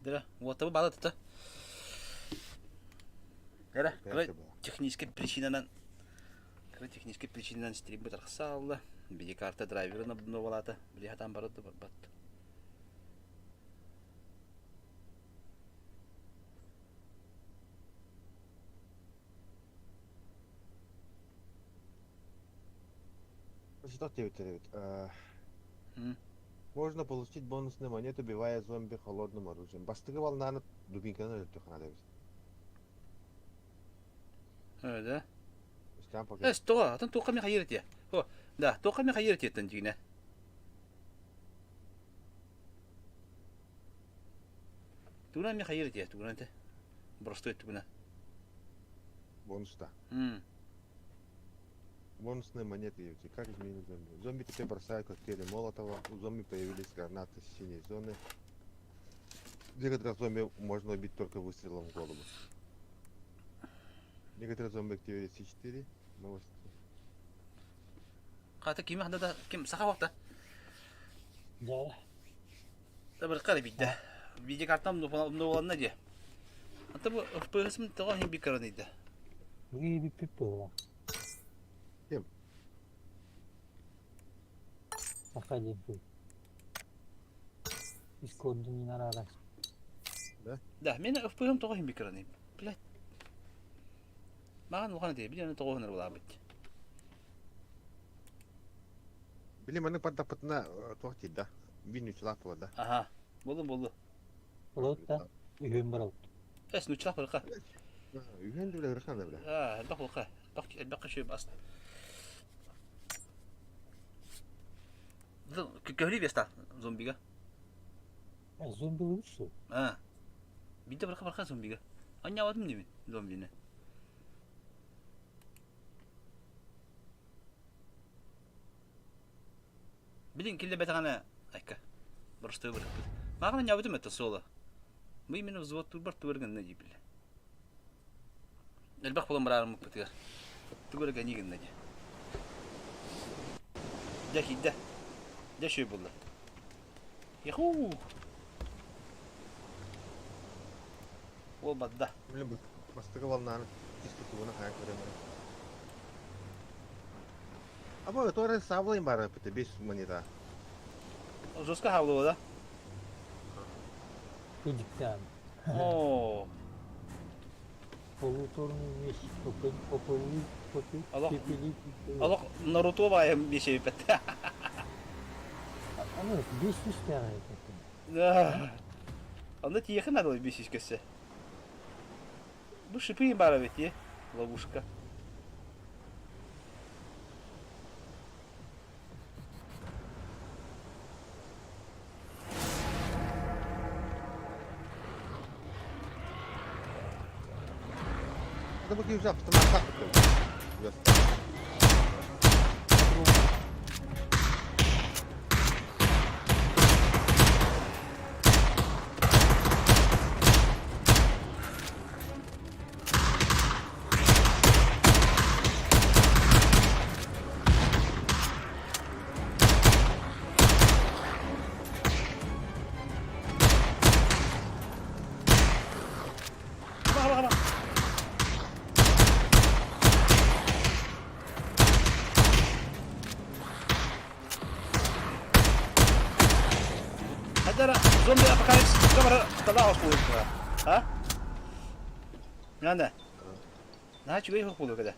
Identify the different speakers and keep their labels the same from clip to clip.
Speaker 1: Дыра, уотабы баала тута. Эрэ, кыра техническэй причинанан кыра техническэй причинанан стримбит арахса хаалла. Видеокарта драйверын обновалаата. Били хатаан барар да барбат.
Speaker 2: Что диэбиттэр эбит? Можно получить бонусные монеты, убивая зомби холодным оружием. Бастакы волнаны дубинканан өлөрдөххө наада эбит.
Speaker 1: Э, да? Эс, тоҕо? Атын туохха эмэ хайыр этиэ? О, да, туохха эмэ хайыр этиэттэн дьиҥинэ. Тугунан эмэ хайыр этиэ, тугунан этэ. Простой тугуна.
Speaker 2: Бонуста. Бонусные монеты эти. Как изменить зомби? Зомби теперь бросают коктейли Молотова. У зомби появились гранаты с синей зоны. Некоторых зомби можно убить только выстрелом в голову. Некоторые зомби активировали С4. Новости.
Speaker 1: Хата ким да ким саха вакта?
Speaker 3: Да.
Speaker 1: Да бір қара бидде. Видео картам новоланна дии. Ата бу FPS-м тоҕо иһин биккараныйда.
Speaker 3: Бүгүн бүппүт буолла.
Speaker 2: Ким?
Speaker 3: Саха диэн кый. Дискордун не араарас.
Speaker 2: Да?
Speaker 1: Да, мен FPS-м тоҕо иһин биккараный. Блядь. Маған улахан этэ, билэн тоҕо иһин булаабыт.
Speaker 2: Били маннык бардахпытына туох диир да? Биир нуччалаах буолар да?
Speaker 1: Аха, болду болду.
Speaker 3: Болот да үһүн баралт.
Speaker 1: Эс нуччалаах барыха.
Speaker 2: Үһүн да билэ ырхан да билэ.
Speaker 1: Аа, элбэх буолха. Элбэх элбэх киши бас. Көһүлүү беста зомбига.
Speaker 3: Зомби лучше.
Speaker 1: Аа. Биирдэ барыха барыха зомбига. Анньаабатым димин зомбини. Билин киллэрбэтэҕинэ айка боростуой бырахпыт. Мааҕын анньаабытым это соло. Мы именно взводтуурбар тугу эрэ гынна дии биллэ. Элбэх буолан бараарыммыппытыгар тугу эрэ гэнии гынна дии. Дьэ киирдэ. Дьэ үчүгэй буолла. Яхуу! Уол барда.
Speaker 2: Блин, бастакы волнаны чисто тугуна хайа көрөм эрэ. Аба торе саблайын бары бите 5 монета.
Speaker 1: Жестко хаалыа да?
Speaker 3: Кыдьыктаан.
Speaker 1: Оо.
Speaker 3: Полуторный меч
Speaker 1: Олох олох Наруто баайым биэсэбиппэт.
Speaker 3: Аны 500 тээҕэ этэ.
Speaker 1: Онно тиийэхин надо 500 көссө. Бу шипы баар эбит дии, ловушка.
Speaker 2: Это бу киһи автоматтаах бит.
Speaker 1: Баха баха баха. Хадара зомби апокалипс камера талаа буолуохтара. А? Нанда. Наһаа үчүгэй буолуо кэлэ.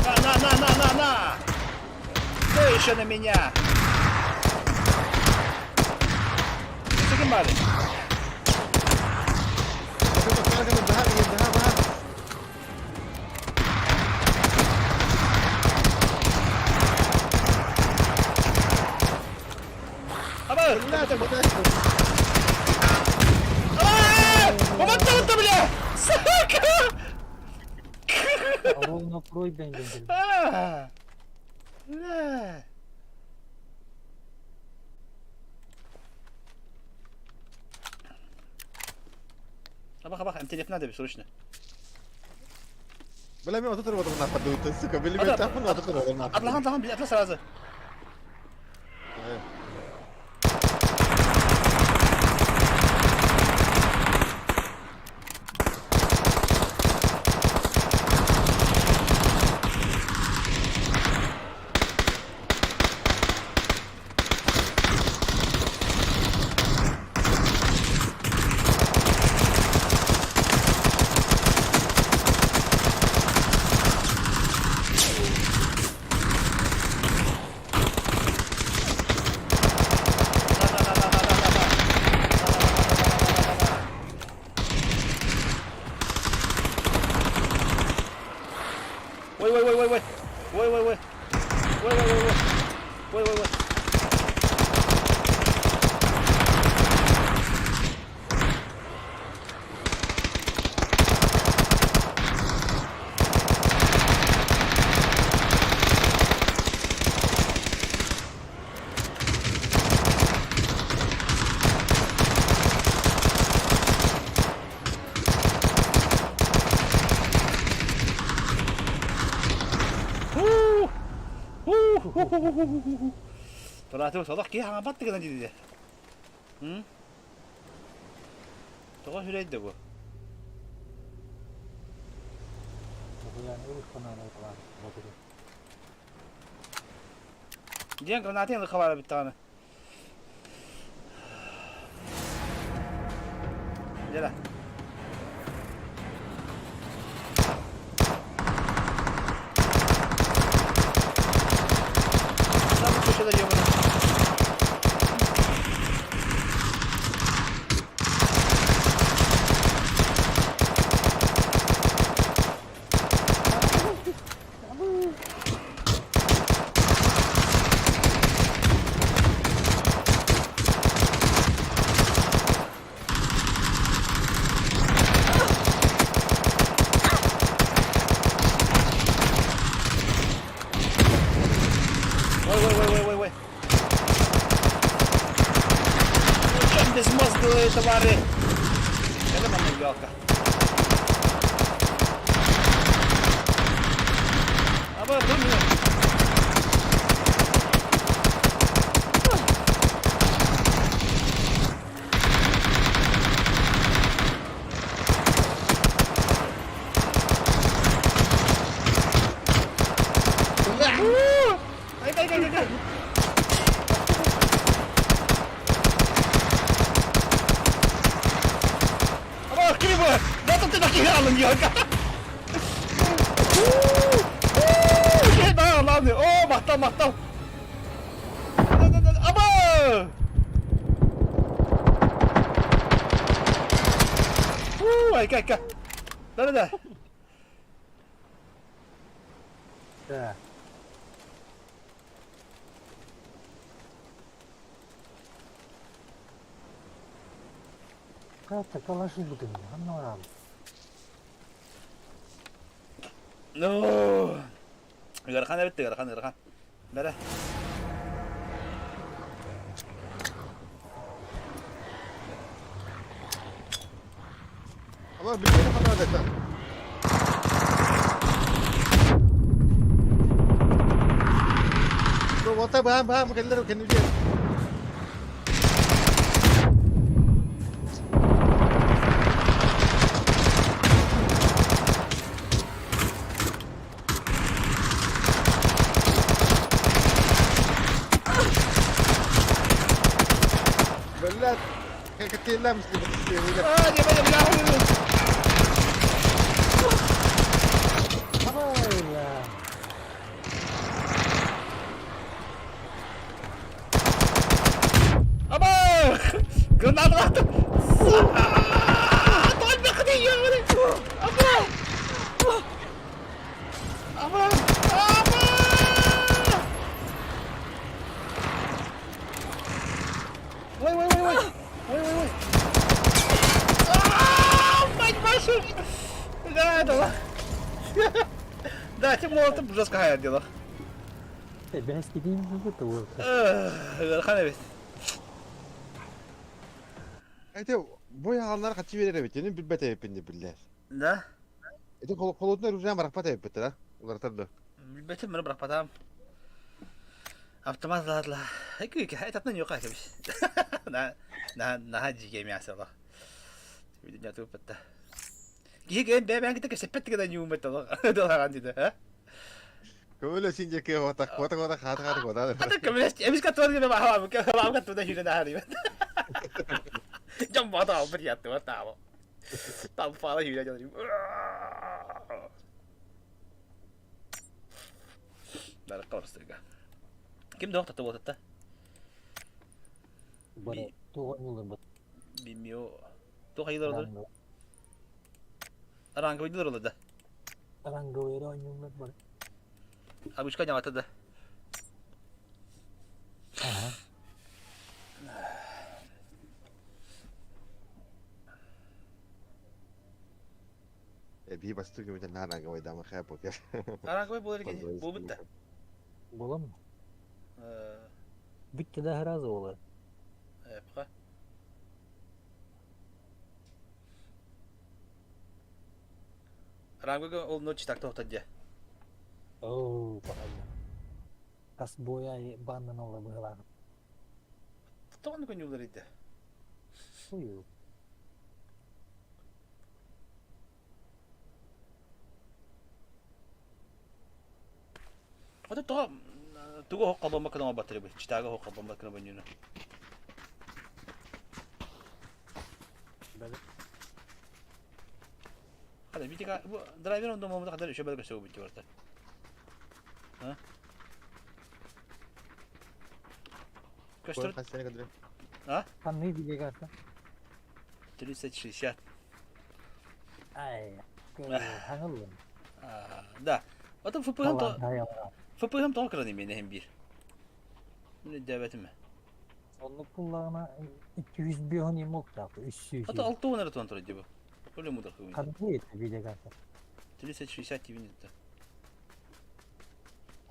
Speaker 1: На, на, на, на, на, на! Кто еще на меня? баар? Аба! Уматтабытта бля! Сука!
Speaker 3: Ровно пройден диэн.
Speaker 1: Бля! Абах, абах, МТДФ надо срочно.
Speaker 2: Бля, мен отыр отырмын нахуй, сука, били мен тапын отыр отырмын нахуй.
Speaker 1: Атлахан, атлахан, бля, атла сразу. Ой, ой, ой, ой, ой. Ой, ой, ой. Ой, ой, ой, ой. Ой, ой, ой. Турааты солох киһи хаҥапат гына диде. Тоҕо сүрэйдэ бу? Диэн гранатын хабара бүттэҕинэ. Дьэ Там köşede ёбаный. Ой, ой, ой, ой, ой, ой. Ну чем безмозглые твари? Это мама ялка. Аба, думаю. Ай, ай, ай, ай. Аба, криво! Да тут ты нахера ялка. О, махтал, махтал. Аба! Айка, айка. Да-да-да.
Speaker 3: Да. Как-то положи будем, оно
Speaker 1: Ну. Ыарахан эбит, ыарахан, ыарахан. Бэрэ.
Speaker 2: Ама билбэни ханаа да. Вот баам баам кэллэр кэннилер. Блядь, как ты лям с
Speaker 1: А, не, не, бля.
Speaker 3: Ой, бля.
Speaker 1: Аба! Граната! Только ёбаный! Абра! Абра! Абра! Ой, ой, ой, ой! Ой, ой, ой! Мать вашу! Да, да. Да, тем молотом жестко хайа дело.
Speaker 3: Бэс китиин бу
Speaker 1: Ыарахан эбит.
Speaker 2: Это бой аҕаллар хаччы биэрэр эбит, ини билбэт эбиппин деп биллэр.
Speaker 1: Да?
Speaker 2: Это холодное оружие барахпат эбиппит да? Уларытар да.
Speaker 1: Билбэтим, маны бырахпатам. Автомат ладла. Экү этапна ньука кэбис. На на наһаа дьигэ мясо Видно туппатта. Киһи кэлэн бэйэ-бэйэҥ кытта кэпсэппэт гына ньууммат долаҕан дии да.
Speaker 2: Көмөлө син диэки куота куота куота хаата хаата куота.
Speaker 1: Ата көмөлөс эмискэ туор гына баһаабы баһаабы тута сүүрэн ааһар Дьон баата албыр яттыма таабы. Тампаала сүүрэн дьон. Дарыкка барыстырга. Ким да татты болтатта?
Speaker 3: Бары туох оонньууларбыт?
Speaker 1: Бимио. Туох айылар олор? Ранговыйдылар олор да.
Speaker 3: Ранговыйра оонньуулар бары.
Speaker 1: Абышка ньаҕата да.
Speaker 3: Аха.
Speaker 2: Эбии бастык үмүтэн наар ранговыйдаама хэ покер.
Speaker 1: Ранговый буолар екен буолбут да.
Speaker 3: Буолам. Бүттэ да сразу буолар.
Speaker 1: Эпха. Ранговыйга ол ночь так тоқтат дьэ.
Speaker 3: Оо, баҕайы. Тас буойа баннан олла быһылаах.
Speaker 1: Тоҕону көньүүлэр иде.
Speaker 3: Сую.
Speaker 1: Ото тоҕо тугу оһох холбоммакка оҥорботтор эбит. Читага оһох холбоммакка бонньуну. Хада битика бу драйвер он дома хада еще бэлгэ сөбү бит барта. А? Көстөр. А?
Speaker 3: Ханны билегарта?
Speaker 1: 3060.
Speaker 3: Ай, хаҥыллын.
Speaker 1: Да. Потом ФПГ то ФПГ тоҕо кыран имене hem bir. Мин өйдөөбөтүм.
Speaker 3: Оннук буллаҕына 205 юм олуктаах, 300.
Speaker 1: Ата 6 эрэ туон турар дии бу. Өлө мудар кыгын.
Speaker 3: Ханны это видеокарта?
Speaker 1: 360 минутта.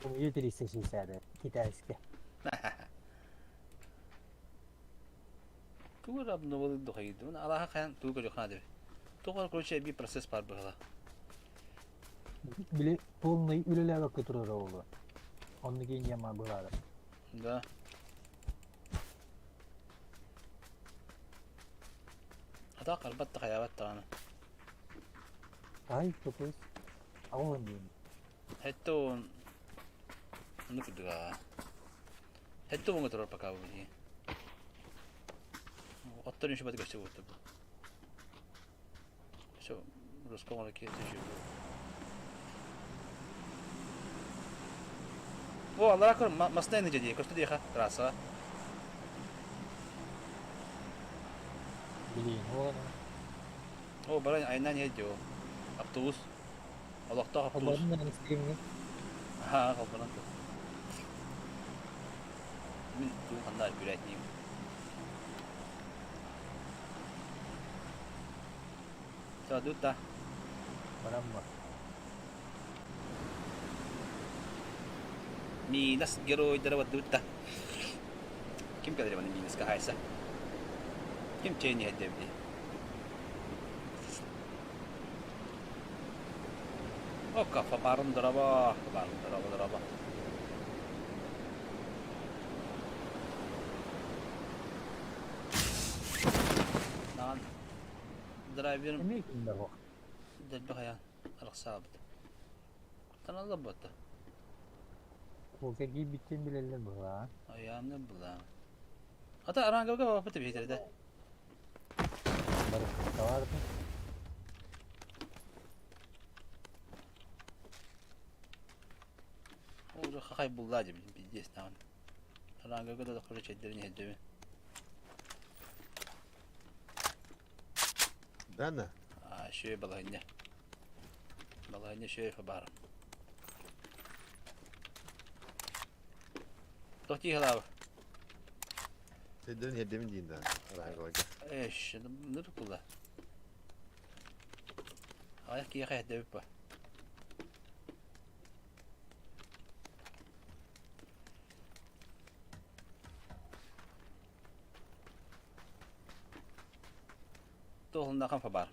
Speaker 3: Умею 360 китайский.
Speaker 1: Тугу эрэ обновалыыр духайдыбын алааһа хайан тугу көрүөххэ наада эбит. Туох эрэ короче эбии процесс баар быһыылаах.
Speaker 3: Били полный үлэлээбэккэ турара буолуо. Оннук ииньэмэ быһаара.
Speaker 1: Да. Хата харбат да хайаабат даҕаны.
Speaker 3: Ай, тупус. Аҕын диин.
Speaker 1: Сэттэ уон оннук курдук 70 уоҥҥа турар пока бу билигин. Оттон еще баты көстө буолта бу. Все, русском ракете еще. О, аллара көр, масна энэ дии, көстө диэхэ, трассаҕа.
Speaker 3: Билиин, ол
Speaker 1: О, баран айнан иһэ дии Автобус. Олохтоох автобус.
Speaker 3: Холбоонун стримҥэ.
Speaker 1: Аа, холбонон тур. Мин тугу ханна күрээтниим. Садута.
Speaker 3: Барамма.
Speaker 1: Минас геройдара бардыбыт Ким кэлэр маны минуска хайса? Ким чэйин иһэрдэбитий? О, кафе барын дороба, барын дороба, дороба. Наан драйверым
Speaker 3: Эмиэ кимдэ бу?
Speaker 1: дэлби хайаан арахсаабыт. Куттаналлар буотта.
Speaker 3: Куока киирбиттэн билэллэр быһылаа.
Speaker 1: Айааны булаа. Ата араангабыга баппыт биһитэрдэ.
Speaker 3: Барыкталар.
Speaker 1: Ол хахай буллаа дии пиздец даҕаны. Араангага да короче чэйдэрин иһэрдэбин.
Speaker 2: Рано?
Speaker 1: А, үчүгэй балаһыанньа. Балаһыанньа үчүгэй баар. Туох дии халаабы?
Speaker 2: Сирдэрин иһэрдэмин диин да араһыгаларга.
Speaker 1: Эш, ныр була. Аҕыйах киһиэхэ иһэрдэбит ба. Туоһуннахан баар.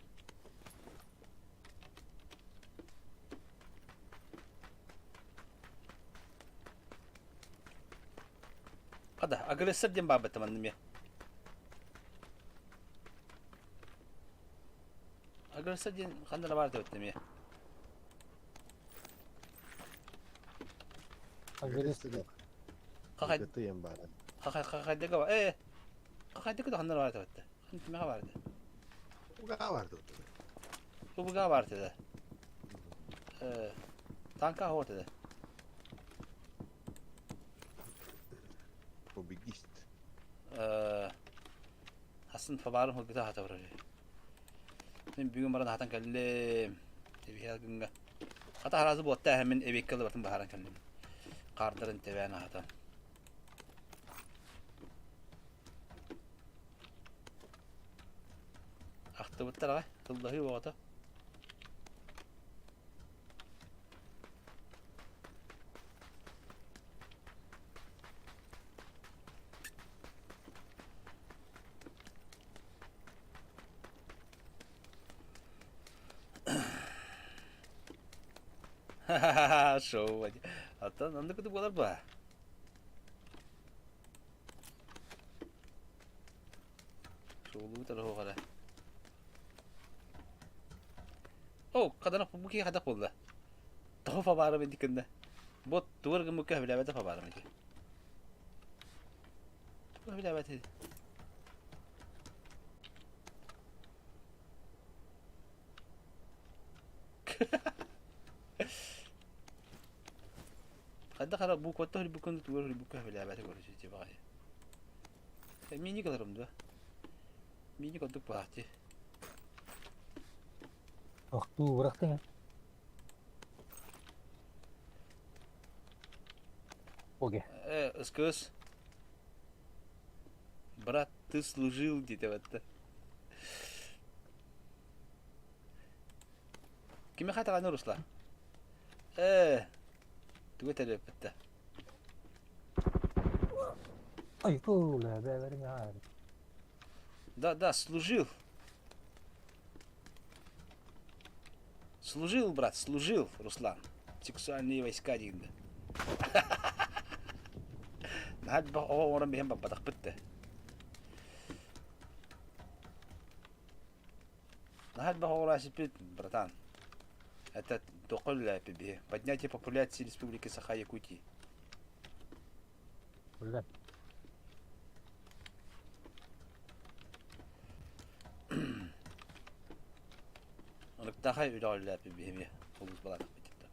Speaker 1: Хада, агрессор диэн баабыта манна эмиэ. Агрессор диэн ханна да баар диэбит эмиэ.
Speaker 3: Агрессор.
Speaker 1: Хахай
Speaker 2: Хахай баар.
Speaker 1: хахай хахайдыга ба. Э, хахайдыга да ханна да баар диэбит. Кимэҕэ баар этэ?
Speaker 2: Угаа бар диэбит.
Speaker 1: Кубуга баар этэ. Э, танка хоот этэ.
Speaker 2: Побегист.
Speaker 1: Э, хасын фабарым хылгыта хата барар. Мин бүгүн баран хатан кэллим. Эбиһэл гынга. Хата харазы буотта мин эбиэккэ ылыбатын баһаран кэллим. Хаардарын тэбээн аһатан. Ахтыбыттар аҕай, тыллаһыы оҕото. Ха-ха-ха, шоу. Оттон оннук курдук буолар буо. Шоулуу суох эрэ. Оо, хадана бу киһи хадах буолла. Тоҕо фабаарым инди кынна. Бу тугар гыммыкка билээбэтэ фабаарым ити. Тугу билээбэтэ. Хайдах эрэ букваттан һөрбүккүн тугу һөрбүккэ сөбүлээбэтэ көрүсүтү баҕайы. Мини кыларым дуо? Мини курдук баҕайы.
Speaker 3: Охтуу бырахтыҥ ээ. Оге.
Speaker 1: Э, СКС. Брат, ты служил диэтэ батта. Кимиэхэ даҕаны Руслан? Ээ, тугу этэр эбиппит да?
Speaker 3: Ой, бля, бэйэлэрин аһаар.
Speaker 1: Да, да, служил. Служил, брат, служил, Руслан. Сексуальные войска диэн. Наһаа оҕо оҥорон биһэн баппатахпыт да. Наһаа элбэх оҕолоох сиппит, братан. Это туохха үлэлээппит биһи? Поднятие популяции Республики Саха-Якутии.
Speaker 3: Үлэ.
Speaker 1: Ырыктаахай үлэҕэ үлэлээппит биһи эмиэ улуус балаатахпыт дьитта.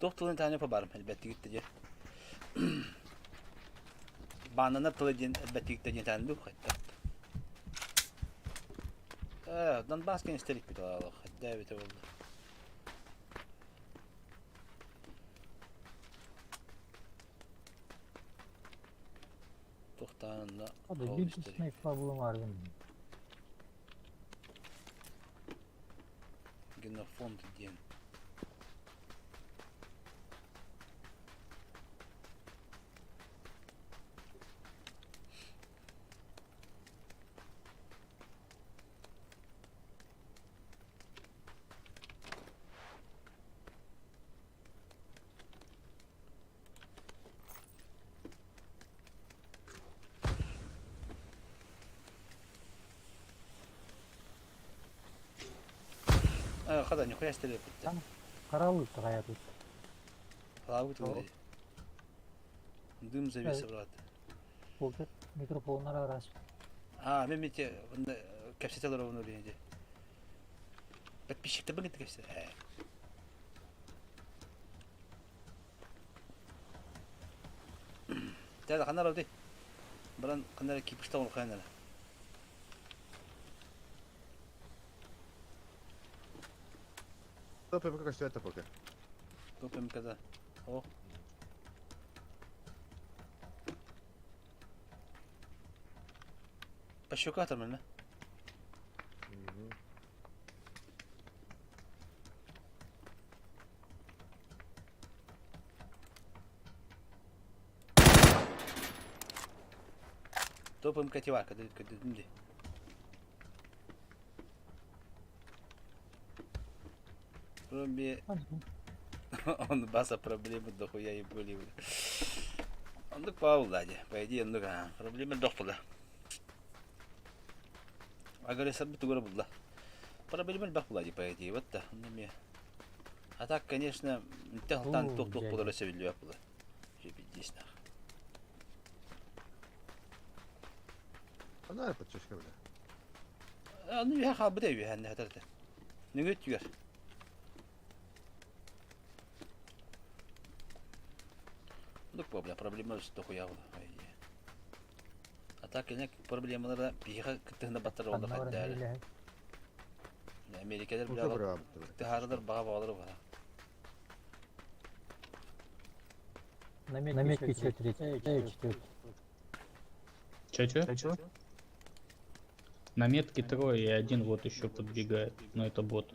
Speaker 1: Туох тылын таня барым элбэттигит дьэ. Баананар тылы диэн элбэттигит диэн таан дуу хайта. Э, Донбасс кэнистерикпит олох хайда эбитэ буолла. Туохтаан
Speaker 3: Hadi bir снайпа булам
Speaker 1: Генофонд диэн. Э, хада нихуя стрелять.
Speaker 3: Караул такая тут.
Speaker 1: Лавы тут. Дым завеса, брат.
Speaker 3: Микрофон, микрофоннар араас.
Speaker 1: А, мен мите кэпсэтэ олоробун диye. Подписчиктарбын кытта кэпсэтэ. Тәле ханна барабытый? Баран ханна эрэ кипишта оҥороххойон эрэ.
Speaker 2: Топ МК көстүбэт пока.
Speaker 1: Топ МК-да. О. По щекам манна. Топ МК бар, көрдүм дии. Кроме он баса проблемы дохуя и были. Оннук Павел дии. По идее, оннук проблема дохпула. Агрессор тугура булла. Проблема элбэх була дии, по идее. Вот да. А так, конечно, тахтан тух-тух буолара сөбүллүбэт була. Пиздец нах.
Speaker 2: Она подчашка, бля.
Speaker 1: Аны үһэ хаалбыта үһэ хатарда. Нүгүт түгэр. Ну, бля, проблема дохуя була. А так, кene проблемалара биһиэхэ кыттыһына баттар олох
Speaker 3: Ханна баран
Speaker 1: хайдары.
Speaker 3: үлэлэһэр.
Speaker 1: Америкалар
Speaker 2: Уже
Speaker 1: бля
Speaker 2: браво.
Speaker 1: кыттыһаарылар баҕа баҕалары баҕа.
Speaker 3: На метке еще третий, четвертый.
Speaker 4: Че-че? На метке трое и один вот еще подбегает. Но это бот.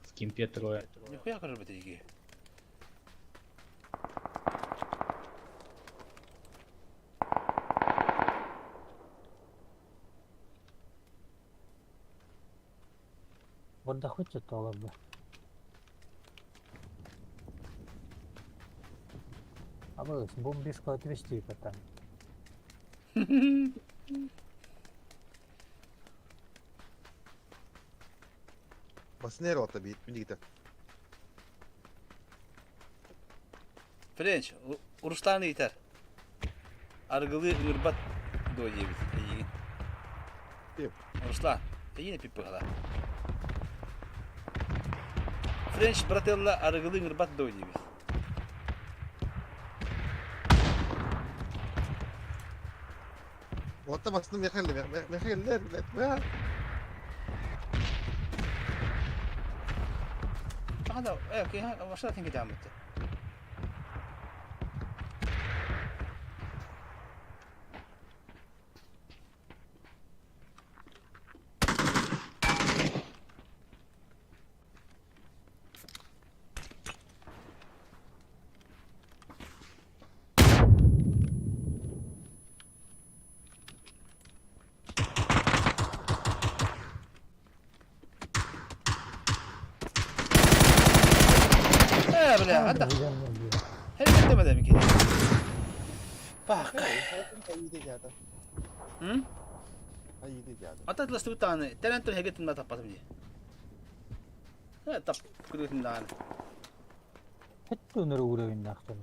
Speaker 4: В кемпе трое.
Speaker 1: Нихуя көрөр бит.
Speaker 3: Вот доходит то бы. А вы бомбишку отвести потом.
Speaker 2: Баснер ота бит, минигите.
Speaker 1: Френч, Руслан ыйтар. Аргылы ырбат до диэбит эйигин.
Speaker 2: Ким?
Speaker 1: Руслан, эйине пиппыгала. Френч брателла аргылы ырбат до диэбит.
Speaker 2: Вот басны мехелле, мехеллер, блядь. Бля.
Speaker 1: Ана, окей, машина тенге дамыты. Э, бля, анда. Helmet demedim ki. Bak. Hı? Ата таны. Тәрән хегетин да таппатым ди. Э, тап күрүтүн дааны.
Speaker 3: Хэтте өнөр уровень нахтан.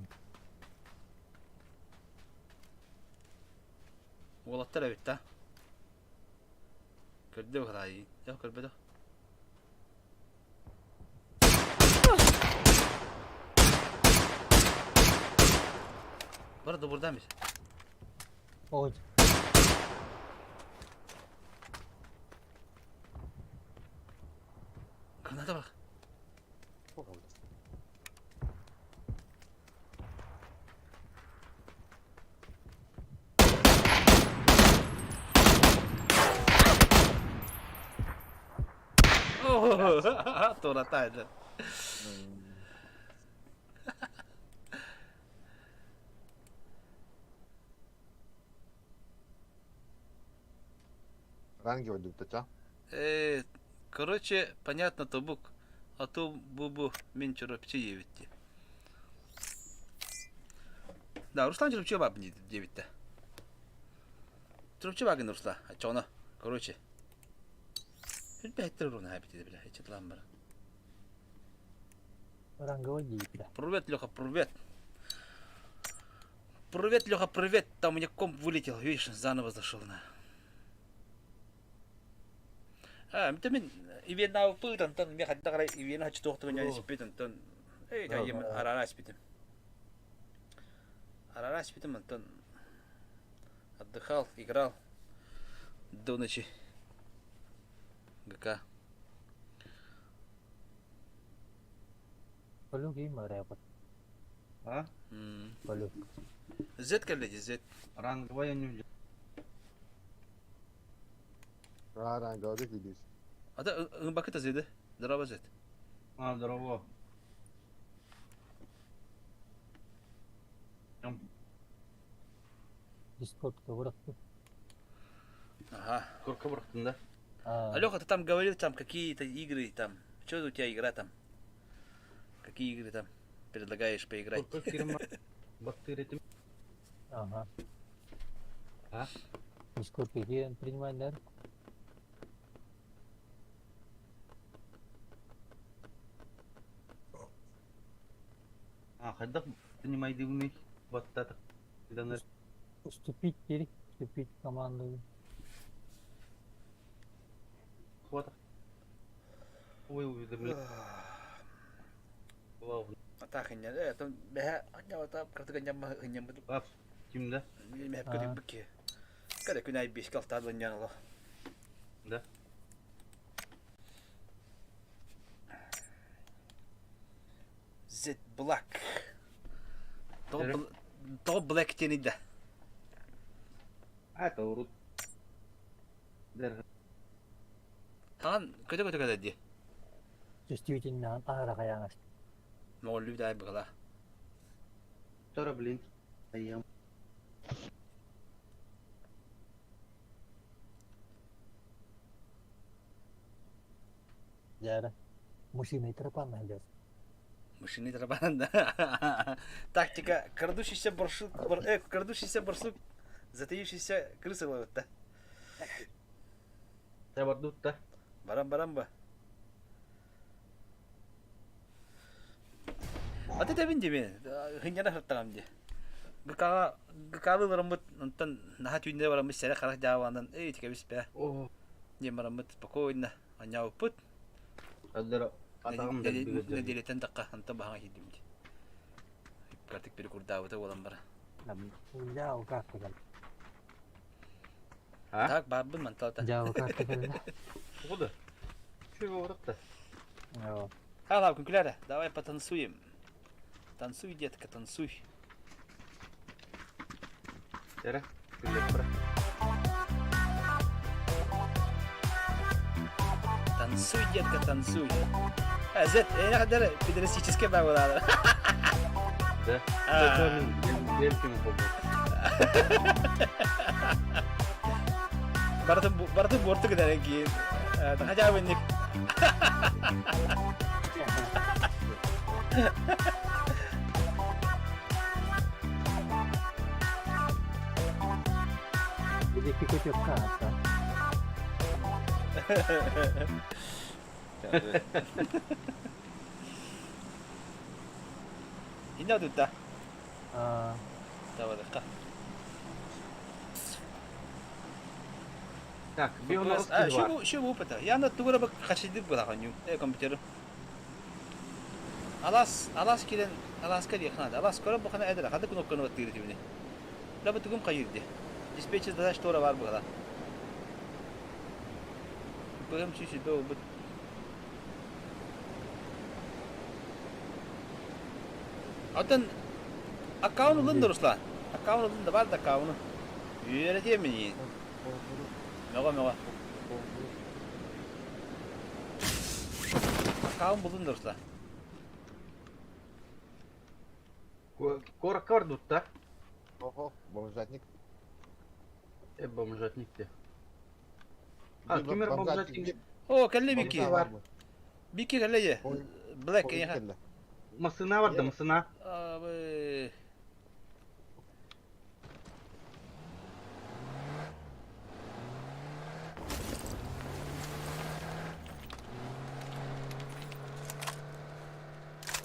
Speaker 1: Уолаттар эбит та. Көрдө бахай. Yok көрбөдө. Burada buradaymış.
Speaker 3: Ой,
Speaker 1: Kanada bak. Oh, туратайды.
Speaker 2: Ранги ойдубта.
Speaker 1: Короче, понятно, тобук. А то бу-бу мен чоропчы ебитти. Да, Руслан чоропчы баб дебитти. Чоропчы багын Руслан. А чоно. Короче. Хүлбэ руна хабити бля. Эчетлан бар.
Speaker 3: Ранговый дейт.
Speaker 1: Привет, Леха, привет. Привет, Леха, привет. Там у меня комп вылетел, видишь, заново зашел на. А, это мин ивена упыт, Антон, мен хадда қарай ивена хочу тоқтығы няне сиппет, Антон. Эй, та ем арара спитим. Арара спитим, Антон. Отдыхал, играл до ночи. ГК.
Speaker 3: Полюк им рэпот.
Speaker 5: А?
Speaker 3: Полюк.
Speaker 1: Z кэллэ Z.
Speaker 5: Ранговая не
Speaker 2: Ранговый кидись.
Speaker 1: Ата ымбакыта Z. Здорово, Z.
Speaker 5: А, здорово.
Speaker 3: Дискордка бырахты.
Speaker 1: Ага.
Speaker 5: Сколько бырахтын, да?
Speaker 1: Алёха, ты там говорил, там какие-то игры там. Что у тебя игра там? Какие игры там предлагаешь поиграть?
Speaker 3: Ага.
Speaker 5: А?
Speaker 3: Дискорд какие принимать, да?
Speaker 5: А, хайдах принимайдыбыный баттатык.
Speaker 3: Уступить теперь, уступить команду.
Speaker 5: Хватит. Ой, уведомление.
Speaker 1: А так, не, это бэһэ анньабата кыртык анньамма ынньаммыт
Speaker 5: Кимдэ?
Speaker 1: Мин көрүбүкки. Кара күн ай бешке алтаад анньан
Speaker 5: Да.
Speaker 1: Z Black. Тоҕо Black диэн да.
Speaker 5: А, это урут.
Speaker 1: Хаан көтө-көтө кэлэр дии.
Speaker 3: Чувствительно аара хайаҥас.
Speaker 1: Моҕоллуу даай быгала.
Speaker 5: Тора, блин. Айям.
Speaker 3: Дьэ, мужчина тропан найдет.
Speaker 1: Мышиный тропан, да. Тактика крадущийся барсук, крадущийся барсук, затаившийся крыса ловит, да.
Speaker 5: Да, бардут, да.
Speaker 1: Барам-барам ба. Аты тэбин дии хынньара сыртаҕым дии. ГК-ҕа ГК-лыы бараммыт онтон наһаа түүннэри бараммыт сэрэ харах дьаабанан эй кэбис бээ диэн бараммыт спокойно оонньообуппут. Нэдиэлэтэн тахха онтон баһаҥа киирдим дии. Картик перекурдаабыта буолан бара.
Speaker 3: Дьаабы карта кэллэ.
Speaker 1: Так баарбын манталата.
Speaker 3: Дьаабы карта кэллэ.
Speaker 5: Куда? Чего вот-то?
Speaker 1: Хала, күнкүлэрэ, давай потанцуем. Танцуй, детка, танцуй.
Speaker 5: Эрэ,
Speaker 1: Танцуй, детка, танцуй. А, Z, э, педерастическая бабла.
Speaker 5: Да?
Speaker 1: Барытын барытын буорту гынар киин. Хотя бы инник.
Speaker 3: Бидики көтөккө аата.
Speaker 1: Инна тутта.
Speaker 3: Аа.
Speaker 1: Табадыкка.
Speaker 5: Так,
Speaker 1: А, шо опыта? Я на тугура бак хашидык была ханю. Компьютер. Алас, алас кирен, аласка диэхнада. Алас көрө бухана эдер, хады кнопканы баттыыр дибини. Лаба тугум хайыр ди. Диспетчер задач тора бар бугала. Быгым чүчү бө бут. Атын аккаунт ылын да Руслан. Аккаунт ылын да бар да аккауну. Үөрэтиэ мини. Мөҕө мөҕө. Аккаунт булун да Руслан.
Speaker 5: Корка да?
Speaker 2: Ого, бомжатник.
Speaker 5: Бомжатник те. А, кимер бомжатник.
Speaker 1: О, кэллэ Бики. Бики кэллэ Блэк эйиэхэ.
Speaker 5: Масына бар да, масына.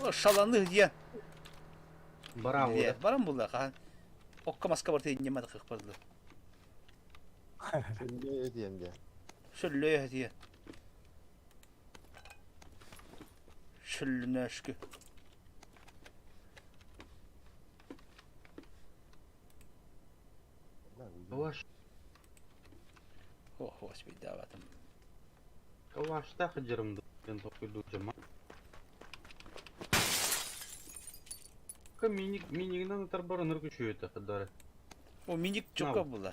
Speaker 1: О, шаланы диэн.
Speaker 5: Баран
Speaker 1: Баран булла хаан. Окко маска барыта инньэ мадахыахпар дылы.
Speaker 2: Шөллүө этиэн диэ.
Speaker 1: Шөллүө этиэн. Шөллүнөөшкү.
Speaker 5: Калаш.
Speaker 1: Ох, успейдаабатым.
Speaker 5: Калаштаах дьарым диэн толкуйдуу дьама. Миник минигинэн ытарбар ынырык үчүгэй этэ хадары.
Speaker 1: О, миник чокка була.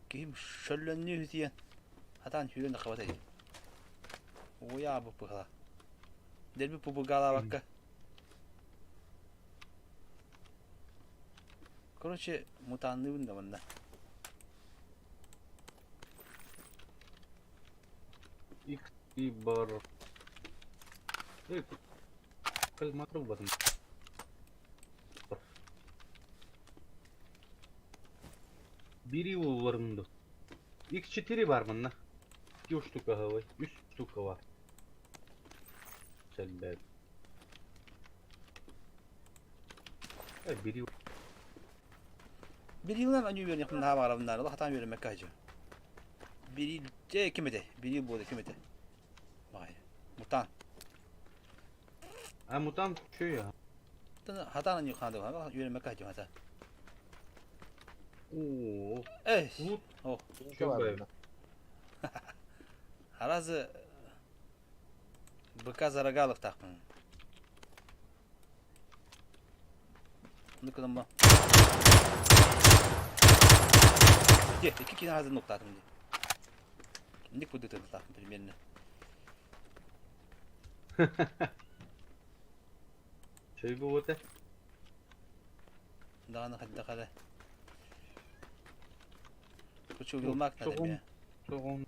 Speaker 1: Киһим шөллөннүү үтиэн. Хатаан сүүрэн да хабата дии. Уйаа бу пыһала. Дельби пубугалаабакка. Короче, мутанныыбын да манна.
Speaker 5: Икс и бар. Эй, кальмар батым. Бири уларымды. X4 бар манна. 2 штука головой. 3 штука бар. Сэлбэт. Э, бири
Speaker 1: Бирилынан аню үөрэнэх наһаа баҕарабын наада, хатаан үөрэммэккэ сылдьар. Бирил дьэ ким этэ? Бирил буолла ким этэ? Баҕайы. Мутаан.
Speaker 5: А мутант чё я?
Speaker 1: Хатаан аню хаанда үөрэммэккэ сылдьар хата.
Speaker 5: О,
Speaker 1: Эй,
Speaker 5: лут
Speaker 1: о,
Speaker 5: чё б.
Speaker 1: Аразы быка зарагаловтаахпын. Ну-ка ма. Где? Икки кини хазын нуктаатым дии. Ник кудытыахтаахпын примерно.
Speaker 5: Чөй буолуо
Speaker 1: Даҕаны хайдах эрэ. Кучугулмак надо
Speaker 5: Соҕун
Speaker 1: мне.
Speaker 5: соҕун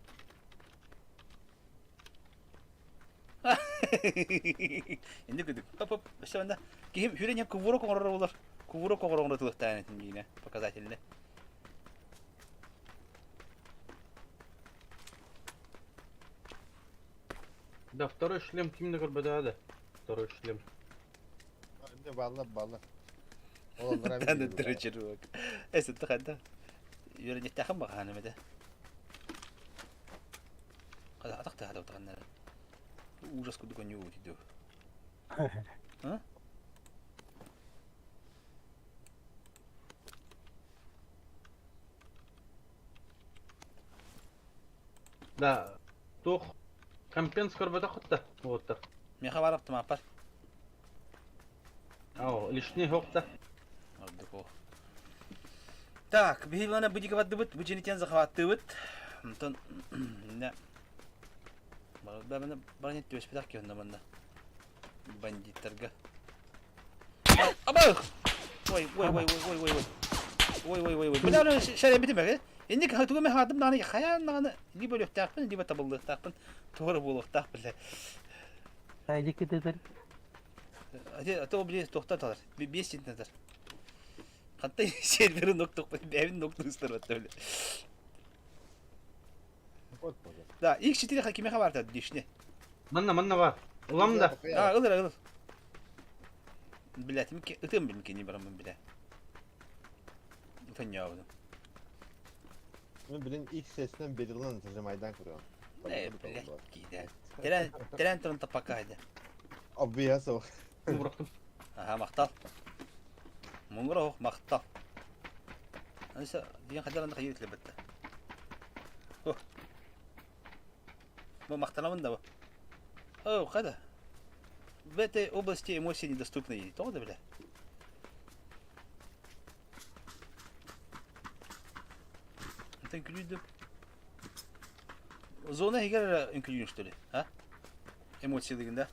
Speaker 1: Инде күдүк. Хоп хоп. Өссө манна киһим хүрэн иһэн кувырок оҥорор буолар. Кувырок оҥоро оҥоро тылыктаан этин диинэ показательно.
Speaker 5: Да, второй шлем ким да көрбөтө да. Второй шлем.
Speaker 2: Эмне балла балла. Ол оннура
Speaker 1: Тан
Speaker 2: билбит буолар.
Speaker 1: дрочерок. Эс тахада. Үөрэнньэхтээхин баҕаһаным этэ. Атах тахада утаҕаннара. Ужас курдук онньуу дуу. А?
Speaker 5: Да, туох компенс көрбөтөх да уоттар.
Speaker 1: Миэхэ баар автомаппар.
Speaker 5: Оо, лишний хоқ да.
Speaker 1: Ордук ол. Так, биһиги аны бу диэки бардыбыт, бу дьиэнитэн захваттыыбыт. Онтон иннэ баран түбэспэтэх киһи онно манна бандиттарга. Абах! Ой, ой, ой, ой, ой, ой, ой. Ой, ой, ой, ой. Бля, аны шәрәбитим эгэ. Инник тугу мен хаатым даҕаны хайаан даҕаны либо өлүөхтээхпин, либо табыллыахтаахпын, туора буолуохтаах бile.
Speaker 3: Хайдики тетер.
Speaker 1: А то били туохтан талар. Биэс синтетер. Хантай сервері ноктук бэйбин ноктуустар били.
Speaker 2: Вот пожалуйста.
Speaker 1: Да, X4 кимиэхэ баарта дишне.
Speaker 5: Манна, манна бар. Улам да.
Speaker 1: А, ылыр, ылыр. Блять, ытым билим кини барамын бile. Утаньяабыдым.
Speaker 2: Мен билин X сесинен берилен зажимайдан көрөм.
Speaker 1: Э, блять, киде. Терен, терен турун таппакка хайда.
Speaker 2: Оббия суох.
Speaker 5: Бырахтым.
Speaker 1: Аха, махтал. Муҥура ох, махтал. Анса, диэн хайдах анда хайыы бетте. О. Бу махтанабын да бу. О, хайда. В этой области эмоции недоступны. Тоҕо да бile. Это үҥкүлүүр Зона иһигэр үҥкүлүүр что ли? А? Эмоциялыгын да?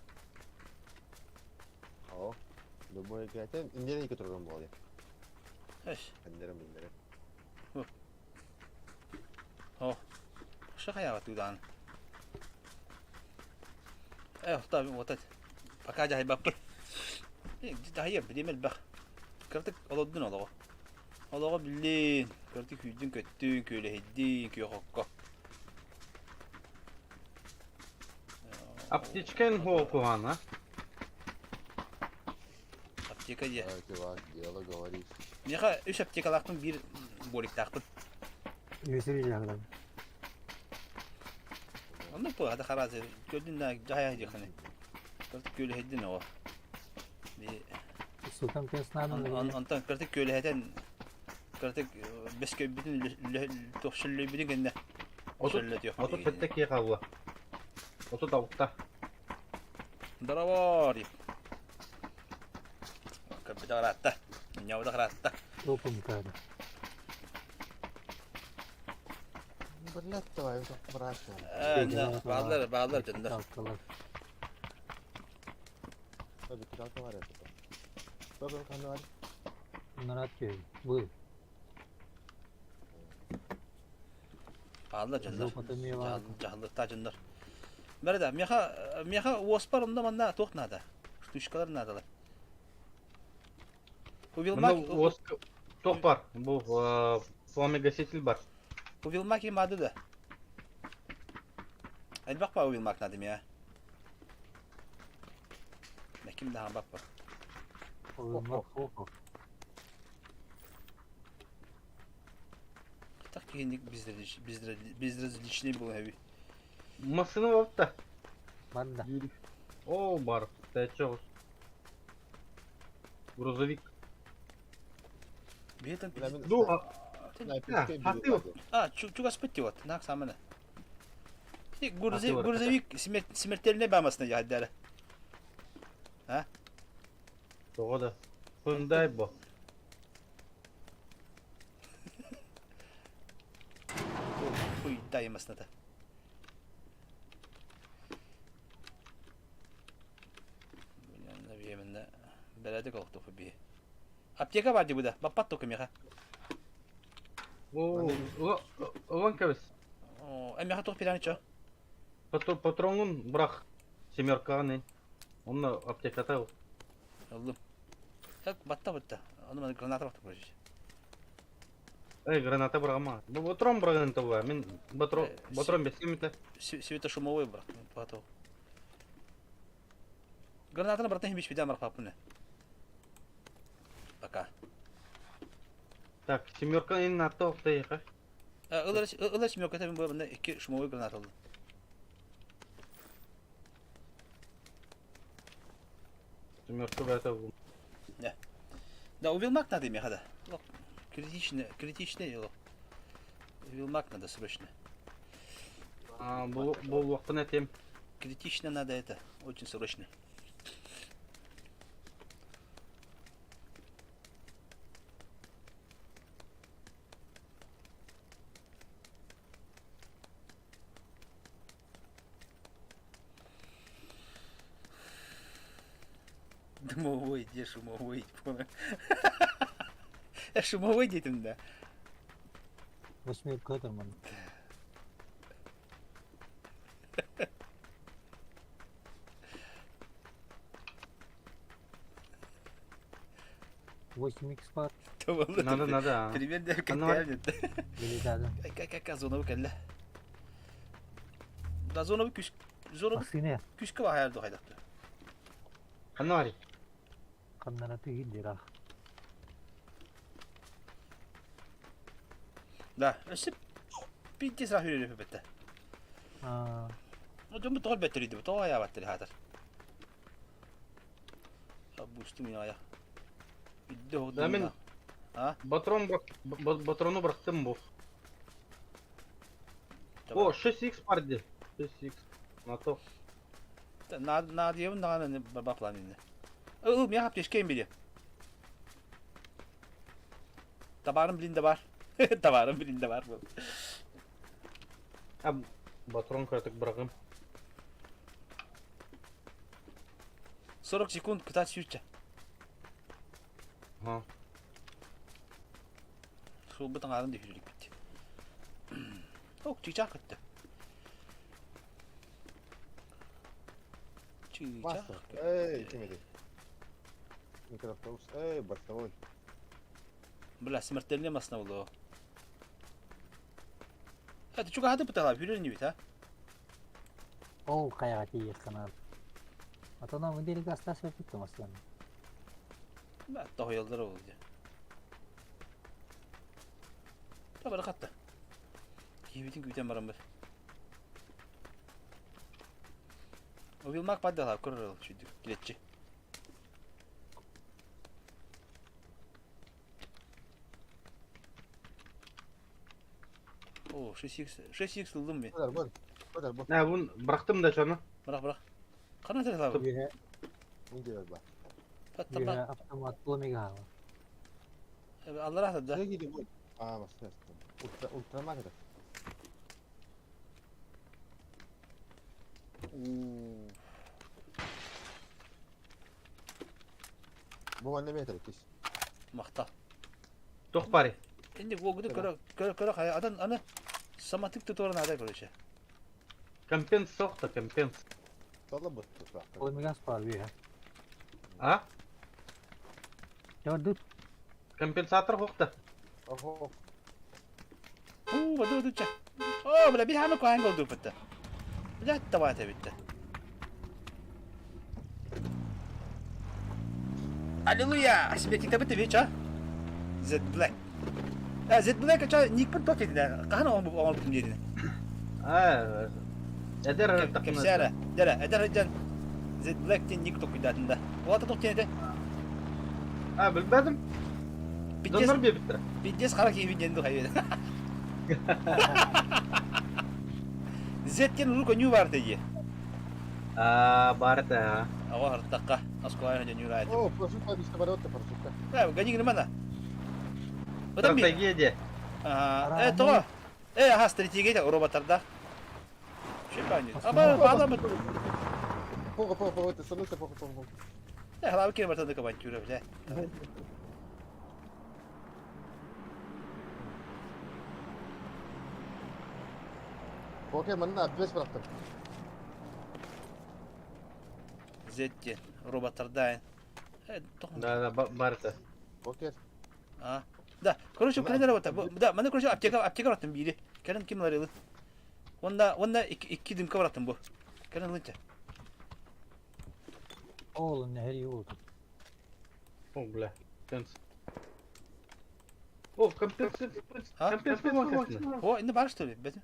Speaker 2: О, любой кәтен индерен ике турган буолар.
Speaker 1: Эш.
Speaker 2: Индерен билдерен.
Speaker 1: О. Шахаява туда. Э, та вот это. Пока дьаһайбаппын. Дьаһайа билим элбэх. Кыратык олордун олоҕо. Олоҕо биллин. Кыратык күүрдүн көттүн, күөлэһийдин, күөх окко.
Speaker 5: Аптечкан хуо куһаана.
Speaker 1: Аптека дии.
Speaker 2: А, чувак, дело говоришь.
Speaker 1: Миэхэ үс аптекалаахпын, биир буоликтаахпын.
Speaker 3: Үөсүрү дьаһалан.
Speaker 1: Оннук буо, хата хараасы көрдүн да дьаһайа диэххини. Кыртык күөлэһэйдин оҕо.
Speaker 3: Сутан тыаснааным
Speaker 1: Онтон кыртык күөлэһэтэн кыртык бэскөйбүтүн туох шөллөйбүтүн кэннэ
Speaker 5: 37 киһи хаалла. 36.
Speaker 1: Здорово, дип. Көрбүтэ ыраатта. Ньабыта ыраатта.
Speaker 3: Топункаада.
Speaker 2: Блядь, твою брачную.
Speaker 1: Бааллар, бааллар дьоннор.
Speaker 3: Был.
Speaker 1: Бааллар дьоннор. Дьаһаллыктаах дьоннор. Бары да, миэхэ, миэхэ уоспар онно манна туох наада? Штучкалар наадалар.
Speaker 5: Увилмак... Туох бар? Бу пламегаситель бар.
Speaker 1: Увилмак им ады да. Элбэх ба увилмак надо мия. Ким даҕан баппа.
Speaker 3: Увилмак хохо.
Speaker 1: Так киһинник безразличный буолан эбит.
Speaker 5: Массыына бапта.
Speaker 3: Манна.
Speaker 5: О, бар. Тәче Грузовик.
Speaker 1: Биһитен
Speaker 5: Ду,
Speaker 1: А, чугаспыт вот, нак самана. Грузовик смертельный бамасына яһаддара. А?
Speaker 5: Тоҕо да. Хундай бо.
Speaker 1: Хуйдай масната. Бэрээдэк олохтуоху биһи. Аптека бар дии да, баппат току миэхэ.
Speaker 5: Оо, ылан кэбис.
Speaker 1: Эмиэхэ туох пираны чо?
Speaker 5: Патроҥун бырах семеркаҕын Онно аптеката ыл.
Speaker 1: Ыллым. Так, батта батта. Ону маны граната бахта короче.
Speaker 5: Эй, граната быраҕыма. Бу патрон быраҕын тобуга. Мин патрон патрон бэсимите.
Speaker 1: Светошумовой бырах. Патол. Гранатаны братан химич бидам рахпаппын. Пока.
Speaker 5: Так, семерка ин натта охтайха.
Speaker 1: Ылар ылар семерка табин бу икки шумовой граната алды.
Speaker 5: Семерка бэйэтэ
Speaker 1: Да. Да, увелмак надо меха, да. Критично, критичное дело. Увелмак надо срочно.
Speaker 5: А, бу буолуохпун этим.
Speaker 1: Критично надо это, очень срочно. Дымовой, где шумовой? Шумовой дейтим да.
Speaker 3: Восьмерка там. Восемь икс пар.
Speaker 5: Надо, надо.
Speaker 1: Примерно как Как зона кэллэ. Да зона күс зона күскэ баһайар дохайдахты.
Speaker 5: Ханна барый?
Speaker 3: Ханнара тыгын
Speaker 1: Да, өссө пиздец раһ үрүрү бетте. Дьоммут тоҕо бэттерийдибит, тоҕо айаабаттар хаатар. Бустум я.
Speaker 5: Да мин Патрон патрону бырахтым бу. О, 6х бар дии. 6х. На то.
Speaker 1: Наадыйабын даҕаны баплаан иннэ. Ыл, миэхэ аптечка били. Табаарым билин да бар. Табаарым билин да бар.
Speaker 5: А, патрон кыратык быраҕым.
Speaker 1: 40 секунд кытаат сүүрчэ.
Speaker 5: Ага.
Speaker 1: Суолбут аҥаарын да үһүрүлүкпүт. Ок, чыычаах көттө. Чыычаах.
Speaker 2: Эй, ким этэй? Микроавтобус. Эй, бортовой.
Speaker 1: Бля, смертельный масна було. Это чугаһаты бытала, хүрер нибит, а?
Speaker 3: Ол хайаҕа тиийиэххэ наада. Отон неделяга астаас бүппүт массыына.
Speaker 1: Тоһуйаллара ол дьэ. Табары хатта. Киһибитин күүтэн бараммыт. Уилмак паддала көрөр шүйдүк килеччи. О, 6x, 6x ыллым мен.
Speaker 2: Бу бу. Бу бу.
Speaker 5: На, бун бырахтым да шону.
Speaker 1: Бырах, бырах. Ханна сырылабы?
Speaker 3: Үөһэ
Speaker 2: Мин диэбэр бар.
Speaker 3: үөһэ автомат пламегаала.
Speaker 1: Аллара да.
Speaker 2: Не гиди бу. Аа, баста. Ультра ультрамаг это. Бу манна метр кис.
Speaker 1: Махта.
Speaker 5: Тох пари.
Speaker 1: Инде гогуду көрө көрө көрө хая адан аны саматык туторун ада короче.
Speaker 5: Компенс сохта, компенс.
Speaker 2: Тола бу.
Speaker 3: Пламегас бар үөһэ.
Speaker 5: А?
Speaker 3: Дьэ
Speaker 5: Компенсатор хохта.
Speaker 2: Охо.
Speaker 1: Уу, баду дуча. О, бля, би хама куан голду битте. Бля, тавата битте. Аллилуйя! Сметик битте веча. Z Black. А, Z Black ача никпин тот дедин. Кахана он он бутум дедин.
Speaker 5: А, эдер
Speaker 1: Кепсәре. Дәрә, эдер жан Z Black тен ник токуйдатында. Олата ток тенете.
Speaker 5: А, билбедим.
Speaker 1: Пиздец,
Speaker 5: Донор бебиттер.
Speaker 1: пиздец кара кийбин денди хайбет. Z тен рука ню бар деги.
Speaker 5: А, барта.
Speaker 1: Ага, артакка. Аскуайна жан юрайды.
Speaker 2: О, парашютка биште баротта парашютка.
Speaker 1: Да, гони гримана. Одан би.
Speaker 5: Стратегия.
Speaker 1: Э, того. Э, аха, стратегия роботтарда. Шепани. Аба, бала бит.
Speaker 2: Пога, пога, пога, это становится пога, пога, пога.
Speaker 1: Э, халабы кем бартады кабантюра, бля.
Speaker 2: Окей, манна обвес бырахтым.
Speaker 1: Зетти роботтарда. Э, тох.
Speaker 5: Да, да, барта.
Speaker 2: Окей.
Speaker 1: А. Да, короче, календер работа. Да, мана короче аптека аптека бараттым бири. Кэлэн ким ларылы. Онда онда икки дымка бараттым бу. Кэлэн лынча.
Speaker 3: Оолун нэһэри уутун.
Speaker 5: О, бля. Компенс. О, компенс.
Speaker 1: А?
Speaker 5: Компенс помогает.
Speaker 1: О, инде бар что ли? Бет.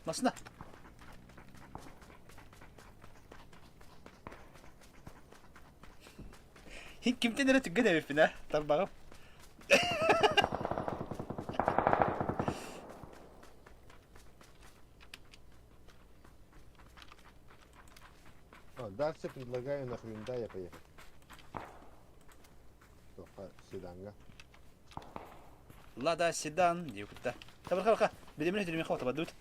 Speaker 1: Масына. Хин кимтен эрэ түгэн эбиппин а, тарбаҕым.
Speaker 2: А, дальше предлагаю на Hyundai поехать. Тоха седанга.
Speaker 1: Лада седан диэбит да. Табырха билимин өтүрүмэ хавата бадут.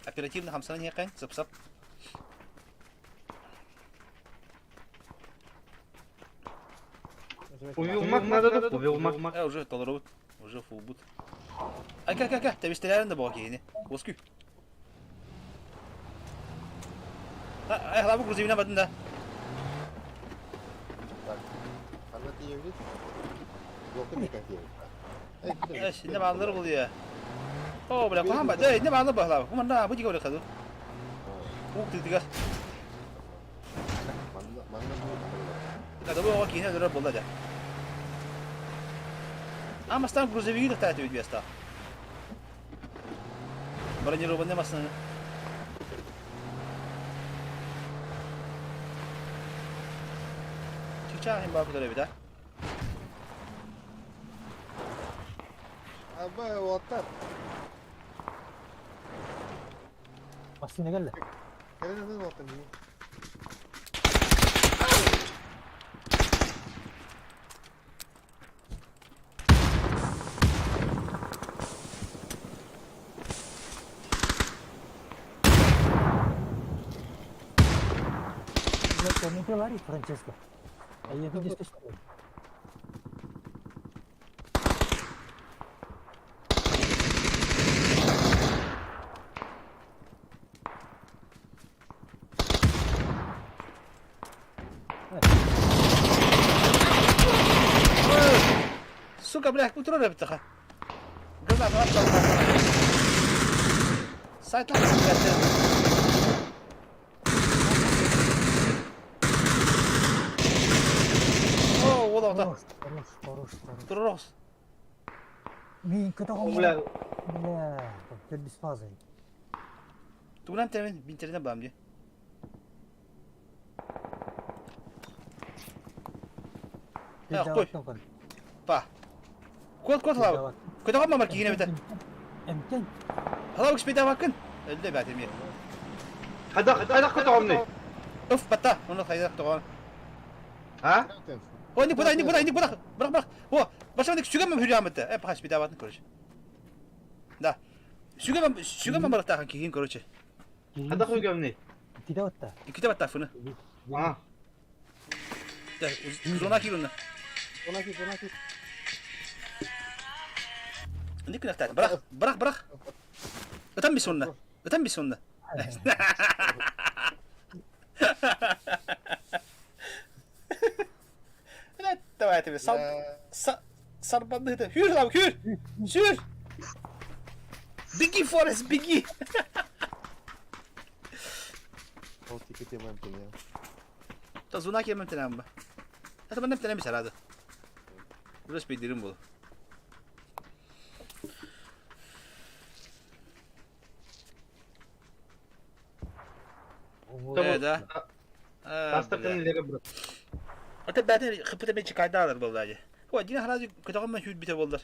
Speaker 1: Оперативно хамсанан иһэххин, сып-сап.
Speaker 5: Увилмак надо, увилмак.
Speaker 1: Э, уже толорубут, уже фулбут. Ака, ака, ака, тэбистэлээрин да боҕо киһини. Уоскүй. Ай, халабы грузовина бадын да.
Speaker 2: Так. Ханна тиийэбит? Жолты мекан тиийэбит.
Speaker 1: Э, инне бааллар булуя. О, бля, куһаан ба, дэ, инне бааллар баһлаабы. Куманна, бу дигэ хаду. Ук тыытыгар.
Speaker 2: Манна манна бу.
Speaker 1: Кадабы оҕо киһини өлөрөр буолла дьэ. Амастан грузовиги да таатыбыт биэста. Бронированный массыны. Чычаа хин баа көтөр эбит а.
Speaker 2: Аба, оттар.
Speaker 3: Массыына кэллэ.
Speaker 2: Кэлэн атын оттар мин.
Speaker 3: Не говори, Франческо. А я видишь, ты что?
Speaker 1: Сука, бля, утро рыбтаха. Сайтлар кэлбэттэр. О, уол оҕото.
Speaker 3: Хорош, хорош, хорош, хорош.
Speaker 1: Турар
Speaker 3: Мин көтөҕөм.
Speaker 5: Бля,
Speaker 3: Бля, төрдүс фаза.
Speaker 1: Тугунан термин бинтеринэ баам дии. Кой. Па. Кот кот халабы. Көтөҕөм мамар киһине битэ.
Speaker 3: Эмтэн.
Speaker 1: Халабы киспейдабаккын. Өлдө бэт эмиэ.
Speaker 5: Хайдах хайдах көтөҕөмнүй?
Speaker 1: Уф, батта. Оны хайдах тоҕон.
Speaker 5: А?
Speaker 1: О, не куда, не куда, не куда. Бырах, бырах. О, башымды сүгем хүрямыты. Э, пахаш бидабатын, короче. Да. Сүгем сүгем барахтахан киһин, короче.
Speaker 5: Хайдах үгэмний?
Speaker 3: Иккитэ батта.
Speaker 1: Иккитэ батта фыны.
Speaker 5: А.
Speaker 1: Да, зона кирунна.
Speaker 2: Зона кир, зона кир.
Speaker 1: Ник күнәхтәт. Бырах, бырах, бырах. Ытан бис онна. Ытан бис онна. Давай тебе сал сарбанды Hür lan hür. Sür. Biggie Forest Biggie.
Speaker 2: Ол тикете мантыня.
Speaker 1: Та зуна кемем тенем ба. Это мен тенем сарады. Burası bildirim bu.
Speaker 5: Tamam.
Speaker 1: Да.
Speaker 5: Тастакын илери бырах.
Speaker 1: Ата бәтен хыпыта мен чыкайдалар боллар. О, дина харазы көтөгөн мен хүт бите боллар.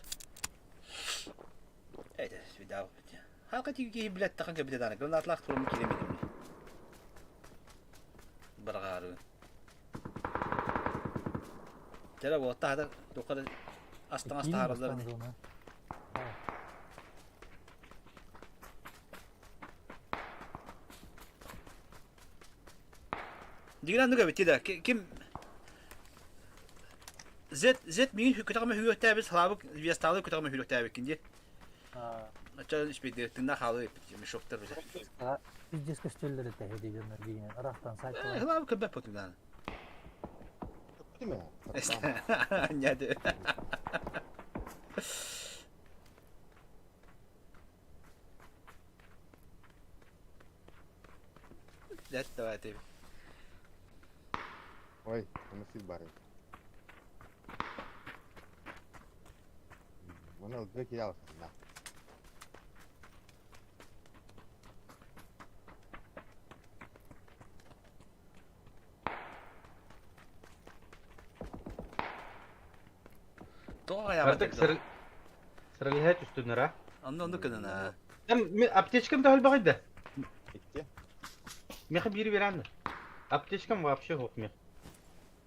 Speaker 1: Evet, bir daha. Halka тиги билет тахан кебите даны. Гранатлах турум киремедим. Баргары. Тера болта хада токар астан аста харазлар. Дигран нуга бити да. Ким Z Z мин көтөгөмө хүрөктәбез халабык весталы көтөгөмө хүрөктәбек кинди. Ача ишпеди тына халы мешоктор бизе.
Speaker 3: Пиздец көстөллөр этэ дегеннер деген ырахтан сайт.
Speaker 1: Халабык көбөп потудан.
Speaker 2: Değil mi?
Speaker 1: Няды. Давай ты.
Speaker 2: Ой, она сил бары. Она лгы кидала. Да.
Speaker 5: Артык сыр сырылыһа түстүннэр а?
Speaker 1: Онно онно кынына.
Speaker 5: Эм аптечкам да өлбөҕөйдө.
Speaker 2: Икки.
Speaker 5: Меха бири берәнде. Аптечкам вообще жоқ мех.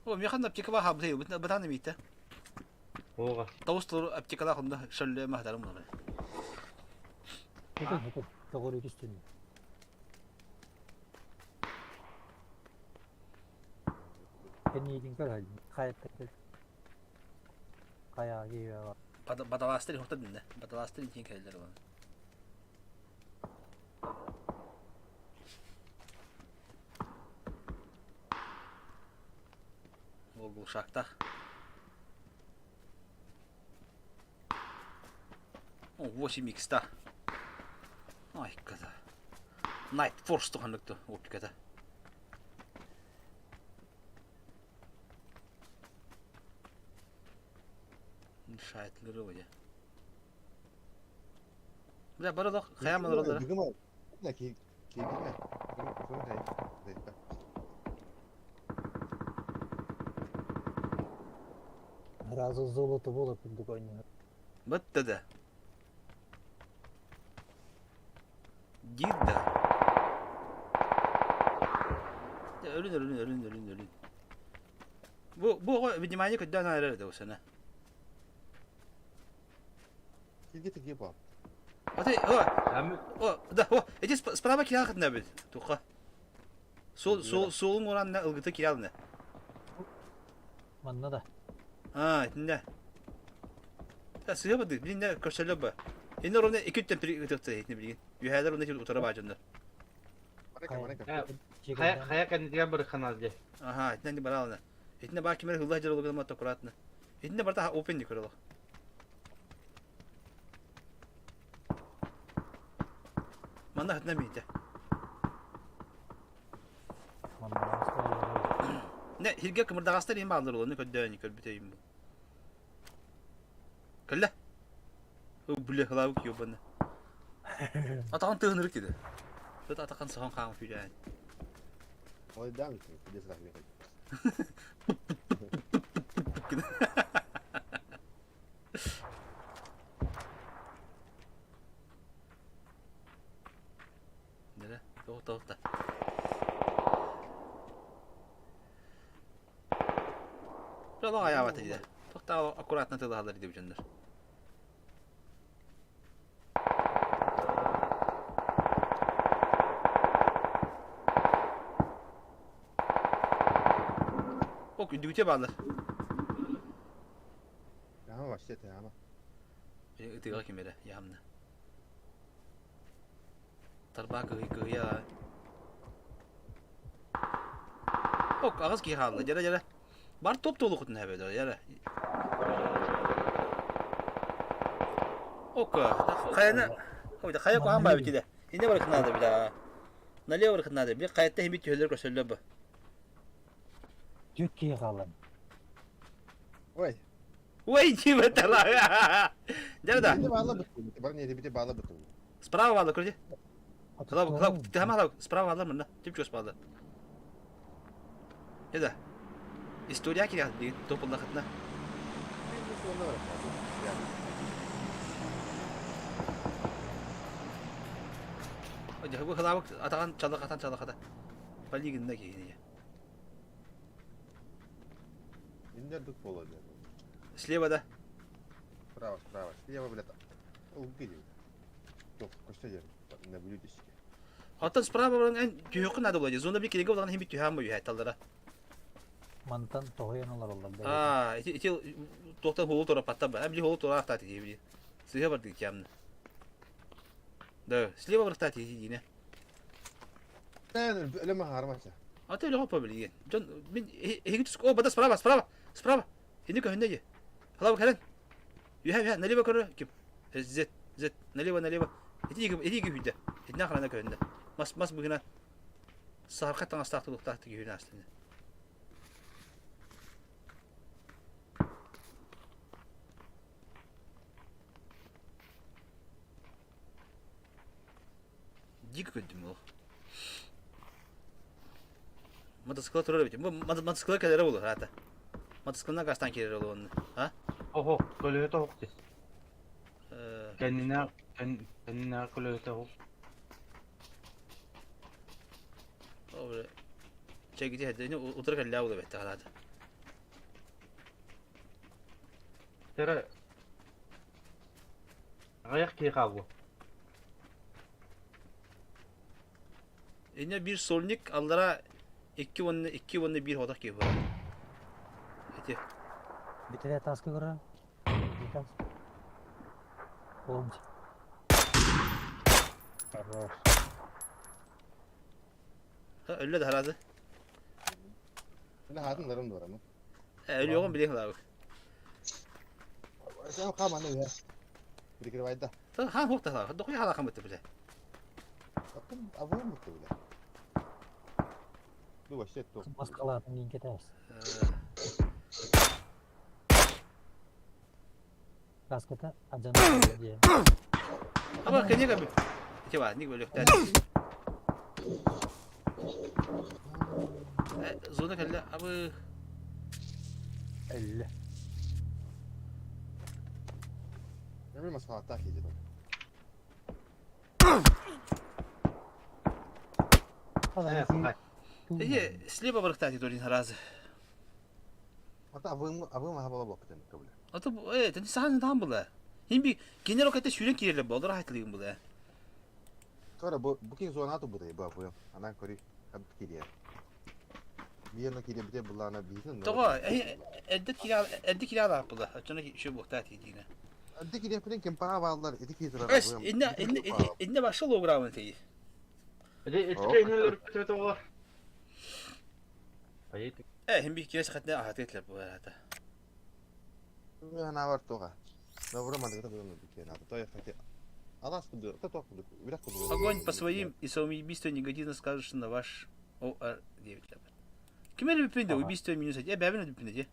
Speaker 1: О, механ аптека бар хабы бит битаны бит.
Speaker 5: Ога.
Speaker 1: Тавыс тур аптекала хонда шөлле махдарым була.
Speaker 3: Тоҕор түстүн. Кэнниигин көр хайаттар Хайа киеве
Speaker 1: Бадаластыр хохта динде. Бадаластыр икин келдер оны. Ол бұл шахта. О, 8 икста. Ай, када. Night Force туханныкту оптиката. Шайтлары вроде. Бля, барадах, хаяман родара.
Speaker 2: Бігім На ки ки ки.
Speaker 3: Разу золото было курдук ойнуур.
Speaker 1: Бытты да. Дид да. Өлүн өлүн өлүн өлүн өлүн. Бу бу внимание көдөн айрар да усана.
Speaker 2: Килге тиге бар.
Speaker 1: Аты, о, о, да, о, эти справа киралхат набит. Туха. Сол сол солун оранна ылгыты киралны.
Speaker 3: Манна да.
Speaker 1: А, итинде. Та сыга бады, билинде көрсөлө ба. Эни ровно эки үттен бир ытыкты этне билген. Үһәлер оны утара бажынды.
Speaker 2: Барака, барака.
Speaker 5: Хая хая кәндигә бер ханал де.
Speaker 1: Ага, итинде баралны. Итинде бар кимер хылла жер болгон аккуратно. Итинде барта open ди көрөлө. Манна хатна миитэ. Не, хирге кымырдаҕастар иһин бааллар олону көрдөөн көрбүтэ бу. Кэллэ. Бля, хлавык ёбаны. Атаҕын тыһынырык киде. Тут атахан соһон хаамы фүлээн.
Speaker 2: Ой, да, где сразу
Speaker 1: Нere? Тоқта, тоқта. Жолоҕо айаабата дии. Тоқта аккуратно тылаһаллар дии дьоннор. О, күндүгүтэ бааллар.
Speaker 2: Яма вообще ты яма.
Speaker 1: Ытыга ким эрэ яамна. Тарбаа кыһый кыһыйа. Ок, аҕыс киһи хаалла. Дьэрэ дьэрэ. Бар топ толукутун хэбэдэ дьэрэ. Ок, хайаны хайа куһаан баа битидэ. Инне барыхын наада билэ. Налево барыхын наада. Bir хайатта химит түһэллэр көрсөллөр бу.
Speaker 3: Түк киһи хаалан.
Speaker 2: Ой.
Speaker 1: Ой, типа тала. Дьэ да.
Speaker 2: Бити баала бытты. Бар не бити баала бытты.
Speaker 1: Справа баала көрде. Хлав, хлав, тама хлав, справа баала мында. Тип чугас баала. Дьэ да. История киря деген топуллахытна. Дьэ бу хлавык атаҕан чалахатан чалахата. Полигинна киһини.
Speaker 2: Инде дук боло деді.
Speaker 1: Слева да.
Speaker 2: Справа, справа. Слева, блядь. Убили. Тоқ, көстө жер. Наблюдательский.
Speaker 1: Оттон справа баран эн түһүөххүн наада буолла дии. Зона бир кинигэ булан иһин бит түһээн бу таллара.
Speaker 3: Мантан тоһуйан олороллор бэйэтэ.
Speaker 1: Аа, ити ити туохтан хуолу туораппаттар ба. Били хуолу туораахтаати дии били. Сыыһа бардык тиамна. Да, слева барахтаати диинэ.
Speaker 2: Өлөмө хаармача.
Speaker 1: А ты легко побили. Дьон мин эһиги түс о бада справа, справа, справа. Ини көһүннэ дии. Халабы кэлэн. Үһэ үһэ налево көрө ким. Z Z налево налево. Ити ити күүдэ. Итинэ ханана көһүннэ. Мас мас быгына саарха таҥастаах тулуктаах күүнэ астына. Дико көрдүм ол. Мотоцикла турар эбит. Бу мотоцикла кэлэрэ буолуо аата. Мотоциклынан гастан киирэр ол уонна. А?
Speaker 5: Оһо, көлөһө тоһук дис. Кэннинэ кэннинэ көлөһө тоһук.
Speaker 1: Ол чэгити хэдэ утары кэллээ буолуо бэтте хараата.
Speaker 5: Тера Аҕыйах киһи хаалла.
Speaker 1: Инньэ биир сольник аллара 2 уонна 2 уонна 1 хотох киһи буолар. Ити.
Speaker 3: Бүтэрэ таска көрөр. Тас. Помните. Хорош.
Speaker 1: Өллө да харазы.
Speaker 2: Мына хатын ларым дурамы.
Speaker 1: Өлүөҕүн билиэн лаабык.
Speaker 2: Сен каманы я. Прикрывай да.
Speaker 1: Хаан хуохта лаабык. Дохуя хаала хамыты биле.
Speaker 2: Аттым абы мутты биле. Ну вообще то.
Speaker 3: Маскалаатын кийин кетебиз. Каската ажан дии.
Speaker 1: Аба кенега би. Ити ба, ник бөлөктәр. Зона кэллэ абы
Speaker 3: Элле.
Speaker 2: Мен маскалата киде.
Speaker 1: Эйе, слева барыктаати дорин харазы.
Speaker 2: Ата абы абы маха бола бопты кабыле.
Speaker 1: Ата тен сахан таан була. Химби кинер окете сүүрэн киирэлэр болдор хайтылыгын була.
Speaker 2: Кара бу бу кин зона ту будай бу бу. Анан кори каб киде. Биерна киде бите булана битин.
Speaker 1: Того, эдде кира эдде кира да була. Ачана şu буктаати дине.
Speaker 2: Эдде киде путин кем паа балдар, эди киде тура.
Speaker 1: Эс, инне инне инне башы лограмын тей.
Speaker 5: Эди эчкейнелер бүтөт оҕолор. Айы
Speaker 1: Химби кире сахатна ахатетлер бу ата.
Speaker 2: Ана бар тога. Добро мандыгы да буну бикен. Ата той хати. Алаас курдук, это курдук, үрэх курдук.
Speaker 1: Огонь по своим и самоубийство негативно скажется на ваш ОР-9. Ким эрэ бүппүн да убийство минус один. Э, бэбин бүппүн дии.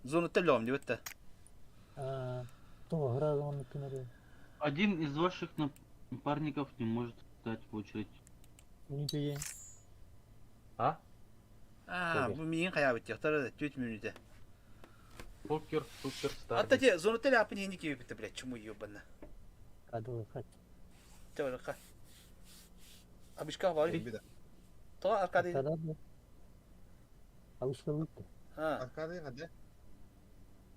Speaker 1: Зонуттан лөҕүм диэбит да.
Speaker 3: Тоҕо оннук гынар
Speaker 5: Один из ваших напарников не может встать в очередь.
Speaker 3: Мүнүүтэ
Speaker 5: А?
Speaker 1: Аа, бу миигин хайаабыт диэхтэр 4 мүнүүтэ.
Speaker 5: Покер суперстар.
Speaker 1: Атта те зонуттан ляпын иһини киирбитте, блядь, чуму ебана.
Speaker 3: Кадылыхат.
Speaker 1: Теорика. Абишка бар. Тоҕо Аркадий?
Speaker 3: Аркадий. Алышкалык.
Speaker 2: Аркадий ханна?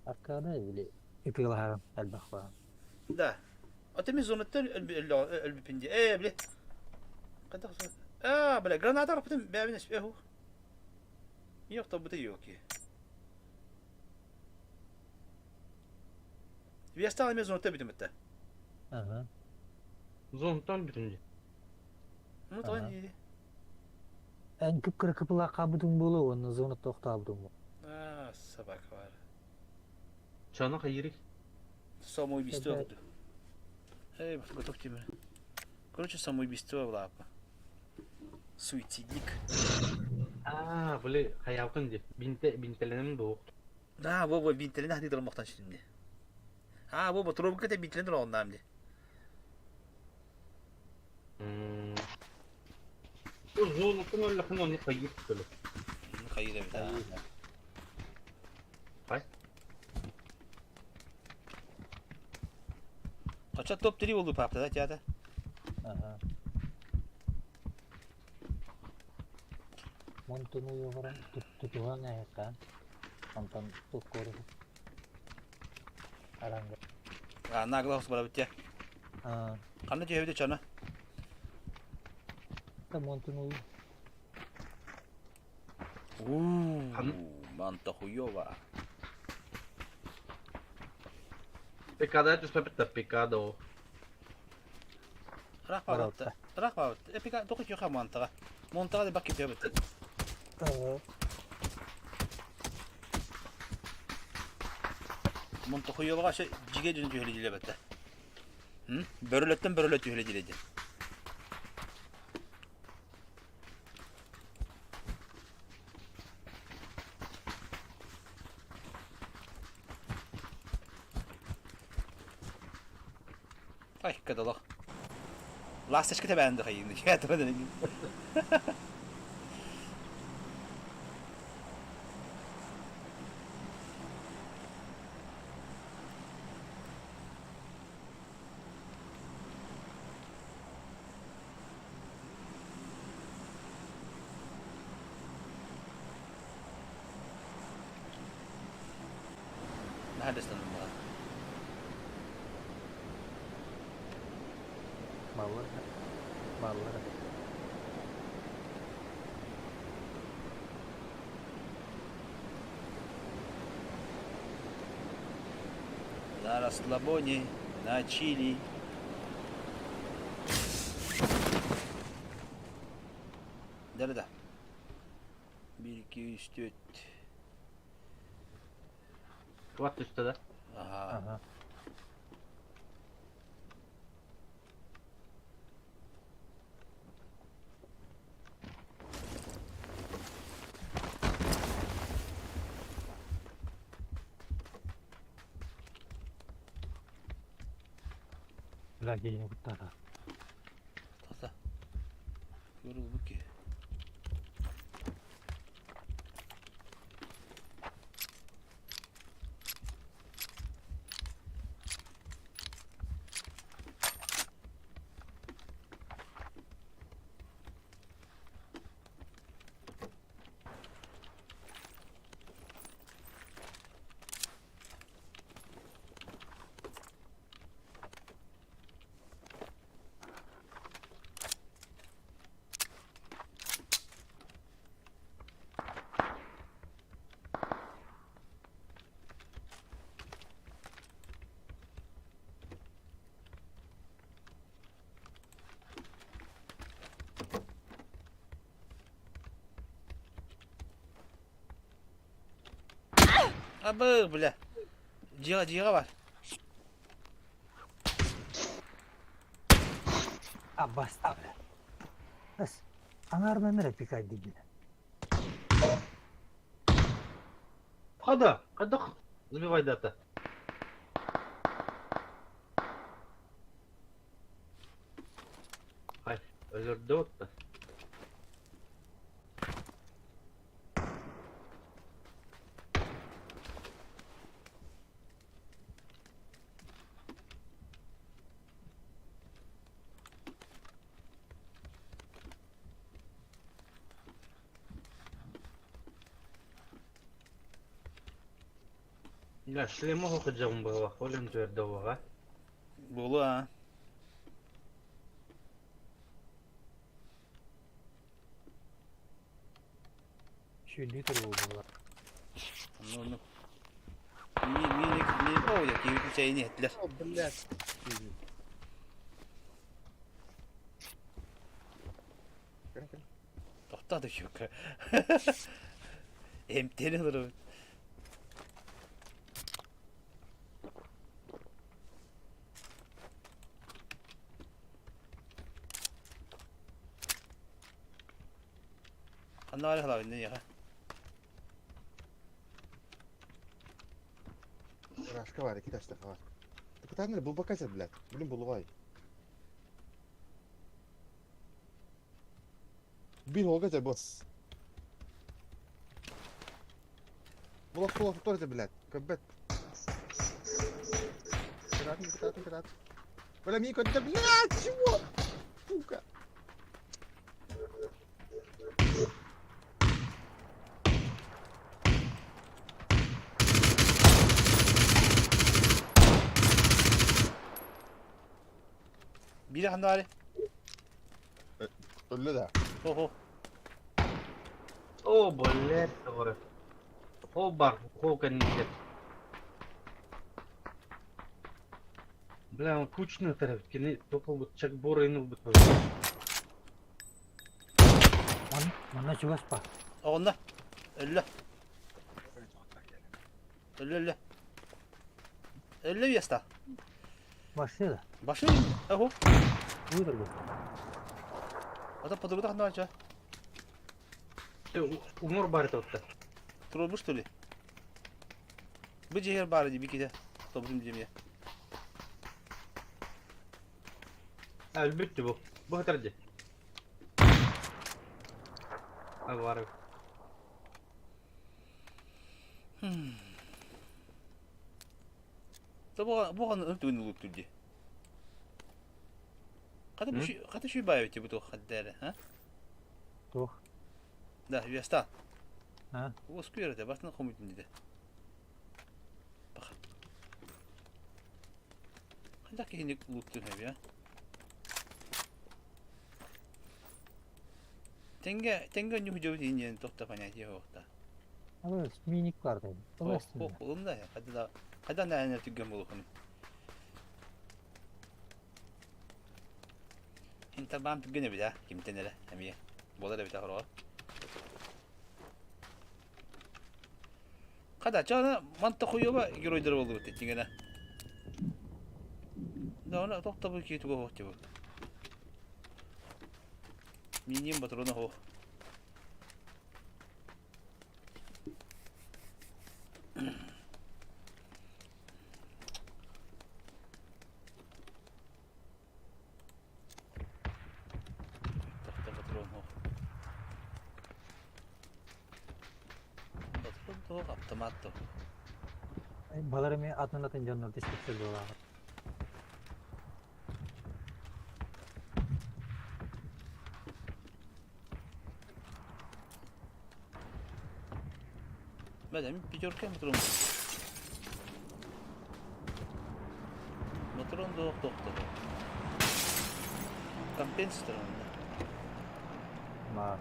Speaker 3: Аркадий били ытыалаһарым элбэх баар.
Speaker 1: Да. Ата мин зонаттан өлбүппүн дии. Ээ, били. Хайдах Аа, бля, граната арпытым бэбин эспэху. Yok тобута yok ki. Вестал эме зонатта бүтүм этте.
Speaker 3: Ага.
Speaker 5: Зонтан бүтүм дии.
Speaker 1: Ну, тоҕо дии.
Speaker 3: Эн кып-кыра кыпылаах хаалбытыҥ буолуо уонна зона тохтообутуҥ буолуо.
Speaker 1: Аа, собака бар.
Speaker 5: Чана хайырый?
Speaker 1: Самоубийство буду. Эй, готов тебе. Короче, самоубийство в лапа. Суицидник.
Speaker 5: Аа, били хайаабытын дии. Бинте бинтэлэнэн буолуох.
Speaker 1: Да, во во бинтелен хати дормохтан şimdi. А, во во трубка те бинтелен дормохтан дии.
Speaker 5: Зонаттан өллөхүн онну хайыр төлө.
Speaker 1: Хайыр эбит.
Speaker 5: Хай.
Speaker 1: Оча топ-3 болду папта да театр.
Speaker 3: Ага. Монтуну йоҕорон тутуһан эһэхэ. Онтон туккур аранга.
Speaker 1: А, нагло барабыт те.
Speaker 3: Аа,
Speaker 1: Ханна түһэбит чана?
Speaker 3: та монтуну
Speaker 1: Уу, манта хуёва.
Speaker 5: Пикада түспэпит пикада о.
Speaker 1: Ыраах баабытта. Ыраах баабыт. Э, пика тоқы түйха монтаға. Монтаға деп бак кетебит.
Speaker 3: Ага.
Speaker 1: Монта хуёваға ше жиге жүн түйхелі дилебетті. Бөрөлөттен бөрөлөт түйхелі диледи. Ай, кадалах. Ласточка тебя бәнді хайын. Я Neredesin lan?
Speaker 3: Баллар. Баллар.
Speaker 1: На расслабоне, на чили. Да-да-да. 1, 2, 3, 4.
Speaker 5: Кват түстэ да?
Speaker 1: Ага.
Speaker 3: Ага. Бля, киһини куттаата.
Speaker 1: Тоқта. Yoruldu ki. Абы, бля. Дьиэҕэ, дьиэҕэ бар.
Speaker 3: А баста бля. Эс, аҥаарынан эрэ пикай диибин.
Speaker 5: Хада, хадах забивайдата. Хай, өлөрдө отта. Да, шлемоҕу кыдьаҕым быһалах, ол эмтүөрдэ уоҕа.
Speaker 1: Буолуо аа.
Speaker 3: Сүүрдүү туруу буолла.
Speaker 1: Онно оннук. Ми ми ми о, я киһи чэйини иһэттилэр.
Speaker 2: О, блядь. Кэл, кэл.
Speaker 1: Тохтоо да чука. Эмтиэн олоробут. Ханна баар халабын эйиэхэ?
Speaker 2: Рашка бар, икки тастаха бар. Кытааннар булбакка сет, блядь. Блин, булугай. Бир холга сет, босс. Булак сула тутар этэ, блядь. Көрбөт. Кытаатын, кытаатын, кытаатын. Бля, мии көрдө, блядь, чего? Сука.
Speaker 1: Биир ханна баарый?
Speaker 2: Өллө да.
Speaker 1: Хо-хо.
Speaker 5: О, блядь, говорю. Хо бар, хо кэннигэ. Бля, он кучный тариф, кини топол чакбор ин ылбыт.
Speaker 3: Манна чугас па.
Speaker 1: Оҕонно. Өллө. Өллө өллө. Өллө веста.
Speaker 3: Машина.
Speaker 1: Башын. Ого.
Speaker 3: Выдергу.
Speaker 1: Ата подруга ханна бача.
Speaker 5: Умур бар тотта.
Speaker 1: Турбуш что ли? Бу жер бары ди биките. Тобузум демия.
Speaker 5: А, бүттү бу. Бу хатар ди. А бар.
Speaker 1: Тобо буган түгүн улук түрди. Ката бу ката шүй бай бу хаддары, ha?
Speaker 3: Туох.
Speaker 1: Да, веста.
Speaker 3: А?
Speaker 1: Уоскуйар бастан хомутун диде. Баха. Ханда кихини улук түрһэ я. Тенге тенге нюхжо инен тохта понятие хоқта.
Speaker 3: Алы миник бар да.
Speaker 1: Ох, ох, улым да я. Хада хада на түгген болухун. Интербам түгген эбит, а? Кимтен эле, эмие. Болар эбит ахырга. Када чана манта хуёба геройдер болду бит тиңгене. Да, она тохта бу ки туго хот бу. Миним патрона хо. Тохта патрон хо. Патрон то автомат то.
Speaker 3: Балар эми атын атын дьоннор диспетчер буолааҕа.
Speaker 1: Бәдәм пятерка патрон. Патрон до тохта. Компенсатор онда.
Speaker 3: Ма.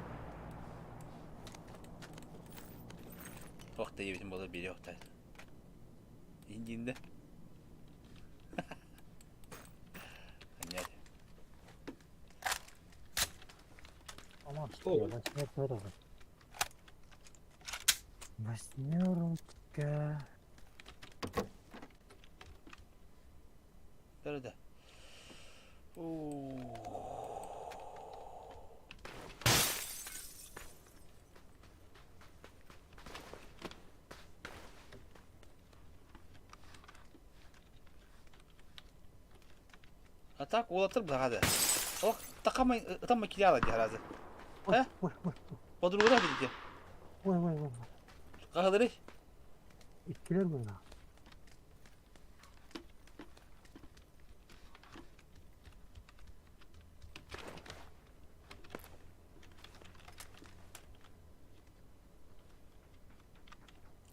Speaker 1: Охта ебитин бола бири охта. Индинде. Понятно.
Speaker 3: Аман.
Speaker 5: О.
Speaker 3: Восьмерка. Восьмерка.
Speaker 1: Да-да. Ух. так уолаттар быһаҕа да. Ол такамай ытаммай кириала дии харазы.
Speaker 3: Ой,
Speaker 1: Э?
Speaker 3: ой, ой,
Speaker 1: Подруга дии.
Speaker 3: ой, ой, ой.
Speaker 1: Хаһылары?
Speaker 3: Иккилэр буолла.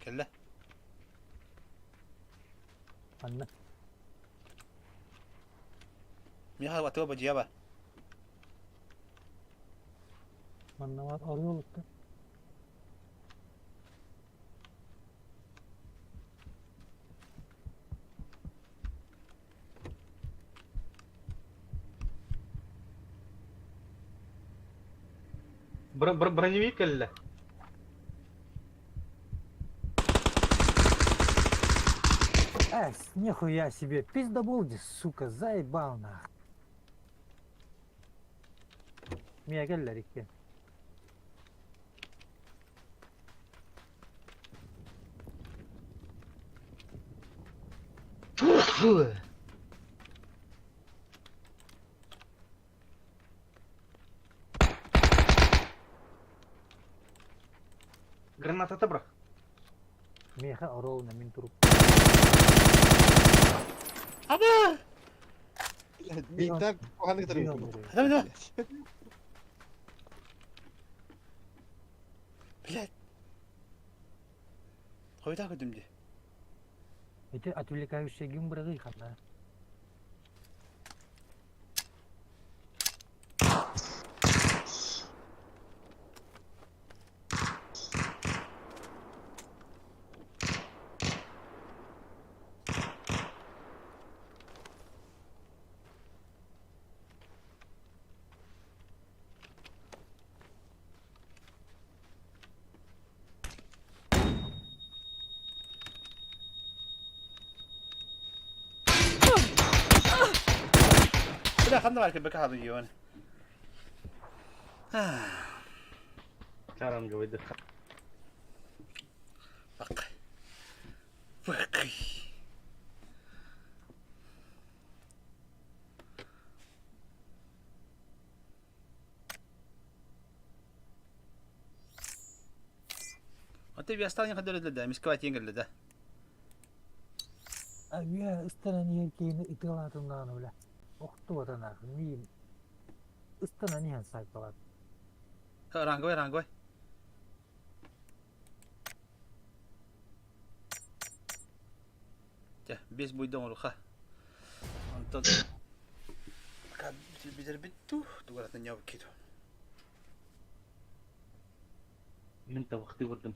Speaker 1: Кэллэ.
Speaker 3: Анна.
Speaker 1: Миха атыа бадьыйа ба.
Speaker 3: Манна бар орел ытты.
Speaker 5: Броневик кэллэ.
Speaker 3: Эс, нихуя себе, пиздобол, сука, заебал нах. Мия кэллэр икки.
Speaker 5: Гранатата бырах.
Speaker 3: Миэхэ оруолуна мин туруп.
Speaker 1: Аба!
Speaker 2: Биитэр куһаҕаны кытары
Speaker 1: Давай, давай. Блядь. Хойутаа көрдүм дии.
Speaker 3: Ити отвлекающий гим быраҕыы ханна?
Speaker 1: Бля, ханна баар кэлбэккэ хаалан иһиэҕин.
Speaker 5: Чаранговый
Speaker 1: Бак. Бак. Аты биастан хадыр да, мисква тиэн да.
Speaker 3: Үө ыстанан иһэр киһини ытыалаатыннаҕына бile охтубатанах миин ыстанан иһэн сайпалат.
Speaker 1: Ранговый, ранговый. Чэ, бес буйда оҥоруха. Онтон бүтэрбит дуу, тугаратын ньобуккиту.
Speaker 5: Мин табахтыы бардым.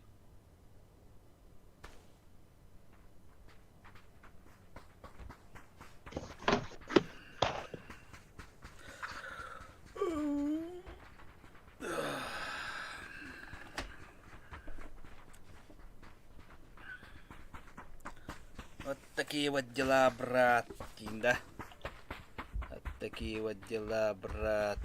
Speaker 1: Вот такие вот дела, брат. Да? Вот такие вот дела, брат.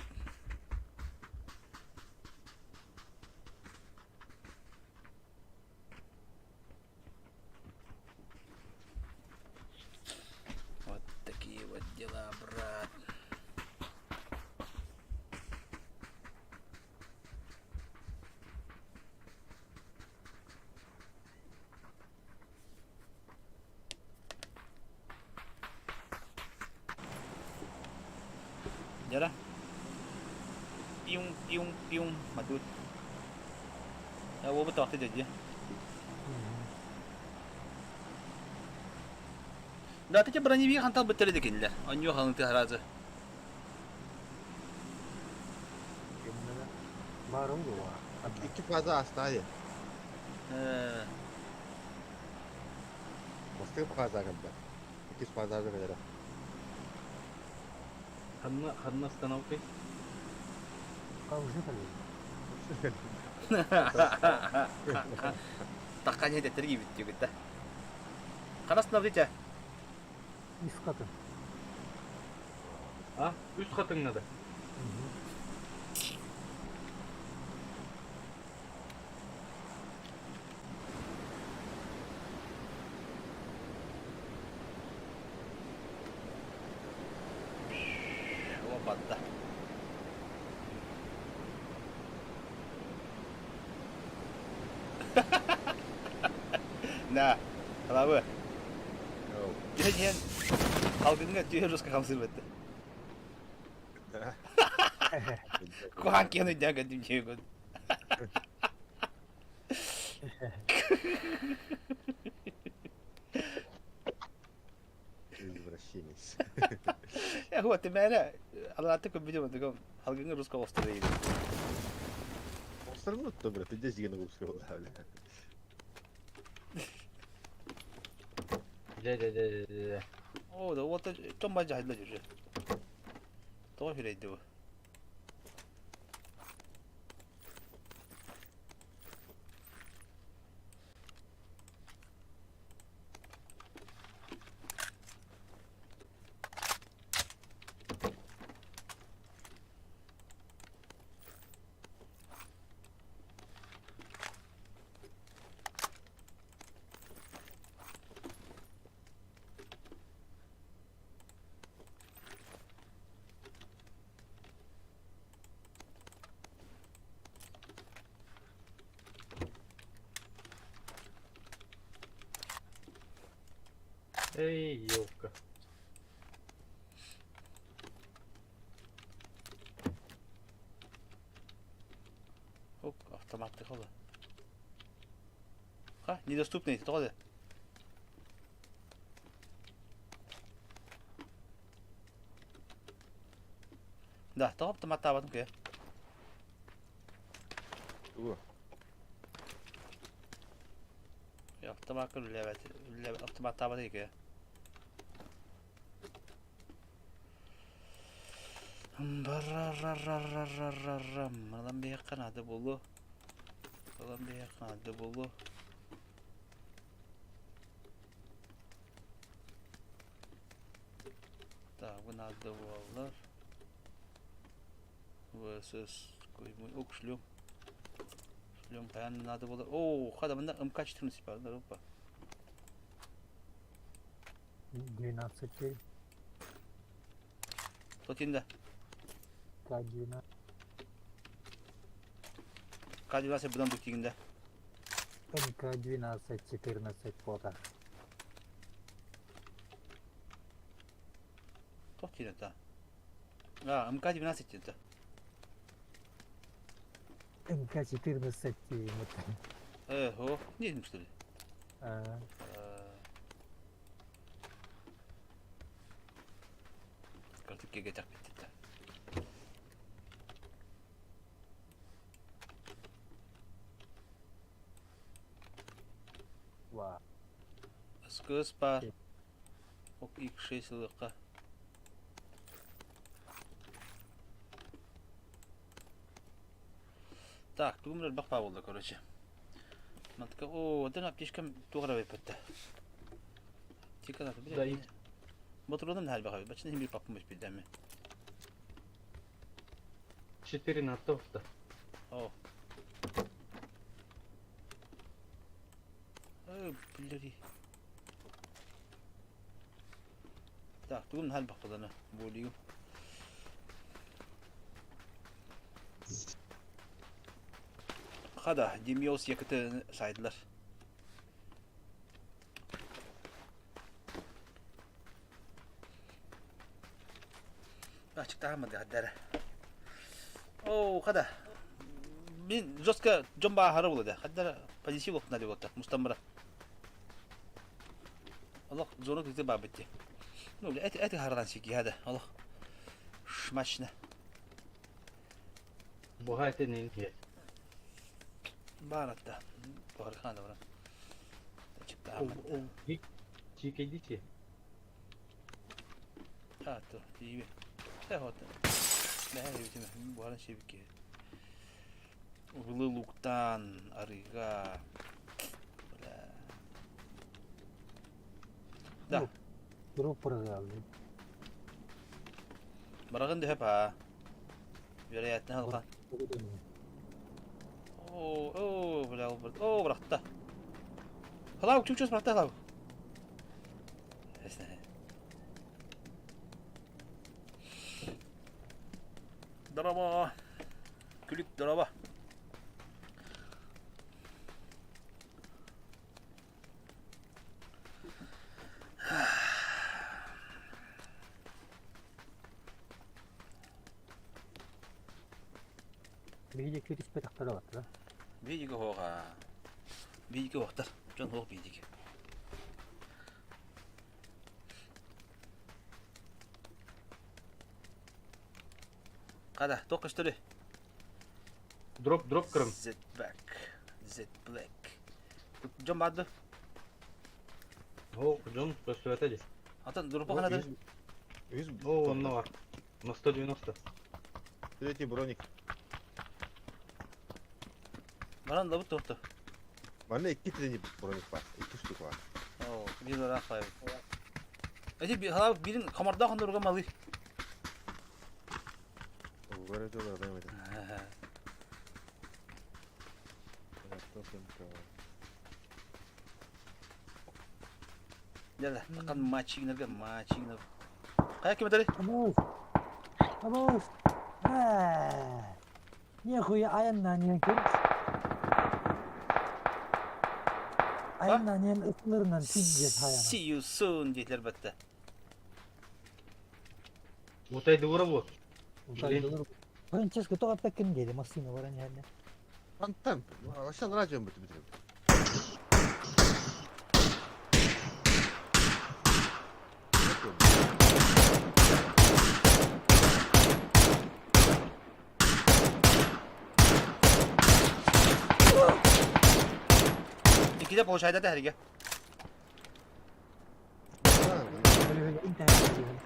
Speaker 1: Вот такие вот дела, брат. Дьара. Пиум, пиум, пиум, матут. Уобут таҕыста дьэ. Да, ты броневик хантал быттары да кинилэр. Онньуо халыҥ тыһараазы.
Speaker 3: Баар ол дуо?
Speaker 2: Икки фаза астаайы. Бастакы фаза кэлбэт. Иккис фаза кэлэрэ.
Speaker 5: Ханна, ханна остановкой?
Speaker 3: Уже кэллим.
Speaker 1: Такка не теттерги бүттүгүт да. Ханас навдите.
Speaker 3: Үс хатын.
Speaker 5: А, үс хатыңна да.
Speaker 1: Барда. На, халабы. Түһэн иһэн халгыҥҥа түһэ жестко хамсыыр бэтте.
Speaker 2: Да.
Speaker 1: Куһаан киһин өйдөөн көрдүм дьиэгин.
Speaker 2: Извращенец.
Speaker 1: Э, вот, мээрэ, алааты көрбүтүм, отугум, халгыҥҥа русского остро игры.
Speaker 2: Все равно добре, ты здесь ген русского, бля.
Speaker 5: Дьэ дьэ дьэ дьэ дьэ.
Speaker 1: О, да, вот, дьон баар дьаһайдылар уже. Тоҕо үрэйди бу?
Speaker 5: Эй, елка.
Speaker 1: Оп, автоматты хола. Ха, недоступный, тоҕо да? Да, тоҕо автоматтаабатым кэ.
Speaker 2: Тугу?
Speaker 1: Автомакка үлэлээбэт, үлэлээбэт, автоматтаабат кэ. Барарарарарарарам. Ылан биһиэххэ наада буолуо. Ылан биһиэххэ наада буолуо. Так, бу наада буоллар. ВСС Ок, шлем. Шлем хайаан наада буолар. Оо, хада мында МК-14 бар, опа.
Speaker 3: 12 кей.
Speaker 1: Тотинда.
Speaker 3: К12.
Speaker 1: К-12 бұдан бүктігінде.
Speaker 3: МК-12, 14 фото.
Speaker 1: Тоқ тиді, А, МК-12 деді.
Speaker 3: МК-14 вот.
Speaker 1: Э, о, не что ли?
Speaker 3: А,
Speaker 1: Картып кеге так битти.
Speaker 3: ва.
Speaker 1: СКС бар. Ок, X6 ылыққа. Так, тугум бак болды, короче. Матка, о, один аптечкам туғыра бепетті. Тика
Speaker 5: Да, и
Speaker 1: Ботурудum да бaka. Бачын bir папым билдәме.
Speaker 5: 4 на тофта.
Speaker 1: О. Ой, блядь. Так, тугум хал бакыланы. Болию. Хада, Демиос якыты сайдылар. Ачыктаамады хаддара. О, хада. Мен жестко жомба хары болады. Хаддара позитив лохна деп отта. Мустамбара. Аллах зона кызы ба битти. Ну, эти эти хардан сики хада. Аллах. Шмачно.
Speaker 5: Бугай не нет.
Speaker 1: Баратта. Бархана бара. Ачыктаамады.
Speaker 5: Чик идите.
Speaker 1: А, то, диби. Э, вот. Бәһә битиме. Буарын шебики. Углы луктан, арыга. Бля. Да.
Speaker 3: Дроп прыгал.
Speaker 1: Барагын дөһөп ha. Вероятно халка. О, о, бля, о, бырахта. Халау, чүк-чүк бырахта халау. Дорообо. Күлүк дорообо.
Speaker 3: Биһиги кириспэтэхтэрэ баттара.
Speaker 1: Биһиги оһоҕа. Биһиги оһохтор. Дьон оһох биһиги. Хада, туох көстөрүй?
Speaker 5: Дроп, дроп кырым.
Speaker 1: Z back. Z black. Дьон баар дуо?
Speaker 5: О, дьон көстүбэтэ дии.
Speaker 1: Атын дропа ханады?
Speaker 2: Үс
Speaker 5: О, онно бар. На 190.
Speaker 2: Третий броник.
Speaker 1: Баран да бу туохту.
Speaker 2: Манна икки третий броник бар. Икки штука бар.
Speaker 1: Оо, биир баран хайбыт. Эти халаа бирин хамардаах оннорга малы.
Speaker 2: Угара жолу адам это.
Speaker 1: Дьэ, такан мачигнерге мачигнер. Хайа ким этери?
Speaker 3: Абуус! Абуус! Ээ! Нехуя айаннаан иһэн көр. Айаннаан иһэн ытларынан тиийдиэн хайана.
Speaker 1: See you soon диэтилэр бэтте.
Speaker 5: Утайдыбыра бу.
Speaker 3: Утайдылар. Франческо тоҕо эппэккин диэри массыына баран иһэрнэ.
Speaker 2: Антан, вообще радио бит бит.
Speaker 1: Иккитэ получайда тэһэргэ.
Speaker 3: Өлүһүлэ интернет өлүһүлэ.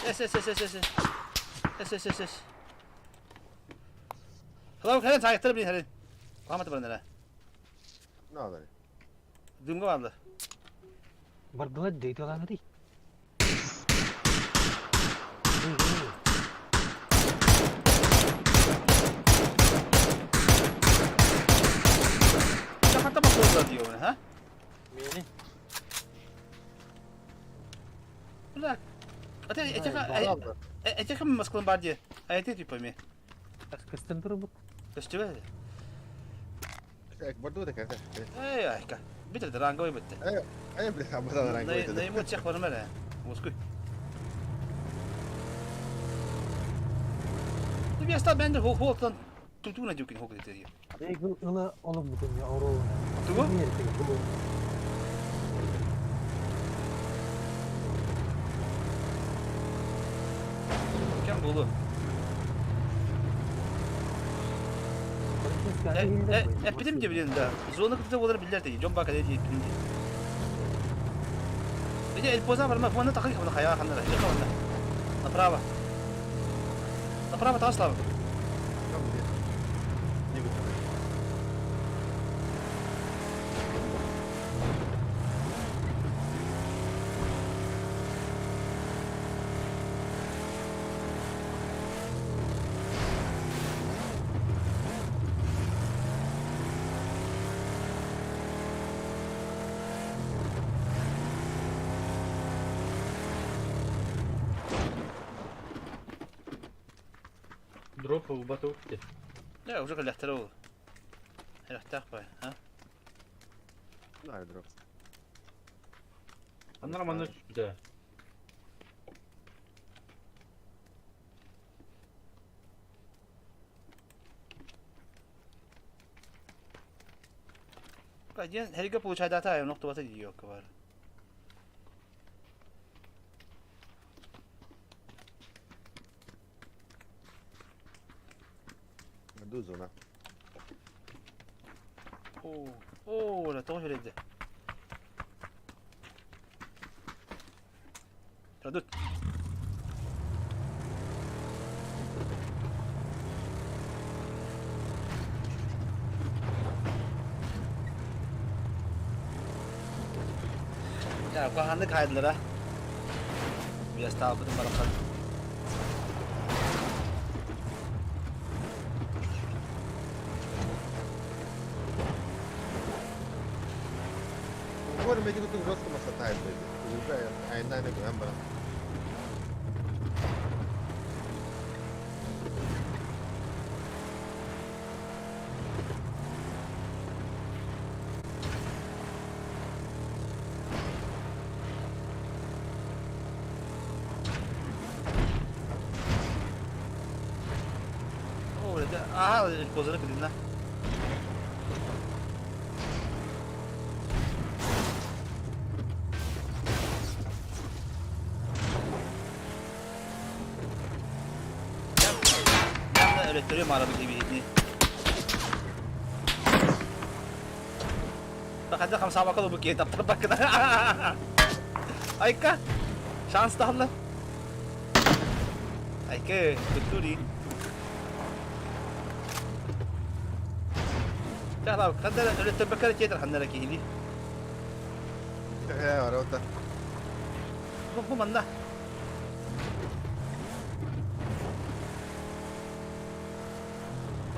Speaker 1: Эс, эс, эс, эс, эс, эс. Эс, эс, эс, эс. Hello, кэлэн саайыктар билин хэрин. Куһамата баран эрэ.
Speaker 2: Надо.
Speaker 1: Дымга бааллар.
Speaker 3: Бардылар дыйтылаҥытый.
Speaker 1: Хата бахтылар диyor, ha?
Speaker 3: Мени.
Speaker 1: Бля. Ата этих Москвы бар дии. А это типа ми.
Speaker 3: Көстөн турбут.
Speaker 1: Көстүбэ.
Speaker 2: Барду да кэрэ.
Speaker 1: Эй, айка. Битер ранговый битте.
Speaker 2: Эй, бля, абыдан ранговый.
Speaker 1: На эмоциях барым эрэ. Москвы. Ну, я стал бэнде хол-холтан тутуна дюкин хок дете.
Speaker 3: Эгил ыла оломмутун я ороуна.
Speaker 1: Тугу? Кем булу? Эппитим дии билин да. Зона кытта буолар биллэр дии. Дьон бака дии эппитим дии. Ити Эльпоза барма фона тахы хабына хаяа ханнара. Ити хабына. Направо. Направо таас Слава.
Speaker 5: Дроп ылбата укте.
Speaker 1: Да, уже кэллэхтэрэ ол. Элэхтээх бай, а?
Speaker 2: Знаю, дроп.
Speaker 5: А нормально да.
Speaker 1: Диэн хэригэ получайдаата айан охтубата диэккэ бар.
Speaker 2: Зона.
Speaker 1: Оо, оо, la тоҕо үрэйдэ. Радут. Я куһаҕаннык хаайдылара. Биэстаабытым барахсан.
Speaker 2: Тоҕо эрэ мэти курдук жестко масатаайбыт Ууга айаннаан көһөн баран.
Speaker 1: О, это... Ага, козыры кылынна. Өлөттөрүм арабы кибиһитини. Ханна хамсаабакка да бу киһи таптарбаккына. Айка, шанс таһылла. Айка, культури. Чахлав, ханна өлөттөрбөккө тиэтэр ханна эрэ киһилии.
Speaker 2: Ээ, барабыта.
Speaker 1: Бу манна.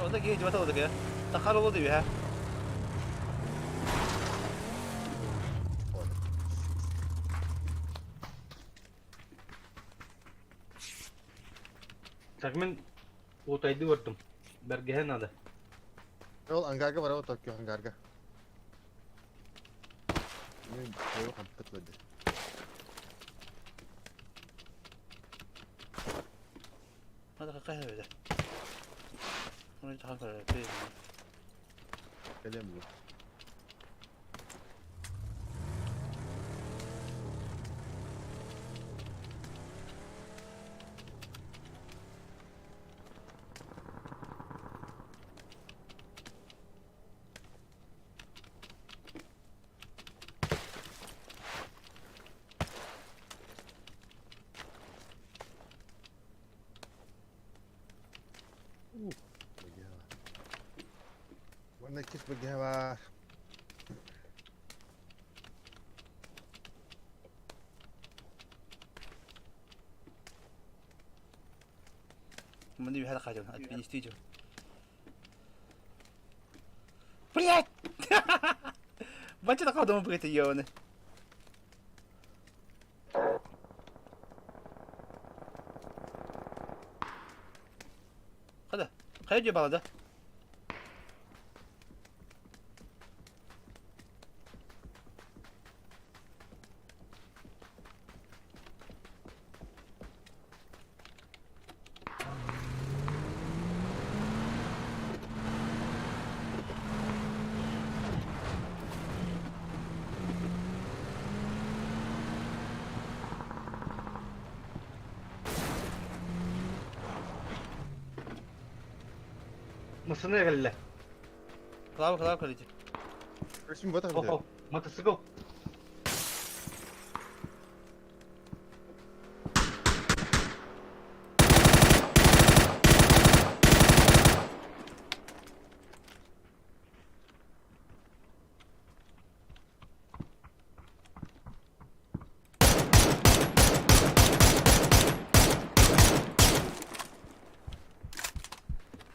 Speaker 1: Онно киһи дьыбата олуга. Тахар олу дибиһэ.
Speaker 5: Так мин утайды көрдүм. Бэргэһэ надо.
Speaker 2: Ол ангарга барабыт Токио ангарга. Мен тойу хампыт бады.
Speaker 1: Hadi какая öyle. Onu daha kadar.
Speaker 2: Кэлиэм бу. Уонна иккис быргыһа баар.
Speaker 1: Маны үһэ хаажан, альпинистии дьон. Блять! Бачча да быгыты ёны. Хада, хайа дьэ балада.
Speaker 5: Массыына кэллэ.
Speaker 1: Клава, клава кэлити.
Speaker 2: Өрсүн ботах
Speaker 5: О, мотоцикл.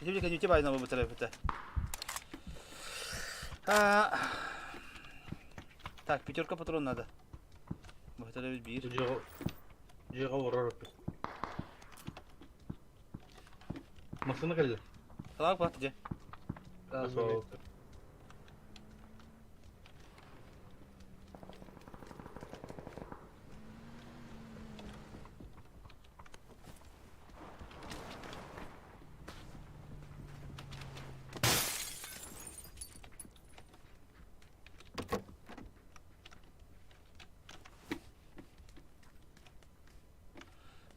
Speaker 1: Ити кэнники байна бу бутара. А Так, пятерка патрон надо. Бутара биир.
Speaker 5: Дьиэҕэ олорор Массыына кэллэ.
Speaker 1: Клава кулат дьэ.
Speaker 5: Сол.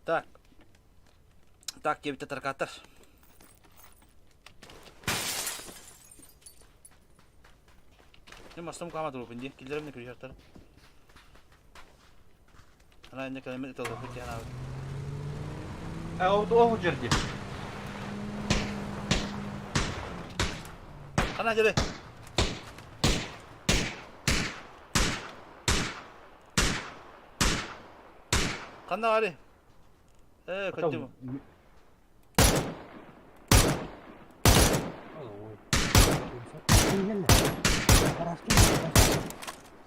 Speaker 1: Так. Так, диэбитэ таркааттар. Дьэ мастым каама туруупун дии. Киллэрим да күрүһэртэр. Ана инне кэлэммит ыталларбыт дии санаабыт.
Speaker 5: Э, ол дьэрди.
Speaker 1: Ана дьэри. Ханна баарый? Ээ, көттүм.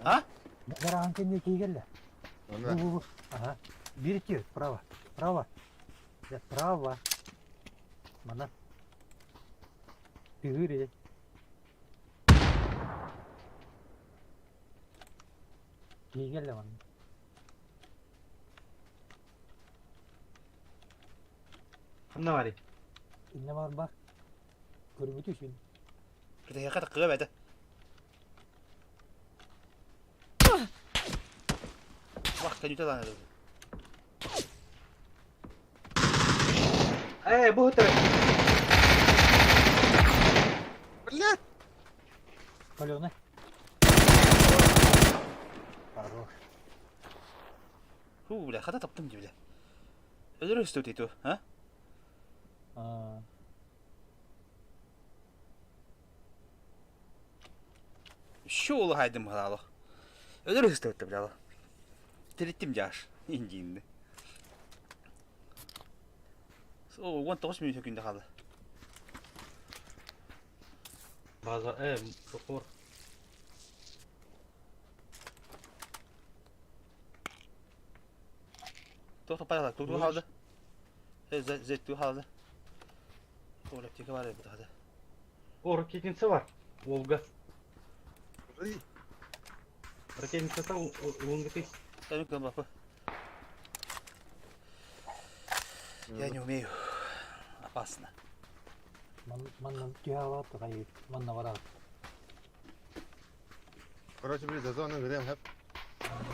Speaker 1: А?
Speaker 3: Гараан кэннэ киигэллэ.
Speaker 2: Онно.
Speaker 3: Бу, бу, бу. Ага. Биир право. Право. Да, право. Мана. Тыгыр иде. Киигэллэ манна.
Speaker 5: Ханна барый?
Speaker 3: Инне бар бар. Көрбүтү үчүн.
Speaker 1: Кытэһиэхэ таккыга бэйэтэ. Вах, көнүтэ лаан эрэ.
Speaker 5: Э, бу өтөр.
Speaker 2: Блядь!
Speaker 3: Паленый. Хорош.
Speaker 1: Ху, бля, хата таптым дии, бля. Өлөр өстө титу, а?
Speaker 3: А,
Speaker 1: Еще улахайдым халало. Өлөр өстө бля. Тириттим жаш. Индиинди. О, 19 минут күндө қалды.
Speaker 5: База, топор.
Speaker 1: Туох топпайла, тугу хаалды. Зеттүү хаалды. Ол аптека бар эбит хата.
Speaker 5: О, ракетница бар. Волга.
Speaker 2: Ой,
Speaker 5: Ракетница улунгаты.
Speaker 1: Дай мне бапы. Я не умею. Опасно.
Speaker 3: Манна түһэ аҕай манна барар.
Speaker 2: Короче, блядь, за зону грем, хэп.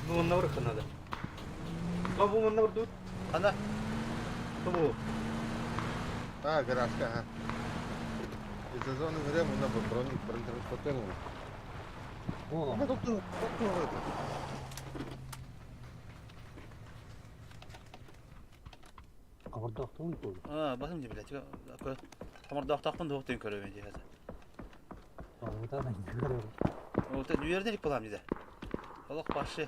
Speaker 5: Ну, он наверх надо. Бабу, он наверх тут.
Speaker 1: Ана,
Speaker 5: Бабу.
Speaker 2: А, гаражка, ага. И за зону грем, он на броник, бронетранспортер.
Speaker 3: О,
Speaker 2: Ну, тут, тут, тут,
Speaker 3: хабардаахтылый буолла.
Speaker 1: а, басым дии, блядь. Хамардаахтаахпын дуох тыын көрөбүн дии хата.
Speaker 3: Оҕутан көрөр.
Speaker 1: Вот это үөрдэ балам дии. Олох башы.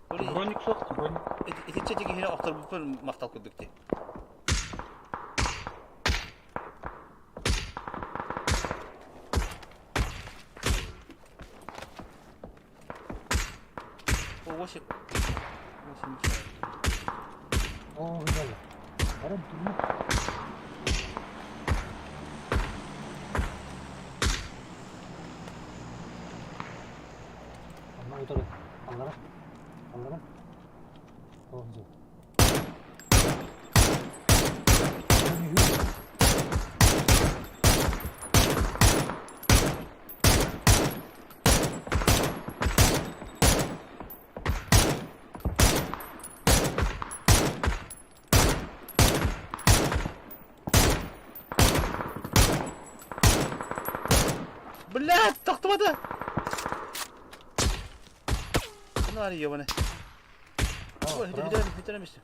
Speaker 4: Броник сох, броник.
Speaker 1: Итиччэ тиги хине охторбуппун махтал курдук дии. О, восемь. Восемь человек.
Speaker 3: Оо, güzel. Баран түрмө. Онно утары. Аллара. Аллара. Оонжу.
Speaker 1: Блядь, тохтубата! Ну, ари ебаный. Ой, хитер месте.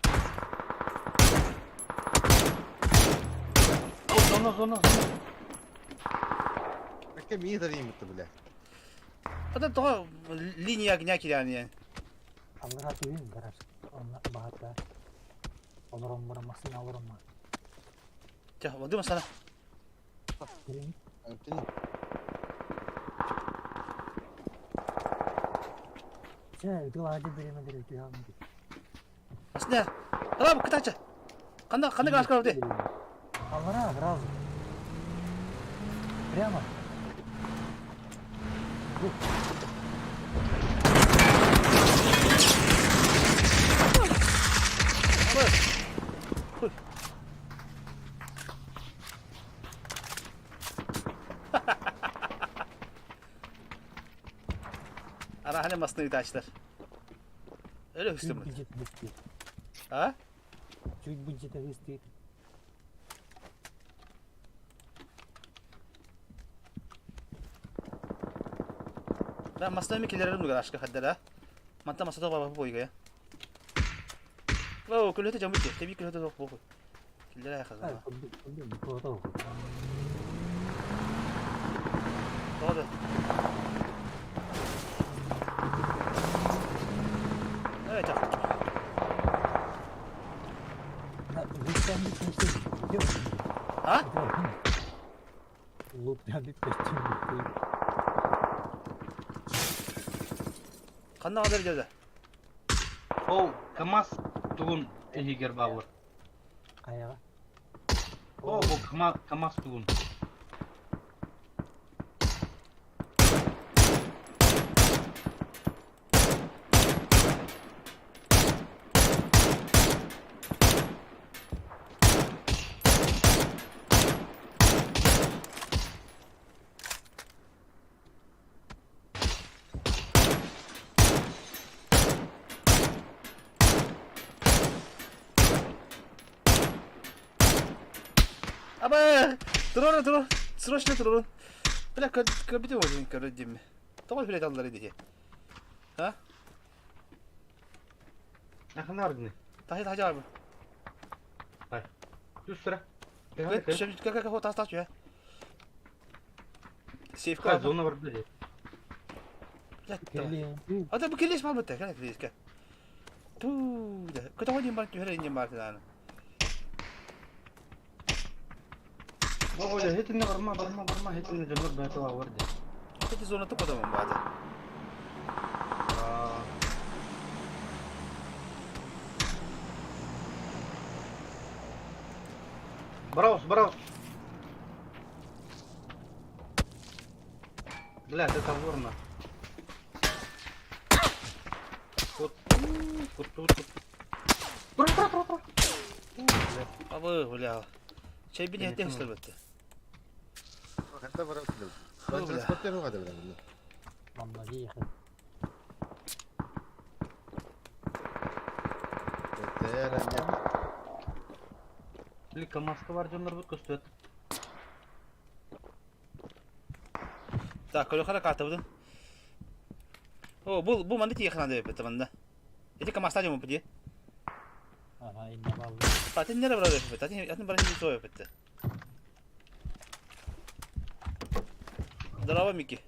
Speaker 4: О, зона, зона, зона.
Speaker 2: Какая мида римит, блядь.
Speaker 1: Это то линия огня киряне.
Speaker 3: Аллара түһүн гараж. Онно баата. Олорон бара машина олорон ма.
Speaker 1: Ча, вадыма сана.
Speaker 3: Кирин.
Speaker 2: Антони.
Speaker 3: Чэ, ытылаады биремедер түһэн.
Speaker 1: Асна. Алап кытача. Канда канда гараж карабы.
Speaker 3: Аллара сразу. Прямо. Бу.
Speaker 1: Хуй. Ара хане масны ытаачтар. Өлө
Speaker 3: Чуть
Speaker 1: хүстүм.
Speaker 3: бюджет быстый.
Speaker 1: А?
Speaker 3: Чуть бюджет быстый.
Speaker 1: Да, масны ми келерим гаражка хаддара. Манта масата баба бойга я. Вау, күлөтө жамыт. Теби күлөтө ток боху. Килдер ай хаза. Тоҕо Э, так. А?
Speaker 3: Лут
Speaker 1: Ханна хадар дьада?
Speaker 5: Ол КамАЗ тугун иһигэр бааллар.
Speaker 3: Хайаҕа?
Speaker 5: О, бу КамАЗ тугун.
Speaker 1: Аба! Турар, турар. Срочно турар. Бля, көрбүтүм ол көрө дим. Тоҕо билет аллар дии. А?
Speaker 5: Ахын ардыны.
Speaker 1: Тахи тахи abi.
Speaker 5: Ай. Түс sıra.
Speaker 1: Кэ тас тас түһэ. Сейфка.
Speaker 5: Зона бар били.
Speaker 1: Ата бу келес бар битте, кэлэ келеске. Туу, көтөҕө диэн бар түһэр инньэ бар тынааны.
Speaker 5: Оҕо хетинне барма барма барма хетинне дьоннор бэйэтэ бар дии.
Speaker 1: Эти зона тупа баада.
Speaker 5: Браус, браус. Блядь, это ворна. Вот, вот тут, вот. Тура, тура, тура, тура.
Speaker 1: Абы, бля. Чэй бини хэтэ хыстар бытты.
Speaker 2: Ханта барар килер. Транспортер уга да билем.
Speaker 3: Манна диэхэ.
Speaker 5: Били КамАЗка бар дьоннор бут көстүөт.
Speaker 1: Так, көрө хара картабытын. О, бу бу манды тиехана деп битте манда. Эти КамАЗта жому бу.
Speaker 3: Ага, инне баллы.
Speaker 1: Атын нere бар деп битте. Атын атын бар хи сой битте. Здорово, Микки.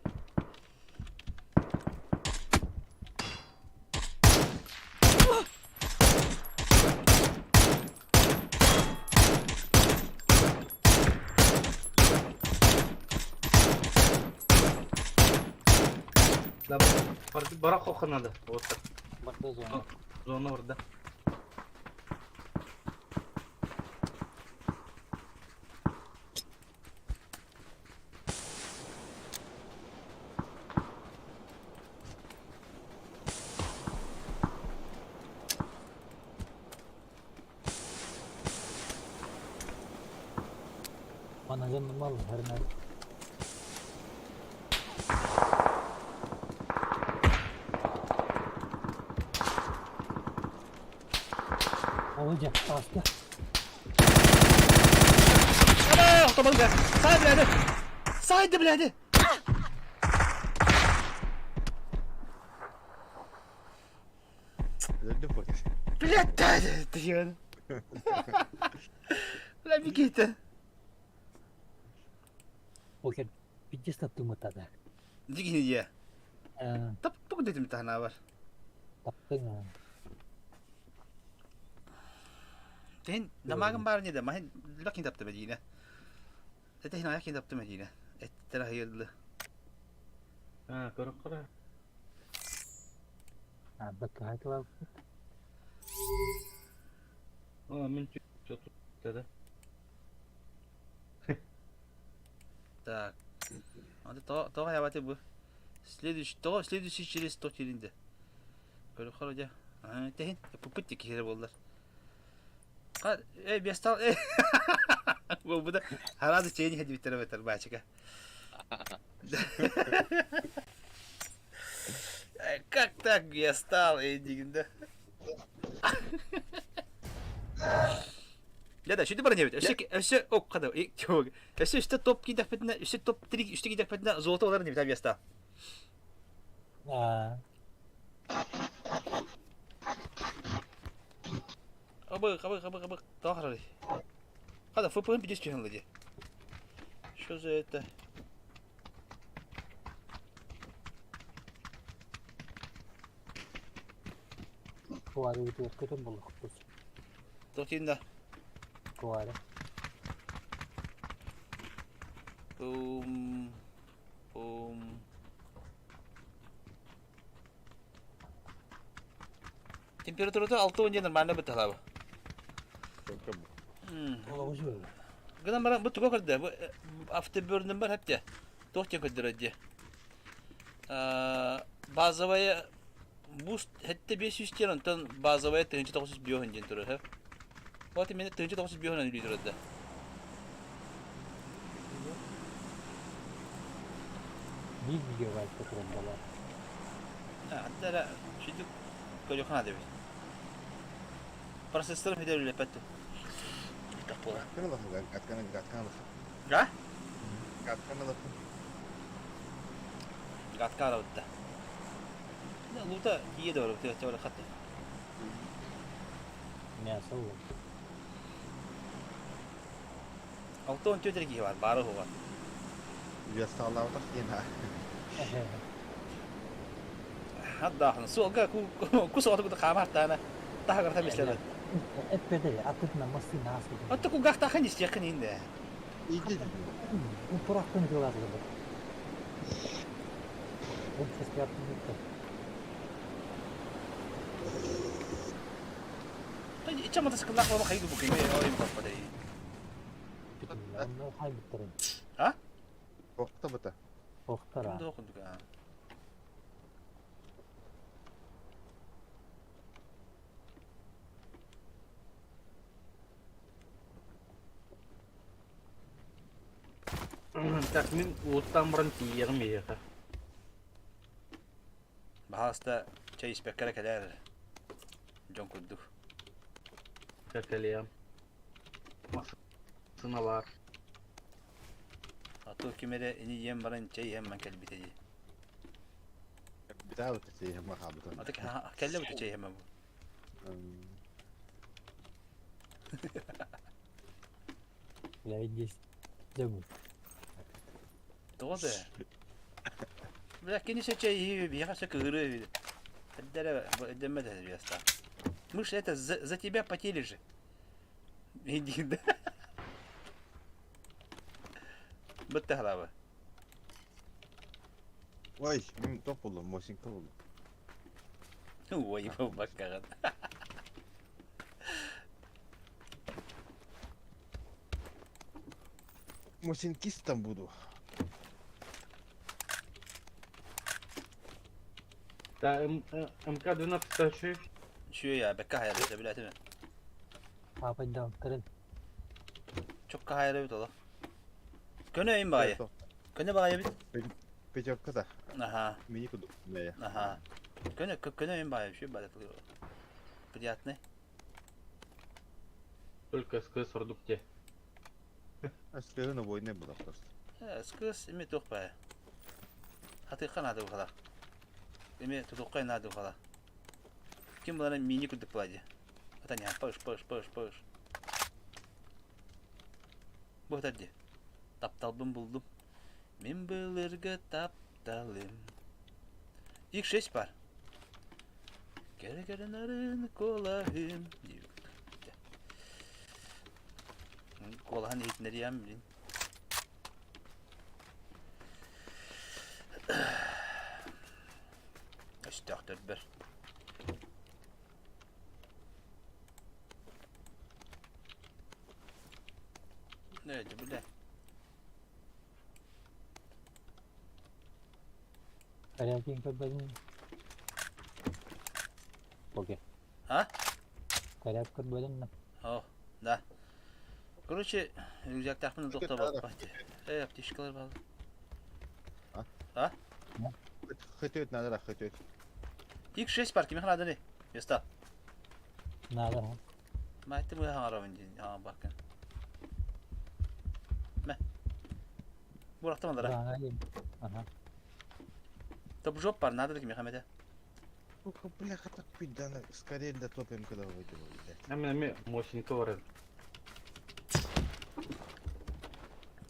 Speaker 5: Да, барах надо. Вот так.
Speaker 3: Барда зона.
Speaker 5: Зона бар да.
Speaker 3: Мана дьоннор мал хернер. Olacak bastı.
Speaker 1: Ана, отобал бля. Сай бляды. Сайды бляды.
Speaker 2: Öldüm bak.
Speaker 1: Блядь, да, да, Бля, Микита.
Speaker 3: Покер пиздец таптымытада.
Speaker 1: Дигини дия. Тап тук дедим тахна бар.
Speaker 3: Таптың.
Speaker 1: Тен дамагын бар не да, махин лакин тапты Медина. Это хина якин тапты Медина. Эттера хайылды.
Speaker 5: А, көрө кара.
Speaker 3: Бакка хайтла.
Speaker 5: О, мен тут да.
Speaker 1: Так. Анда то то ябаты бу. Следующий то следующий через 100 келинди. Көрө хородя. А, тehen пупытти кире болдуlar. Ка, э, бестал, э. Бу бу да харады чейни хеди битере бетер бачка. Как так я стал, эй, дигинде. Да, да, шүтү бар не бит. Өсө өсө ок када. Өсө үстө топ кидек битне, өсө топ 3 үстө кидек битне золото олар не бит абьяста.
Speaker 3: А,
Speaker 1: Абы, абы, абы, абы, тахрали. Када ФПМ 50 түһэн Что за это?
Speaker 3: Куары өтө көтөн болду кутус.
Speaker 1: Тохтинда.
Speaker 3: Куары.
Speaker 1: Бум. Бум. Температурата 60 диэн нормально быталаба. Гынан баран бу туга көрдө? Бу автоберным бар хәптә. Туох диэн көрдөрөр дии. Базовая буст хәтта 500 диэн онтон базовая 1905 диэн турар хэ. Вот именно 1905 үлүү турар да.
Speaker 3: Биир гигабайтка турар буолар.
Speaker 1: Хатта эрэ сүдүк көрүөххэ наада эбит. Процессорым бүтэр үлэппэт дуо? Бүтэх буолар.
Speaker 2: Гатканы ылахын, гатканы, гатканы ылахын.
Speaker 1: Га?
Speaker 2: Гатканы ылахын.
Speaker 1: Гатка арабытта. Лута тиийэ да барбыт, бары хатты.
Speaker 3: Мясо ол.
Speaker 1: 64 эрэ киһи бар, баара уһуга.
Speaker 2: Уястаалаабатах диэн аа.
Speaker 1: Даахын суолга кус оҕото хаамааттаана таһагарта мислэбэт.
Speaker 3: Эппэтэй, атытна массыына ааспытын.
Speaker 1: Отто кулгаахтаахын истиэххин иһин да.
Speaker 2: Иди.
Speaker 3: Упурахтын тылаатылар. Ол честяттын бүттэ.
Speaker 1: Иччэ мотоцикллаах буола хайы букуйме ойым коппадай.
Speaker 3: Онно хайбыттарын.
Speaker 1: А?
Speaker 2: Охта
Speaker 3: Охтара.
Speaker 1: Ким да курдук аа.
Speaker 5: Так, мин уоттаан баран тиийиэҕим эһиэхэ.
Speaker 1: Баһаалыста чэй испэккэ эрэ кэлээр дьон курдук.
Speaker 5: Кэлиэм. Массыына баар.
Speaker 1: А то ким эрэ ини ийэм баран чэй иһэн ман кэлбитэ дии.
Speaker 2: Битаабыт чэй иһэн хаалбытын.
Speaker 1: А так кэллэ бу чэй иһэн бу.
Speaker 3: Бля, здесь забыл.
Speaker 1: Тоҕо да? Бля, кини се чэй иһи биһиэхэ се кыһырыы эбит. Эрдэрэ эрдэммэт этэ Мы ж это за, за тебя потели же. Иди, да. Бытта халаба.
Speaker 2: Ой, мин топ булдум, мосинка булдум.
Speaker 1: Ой, баккаҕын.
Speaker 2: Мосинкистом буду.
Speaker 5: Та МК-12 тащи.
Speaker 1: Үчүгэй бэккэ хайарбыт билэтими.
Speaker 3: Папайдаабыттарын.
Speaker 1: Чокка хайарбыт олох. Көнө өйүн баҕайы. Көнө баҕайы эбит.
Speaker 2: Пятерка да.
Speaker 1: Аха.
Speaker 2: Мини кудук.
Speaker 1: Аха. Көнө көнө өйүн баҕайы үчүгэй баҕайы. Приятный.
Speaker 5: Только СКС ордук те.
Speaker 2: СКС на войне была просто.
Speaker 1: СКС эми туох баайа. Хатыхха наада бухала. Эми тутукка наада бухала. Ким булана мини курдук була дии. Атаня пыш пыш пыш пыш. Бу дии. Тапталбын булдум. Мин былыргы тапталым. X6 бар. Кэрэ кэрэ нарын куолаһым. Куолаһын иһитинэриэм блин. Өстөөхтөрбөр. Нэ, бля.
Speaker 3: Корякин көрбөтүн. Окей.
Speaker 1: А?
Speaker 3: Коряк көрбөтүн.
Speaker 1: О, да. Короче, рюкзактаахпын тохтобоппат. Э, аптечкалар баалар.
Speaker 2: А? Хөтөт надо, хөтөт.
Speaker 1: X6 бар, кимиэхэ нааданы? Места.
Speaker 3: Надо.
Speaker 1: Маайты быһа хаҥарабын диэн хаҥа баккын. Мэ. Бурахтым алара.
Speaker 3: Ага.
Speaker 1: Топ-жоп бар, надо кимиэхэ эмэтэ.
Speaker 2: Сука, бляха, так пидана, скорее дотопим, когда выйдем, блядь.
Speaker 5: Эми эми мощника бар.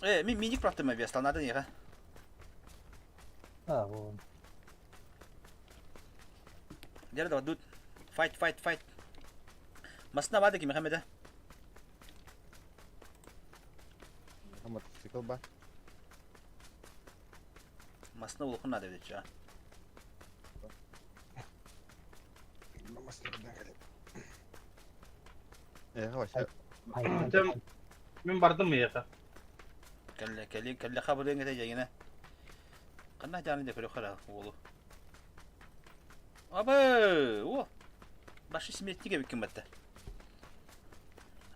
Speaker 1: Э, ми миник бырахтым веста, надо неха.
Speaker 3: А, вон.
Speaker 1: Дьэ, давай, тут. Fight, fight, fight. Масына баады кимиэхэ эмэтэ.
Speaker 2: А мотоцикл ба?
Speaker 1: Масына улахан надо ведь, а.
Speaker 2: Эҕэ вообще
Speaker 5: Мин бардым миэхэ.
Speaker 1: Кэллэ, кэлли, кэллэ хабырыаҥ этэ дьэҥинэ. Ханна дьааны да көрө хара уолу. Абы! О! Башы сметник эбиккин батта.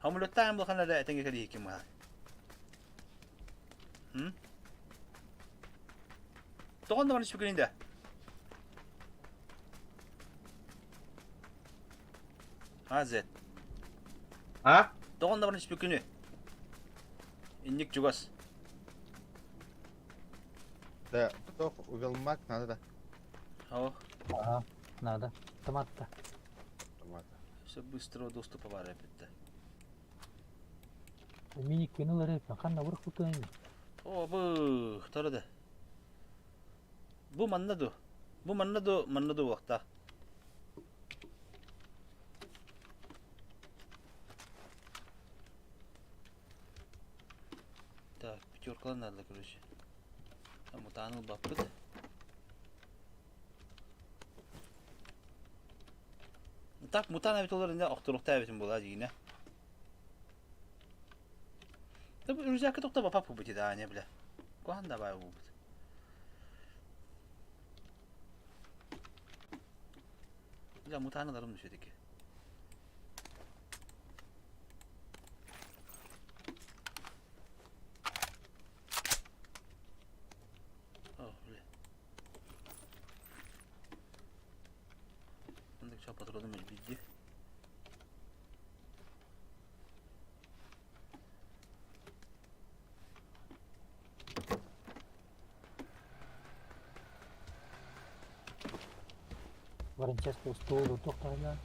Speaker 1: Хамулеттаан булхан эрэ этэҥҥэ кэлиһиккин баһа. М? Тоҕон да баран испиккин да? А, Z.
Speaker 5: А?
Speaker 1: Тоҕон да баран испиккини? Инник чугас.
Speaker 2: Да, тох увелмак надо да.
Speaker 1: О,
Speaker 3: Ага, надо. Томатта.
Speaker 2: Томата.
Speaker 1: все быстрого доступа бар эбит.
Speaker 3: Мини кинулар эппин. Ханна бұрық кутуйм.
Speaker 1: О, бу, да. Бу манна ду. Бу манна ду, манна ду буолуохтаах. Так, пятеркалар надо, короче. Мутааны ылбаппыт. Так, мутаан эбит олор инде охторуохта эбитин буолаа дьиҥинэ. Да бу рюкзакка тохто бапа бу да, не бля. Куһаҕан да баай буолбут. Бля, мутааны ыларым все-таки. О, бля. Маннык чаа патроным элбиирдии.
Speaker 3: Франческо устуол туохтаҕына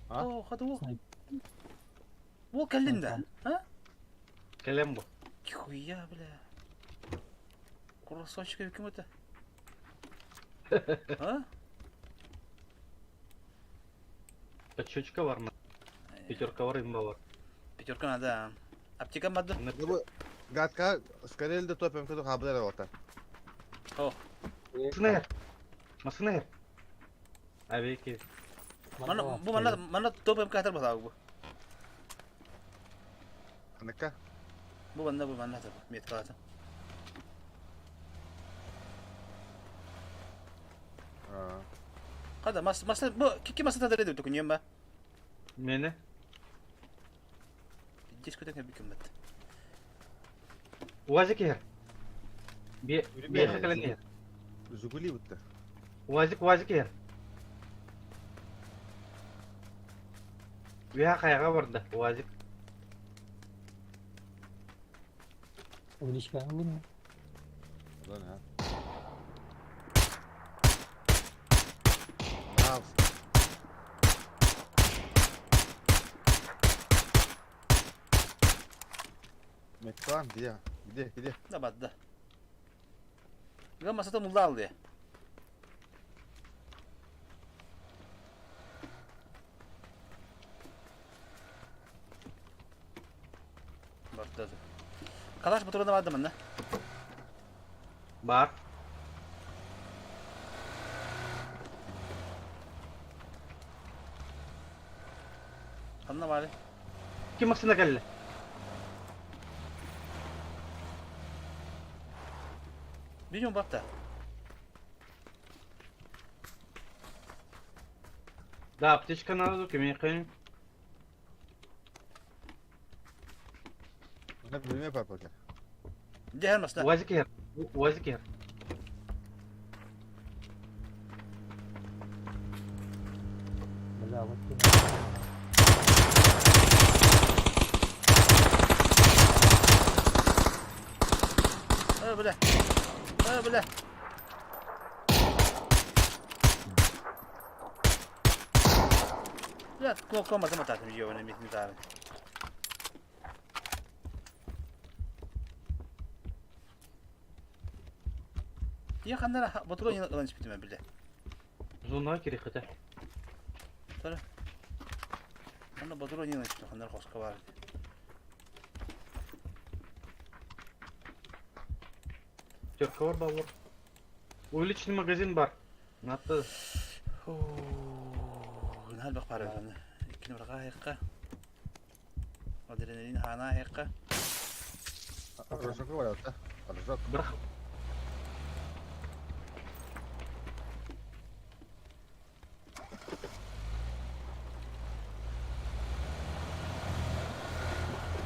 Speaker 2: А?
Speaker 1: Оо, хата уол. Уол кэллин да? А?
Speaker 5: Кэлэн бу.
Speaker 1: Нихуя, бля. Курасочка ким это? А?
Speaker 5: Подщечка бар ма? Пятерка бар, имба бар.
Speaker 1: Пятерка надо, а. Аптека мадды.
Speaker 2: Бу гадка скорее да топим кыды хабдар ота.
Speaker 1: О,
Speaker 5: Масына Масына Абеки.
Speaker 1: мана бу манна манна топ МК хатар бу.
Speaker 2: Аныка.
Speaker 1: Бу манна топ меткалата. Хада мас мас бу кики маса тадыр эди түкүнүм ба.
Speaker 5: Мени?
Speaker 1: Диско көтөн биким бат.
Speaker 5: УАЗик иһэр. Бе бэйэхэ кэлэн иһэр.
Speaker 2: Жигули бутта.
Speaker 5: УАЗик УАЗик иһэр. Үөһэ хайаҕа барда УАЗик.
Speaker 3: Увеличка ылын.
Speaker 2: Ладно, а. Пожалуйста. Мектан, где? Где? Где?
Speaker 1: Да бадда. Гамма сата мулда алды. Барда. Калаш патрона барды манна.
Speaker 5: Бар.
Speaker 1: Ханна бары.
Speaker 5: Ким массыына кэллэ?
Speaker 1: Билион батта.
Speaker 5: Да, аптечка надо, кимиэхэ.
Speaker 2: Она билме папа.
Speaker 1: Дьэ масна.
Speaker 5: УАЗик иһэр. УАЗик иһэр.
Speaker 3: Бля, вот ты.
Speaker 1: Э, бля. Э, бля. Бля, кнопка мазама татым ёбаный митин тары. Я ханнара батурон ылан испитиме бile.
Speaker 5: Зона кириэхэтэ.
Speaker 1: Тары. Анна батурон ылан испитим ханнара хоска бар.
Speaker 5: Пятерка бар баллар. Увеличенный магазин бар. Надо.
Speaker 1: Наһаа элбэх пара аны. Иккини быраҕа аһыахха. Адреналин хаана аһыахха.
Speaker 2: Рожок барата. Рожок.
Speaker 5: Бырах.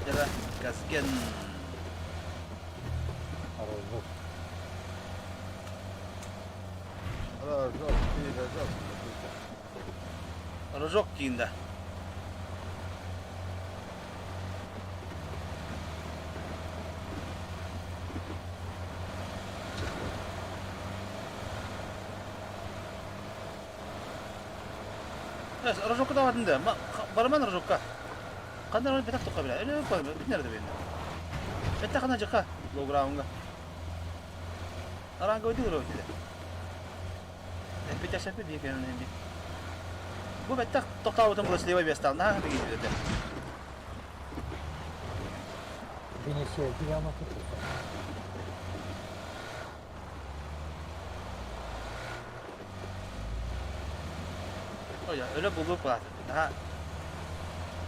Speaker 1: Дьэ, Газген.
Speaker 3: Рожок.
Speaker 2: Рожок, рожок.
Speaker 1: Рожок диин да. Рожокка даҕатын да, барыман рожокка. Ханна бэтэх тоққа билэ. Өлө бит nerede бенде. Бетте хана жыка лограунга. Аранга өйдү көрө өйдү. Эппит әсәпи бие кенен энди. Бу беттэх тоқтаабытын була слева бестал. Наха бигин билете.
Speaker 3: Венеция диама кутуса.
Speaker 1: Ой, өлө булуп баат. Наха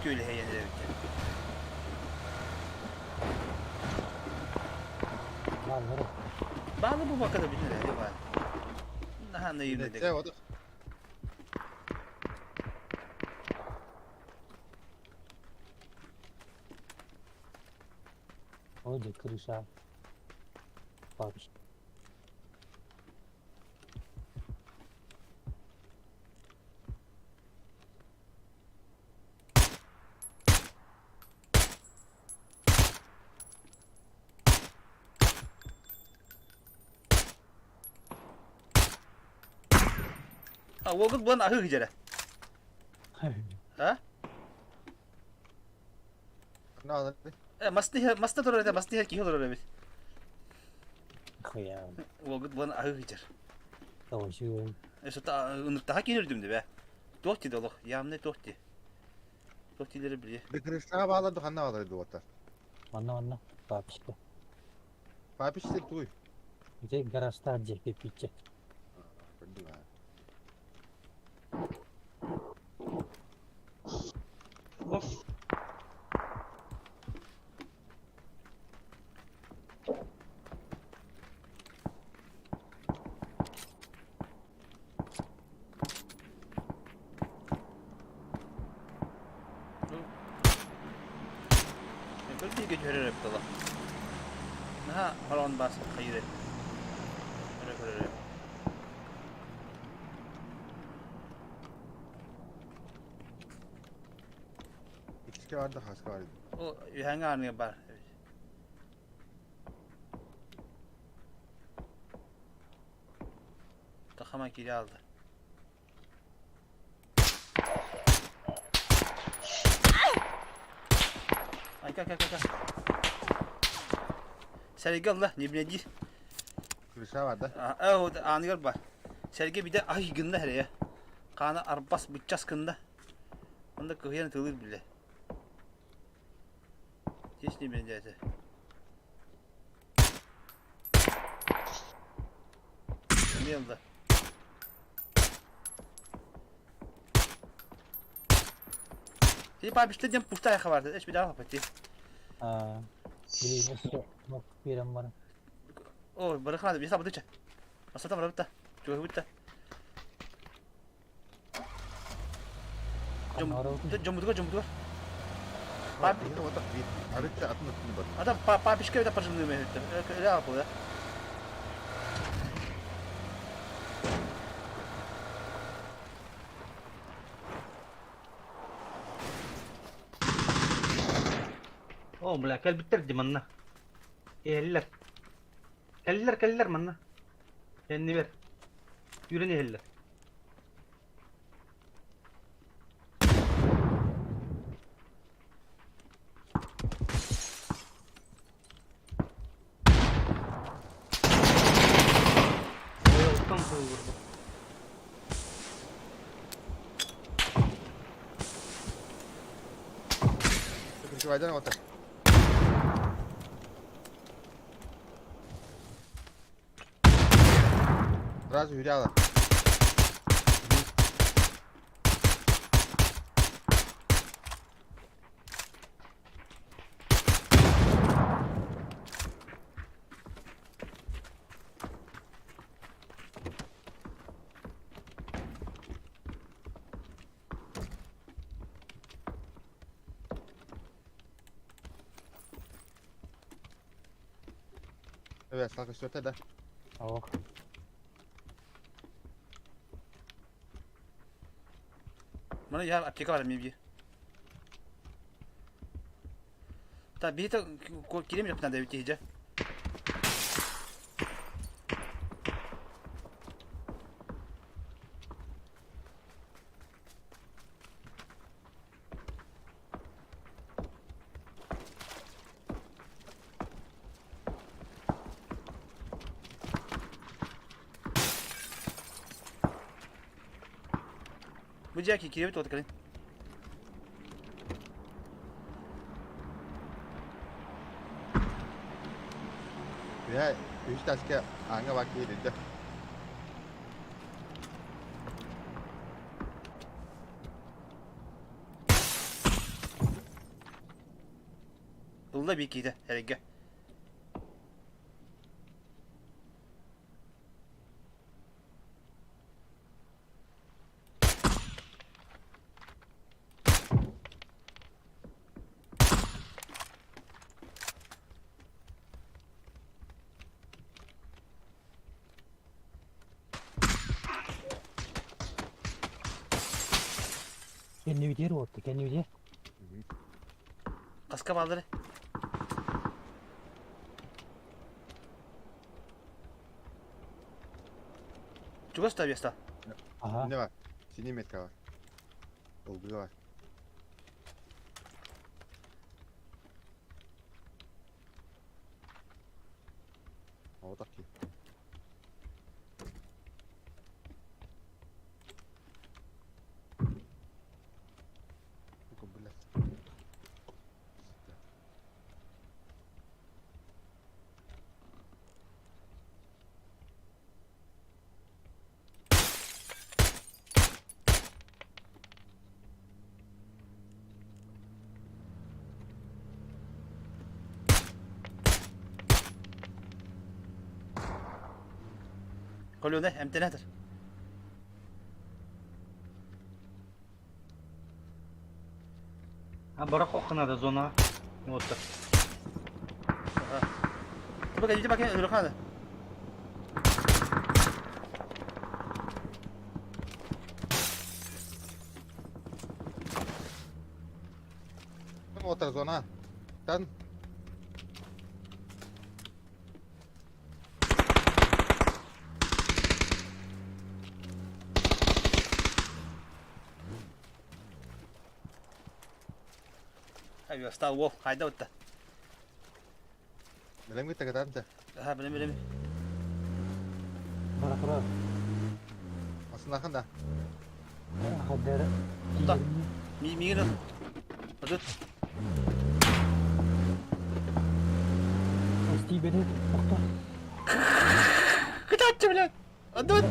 Speaker 1: күле хейен эбит.
Speaker 3: Бааллар.
Speaker 1: Баалы бу бакада билер баар. Наха наивный
Speaker 2: Це вот.
Speaker 3: Ой, дьэ, крыша. Папич.
Speaker 1: А, уолгут булан аһыы дьэрэ. А?
Speaker 2: На,
Speaker 1: Масты масты турар этэ, масты киһи олорор эбит.
Speaker 3: Хуя.
Speaker 1: Уолгут булан аһыы дьэр.
Speaker 3: Тоҕусуй.
Speaker 1: Эсота ыныртаха киһи үрдүм бе. Туох ти долох, явный туох ти. Туох тилери биле.
Speaker 2: Крышаға бағаларды қандай бағаларды оттар?
Speaker 3: Манна манна. Папичка.
Speaker 2: Папич сен туй.
Speaker 3: Ити гаражтаах дьиэ кирпииччэ.
Speaker 5: Оп.
Speaker 1: Көр бииргэ түһэрэр эбит олох. Наһаа хорон бас хайыр эбит. Өрө көрөр эбит.
Speaker 2: Иккиске барды, хаска бар.
Speaker 1: Ол үһэҥҥэ ааныга бар эбит. Тахама кире алды. Айка, айка, айка. Сэргэ алла, не билэди.
Speaker 2: Крыша бар да?
Speaker 1: А, ааныгар бар. Сэргэ биде ай гынна хәрәйә. Хаана арбас быччас гынна. Онда кыһыйан тылыр биле. Здесь не билэди. Мелда. Ти папиште дем пустая хабар. Эч бидаа пати.
Speaker 3: Аа, билигин өссө мок биэрэн баран.
Speaker 1: О, барахна биса бутыча. Асата барабыта. Чуга бутта.
Speaker 3: Ханна барабытый?
Speaker 1: Жомутуга жомутуга.
Speaker 2: Пап. Вот бит. Арыча атын өттүн бар.
Speaker 1: Ата папишке это поживный мехет. Ля да.
Speaker 5: О, бля, кэлбиттэр дии манна. Кэллэр. Кэллэр, кэллэр манна. Кэннибэр. Үүрэн иһэллэр. Ой, оттон кыылбырбыт.
Speaker 2: Крыша байдан оттар. Сразу юряла. Evet, salka söte да.
Speaker 3: Ох.
Speaker 1: Маны я аптека бар мебе. Та бихи кирем жапна да бити хижа. Бу дьэ киирбит уот кэлин.
Speaker 2: Бля, үс таска ааҥҥа баар киһи илдьэ.
Speaker 1: Ылла биир киһитэ эрэйгэ.
Speaker 3: Кэннибитигэр уотта, кэннибитигэр.
Speaker 1: Хаска бааллары. Чугас да веста.
Speaker 3: Ага.
Speaker 2: Не бар. Синий метка бар. Ылгы бар. Вот так. Блядь.
Speaker 1: Колюна эмтэнэтэр.
Speaker 5: А барахолка надо зона. Вот так.
Speaker 1: Бака иди бака өлөхана.
Speaker 2: Отар зона. Тан.
Speaker 1: Айва стал вол хайда утта.
Speaker 2: Билем гитте катанча.
Speaker 1: Аха билем билем.
Speaker 3: Бара турар.
Speaker 2: Асынахан да.
Speaker 3: Хаддара.
Speaker 1: Да. Ми мигин. Адут.
Speaker 3: Стибеде тохто.
Speaker 1: Кытааччы блядь. Адут.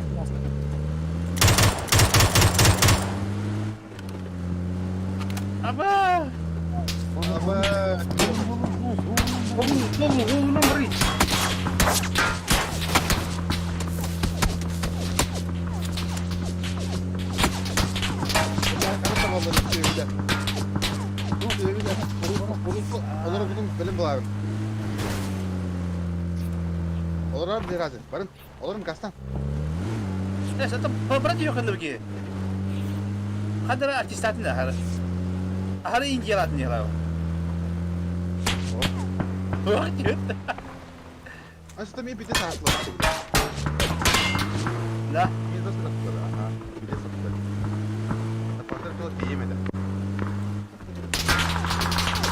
Speaker 1: Аба.
Speaker 2: Аба.
Speaker 5: Голову, голову, голову нам рыть.
Speaker 2: Олорор диразы. Барын. Олорум гастан.
Speaker 1: Э, сата брат yok ki. Хадара артистатын хара. Хара индиялатын яла. Ох, нет.
Speaker 2: Ащта ми бите таслар.
Speaker 1: Да.
Speaker 2: Ми застрахтар. Аха. Бите саптар. Апартар то тиемеде.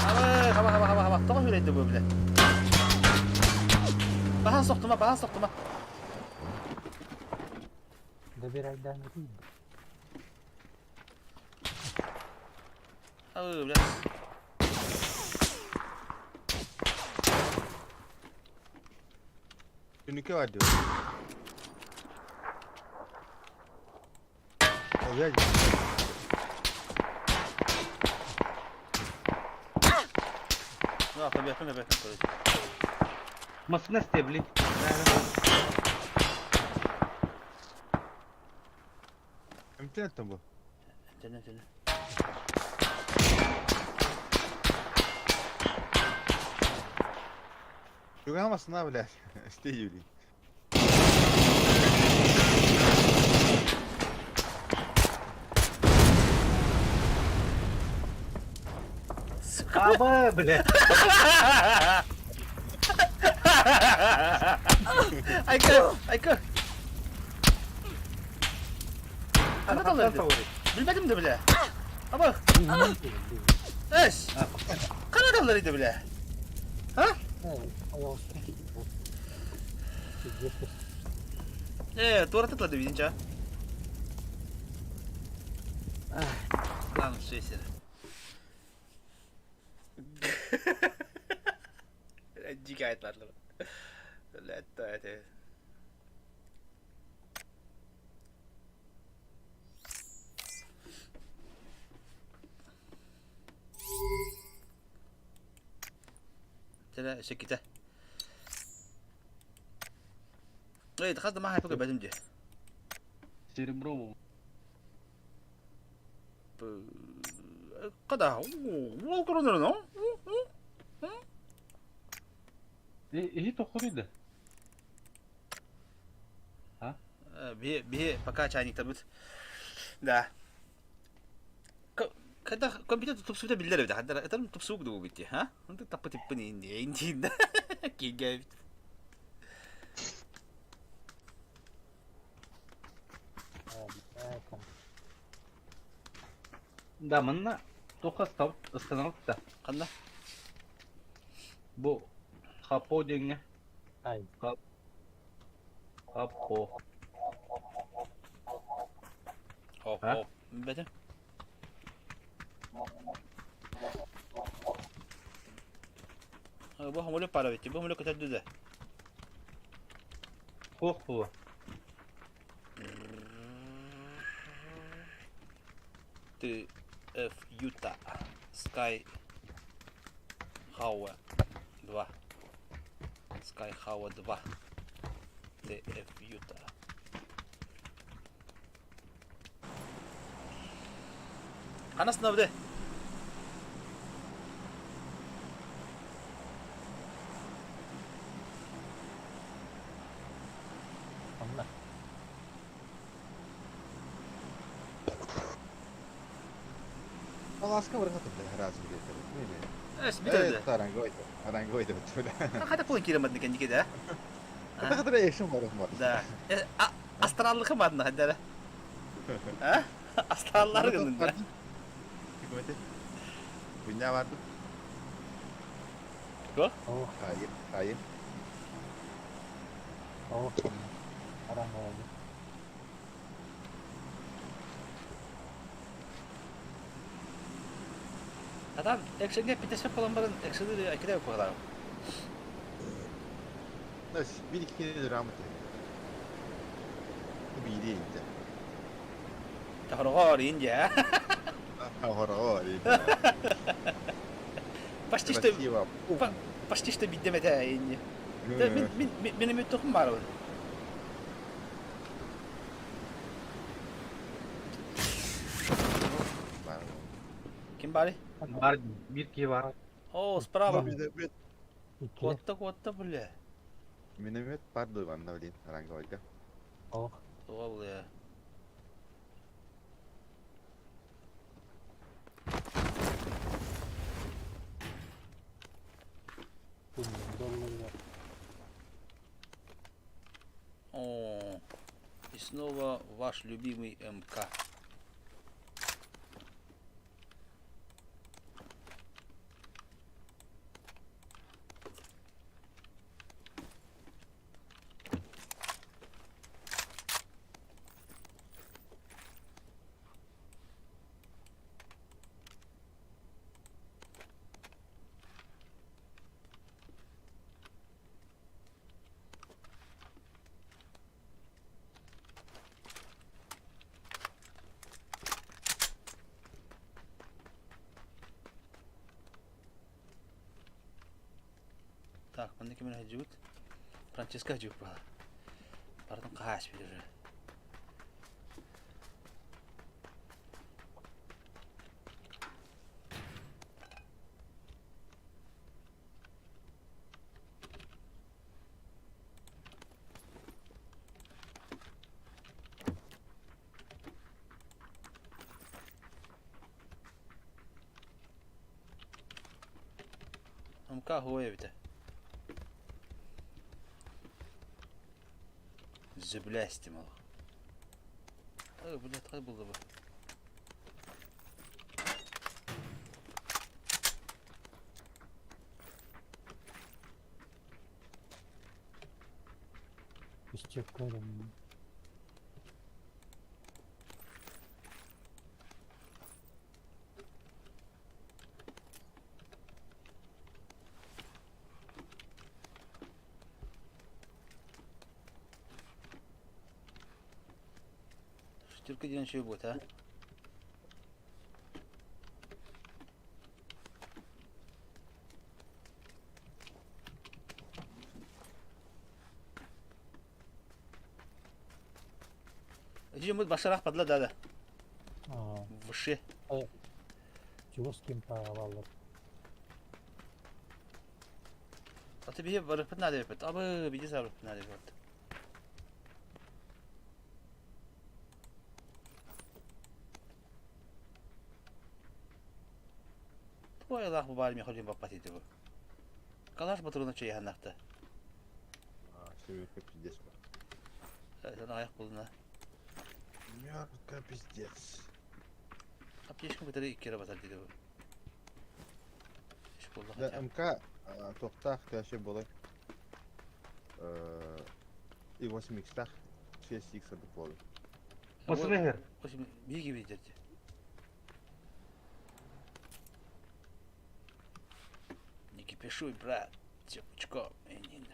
Speaker 1: Аба, хаба хаба хаба хаба. Тоҕо хүлэйдэ бу биле. Бахан соқтума, бахан соқтума.
Speaker 3: Добирай дан риб.
Speaker 1: Ау, бля.
Speaker 2: Түнүкө бар диyor. Oluyor.
Speaker 1: Ну, tabii yapın, tabii yapın.
Speaker 5: Масына стебли.
Speaker 2: Эмтен бу.
Speaker 1: Тene, тene.
Speaker 2: Чугаһа массыына, блядь. Стэй Юрий.
Speaker 5: Аба, бля.
Speaker 1: Айка, айка. Ханна таллар Билбэтим да бля. Аба. Эс. Ханна таллар иди бля. А? Э, туора тытлады видинча. Lan сесер. Дикая атлар. Это. Тела секите. Эй, хас да махай пока бәдим де.
Speaker 5: Серебро.
Speaker 1: Када, ол коронер но?
Speaker 5: Эһи тохоруйда.
Speaker 1: Би би пока чайниктарбыт. Да. Когда компьютер тупсута биллер эбит. Хаддар это тупсук дуу битти, ха? Онтук таппы типпын инди, инди. Киге.
Speaker 5: Да, манна тоха став остановка.
Speaker 1: Ханна?
Speaker 5: Бу хапо диэҥҥэ.
Speaker 3: Ай.
Speaker 5: Хапо.
Speaker 1: Хоп,
Speaker 5: А?
Speaker 1: хоп. Бэтэ. Бу хамулю пара битти, бу хамулю көтөрдү да.
Speaker 5: Хох була.
Speaker 1: Т Ф Юта Sky Хауа 2. Sky Хауа 2. Т Ф Юта. Анасына бде.
Speaker 3: Онно.
Speaker 2: Аласка баргата, бля, раз где-то.
Speaker 1: Эс битер де.
Speaker 2: Арангойда. Арангойда бля.
Speaker 1: Хата кулын киремадны кендике да.
Speaker 2: Это который экшен бар бар.
Speaker 1: Да. Астраллык мадны хаддара. А? Астраллар гынды.
Speaker 2: Hükümeti. Dünya vardı.
Speaker 1: Го?
Speaker 3: Оо,
Speaker 2: Hayır, hayır.
Speaker 3: оо. Арангойда.
Speaker 1: Адам экшенге питешеп болан барын экшеди акиде койган.
Speaker 2: Nasıl? Bir iki kere rahmet Bir değil.
Speaker 1: Тахрогор Индия.
Speaker 2: Хорогор.
Speaker 1: Почти что почти что биддемете Индия. Мен мен мен мен тухум бар. Ким бары?
Speaker 5: Бар bir ki var.
Speaker 1: О, справа.
Speaker 3: Икки.
Speaker 1: Котта котта бля.
Speaker 2: Миномет бар дойванна блин, арангойга.
Speaker 3: Оо.
Speaker 1: Ол я.
Speaker 3: Доллар.
Speaker 1: О, и снова ваш любимый МК. Так, манна ким хажут? Франческа хажут ба. Бардын кааш билер. МК хуой эбитэ. Зөбүлээстим ол. Ой, блядь, хай булла бу.
Speaker 3: Исчеккарым.
Speaker 1: Штырка диэн үчүгэй буолта. Дьиэммит башарах падла да Выше.
Speaker 3: Чугас ким таалалар.
Speaker 1: Аты биһи барыппыт наада эбиппит. Абы биди сарыппыт наада эбиппит. Туой алаах бу баар мехолин баппат ити бу. Калаш батыруна чайханахта.
Speaker 2: Семерка пиздец.
Speaker 1: Sen ayak buluna.
Speaker 2: Семерка пиздец.
Speaker 1: Аптечка кытары икки эрэ батар диде бу. Иш булла
Speaker 2: Да,
Speaker 1: хотя.
Speaker 2: МК тохтаах кәше болай. И 8 х 6 х сырдык болай.
Speaker 5: Масына хер.
Speaker 1: Биги бидерди. Не кипишуй, брат. Тепочко, не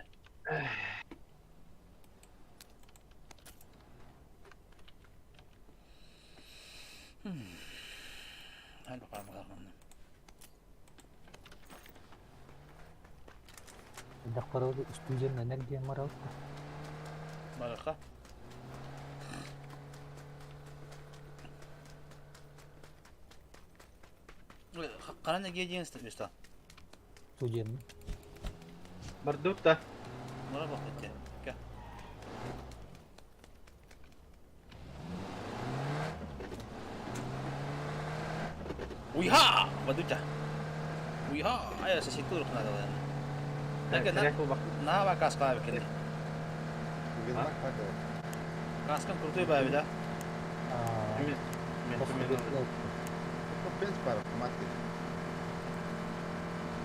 Speaker 1: Hadi bakalım bakalım.
Speaker 3: Элбэх барабыт устудьуон энергия маралта.
Speaker 1: Барыха. Ханан эге диэн места.
Speaker 3: Студент.
Speaker 5: Бардут да.
Speaker 1: Мара бахтete. Gel. Уйха! Бадута. Уйха! Ая сесиктур хнада. Так на на ва каска бекели. Каскан крутой баби да.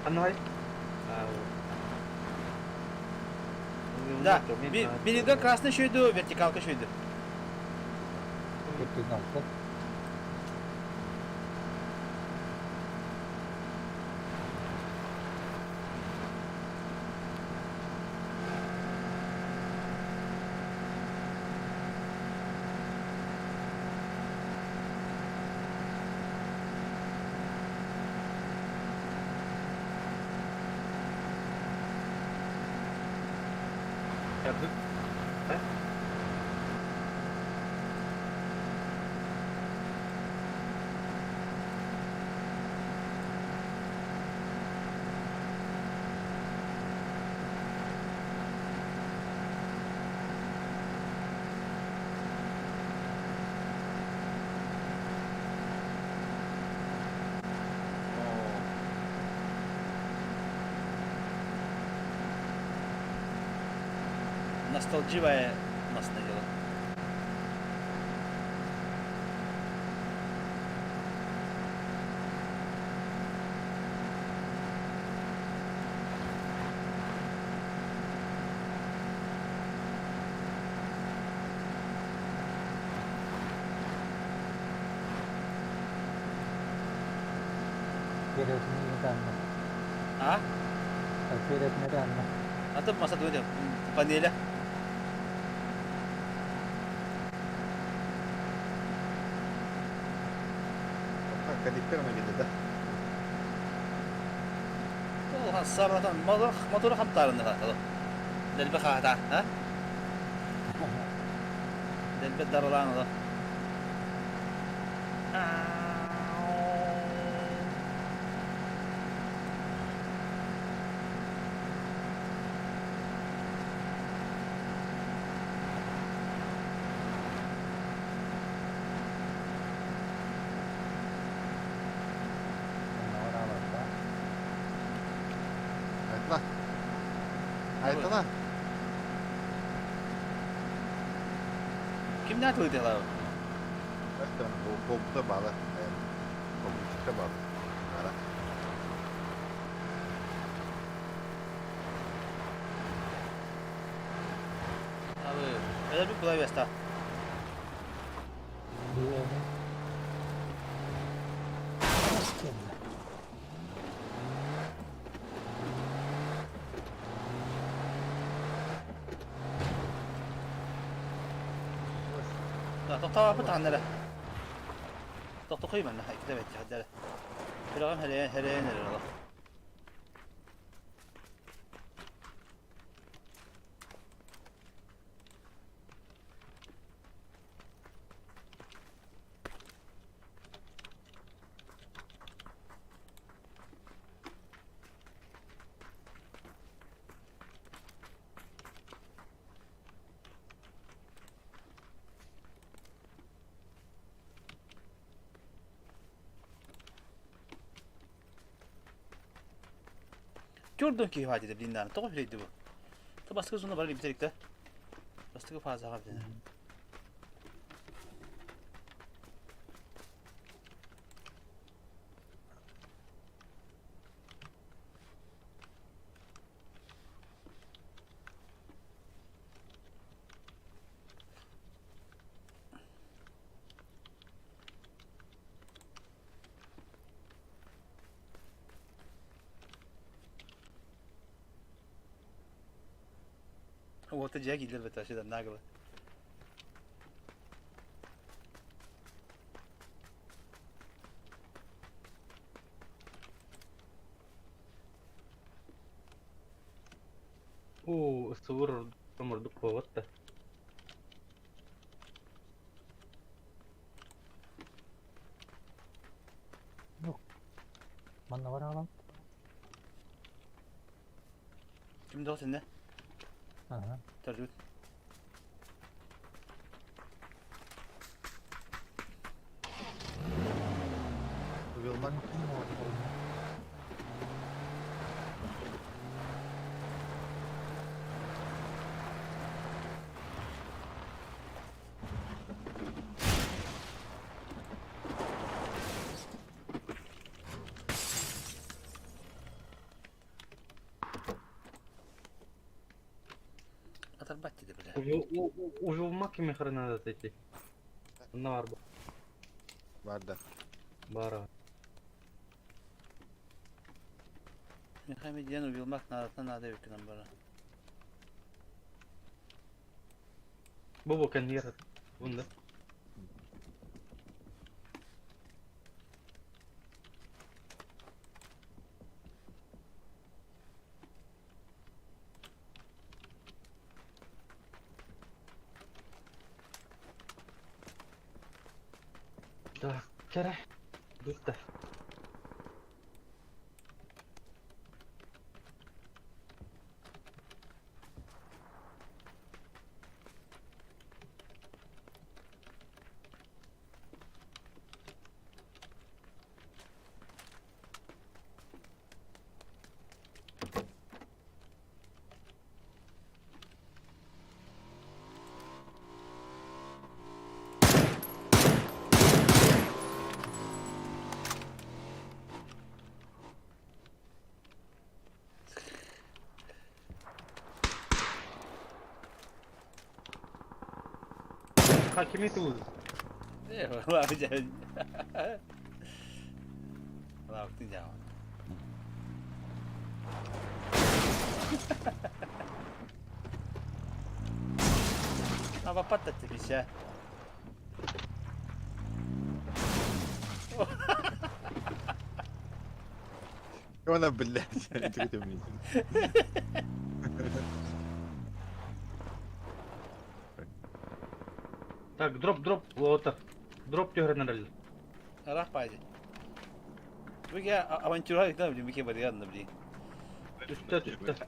Speaker 5: Анай.
Speaker 1: Да, бирига красный шүйді, вертикалка шүйді.
Speaker 3: Вертикалка. Ностальживая масна дело. А? А то маса дуйда панеля.
Speaker 2: Кадиктер да.
Speaker 1: Ол сарратан мотор хамтарында хаталы. Делбе хата, ha? Делбе даралан да.
Speaker 2: Айтала.
Speaker 1: Кимнээх тылытыалаабыт?
Speaker 2: Буолбута баала. Побучка баала. Ара.
Speaker 1: Абы, өлөрбүт кулай бэста.
Speaker 3: Биэни. Кэллэ.
Speaker 1: Тохтообоппут хаһан эрэ. Тохтохуй манна, иккитэ бэттэх эрэ. Сүрэҕим хэлэйэн хэлэйэн эрэр олох. Jordan киһи баайдыда блин тоҕо үлэйди бу? Та бастакы зона бар битэрикте. Бастакы фазаҕа битэнэ. Уота дьиэ киирдэр бэтэ нагло.
Speaker 5: Оо, ысыбыр ордук буолбат да.
Speaker 3: Манна бараалам.
Speaker 1: Ким да сенде?
Speaker 3: Ага.
Speaker 1: Төрдүт.
Speaker 2: Вилмак.
Speaker 1: Оторвать тебе, бля.
Speaker 5: У Вилмаки мехранадат эти. Онно бар
Speaker 2: Бар да.
Speaker 5: бара.
Speaker 1: Михаил диэн убилмак наадатына наада эбиккинэн бара.
Speaker 5: Бу бу кэннигэр бунда. Так, кэрэ. Дutta. Hakimi туз.
Speaker 1: Э, Лаптын жаа. Апаппат бисэ.
Speaker 2: Она, блядь, это мне.
Speaker 5: Так, дроп, дроп, лота. Дроп түһэрэн
Speaker 1: Арах пайды. Бүге авантюра да блин, бүге барыган блин.
Speaker 5: Түстэ, түстэ.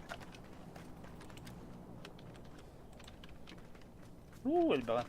Speaker 1: У, элбага.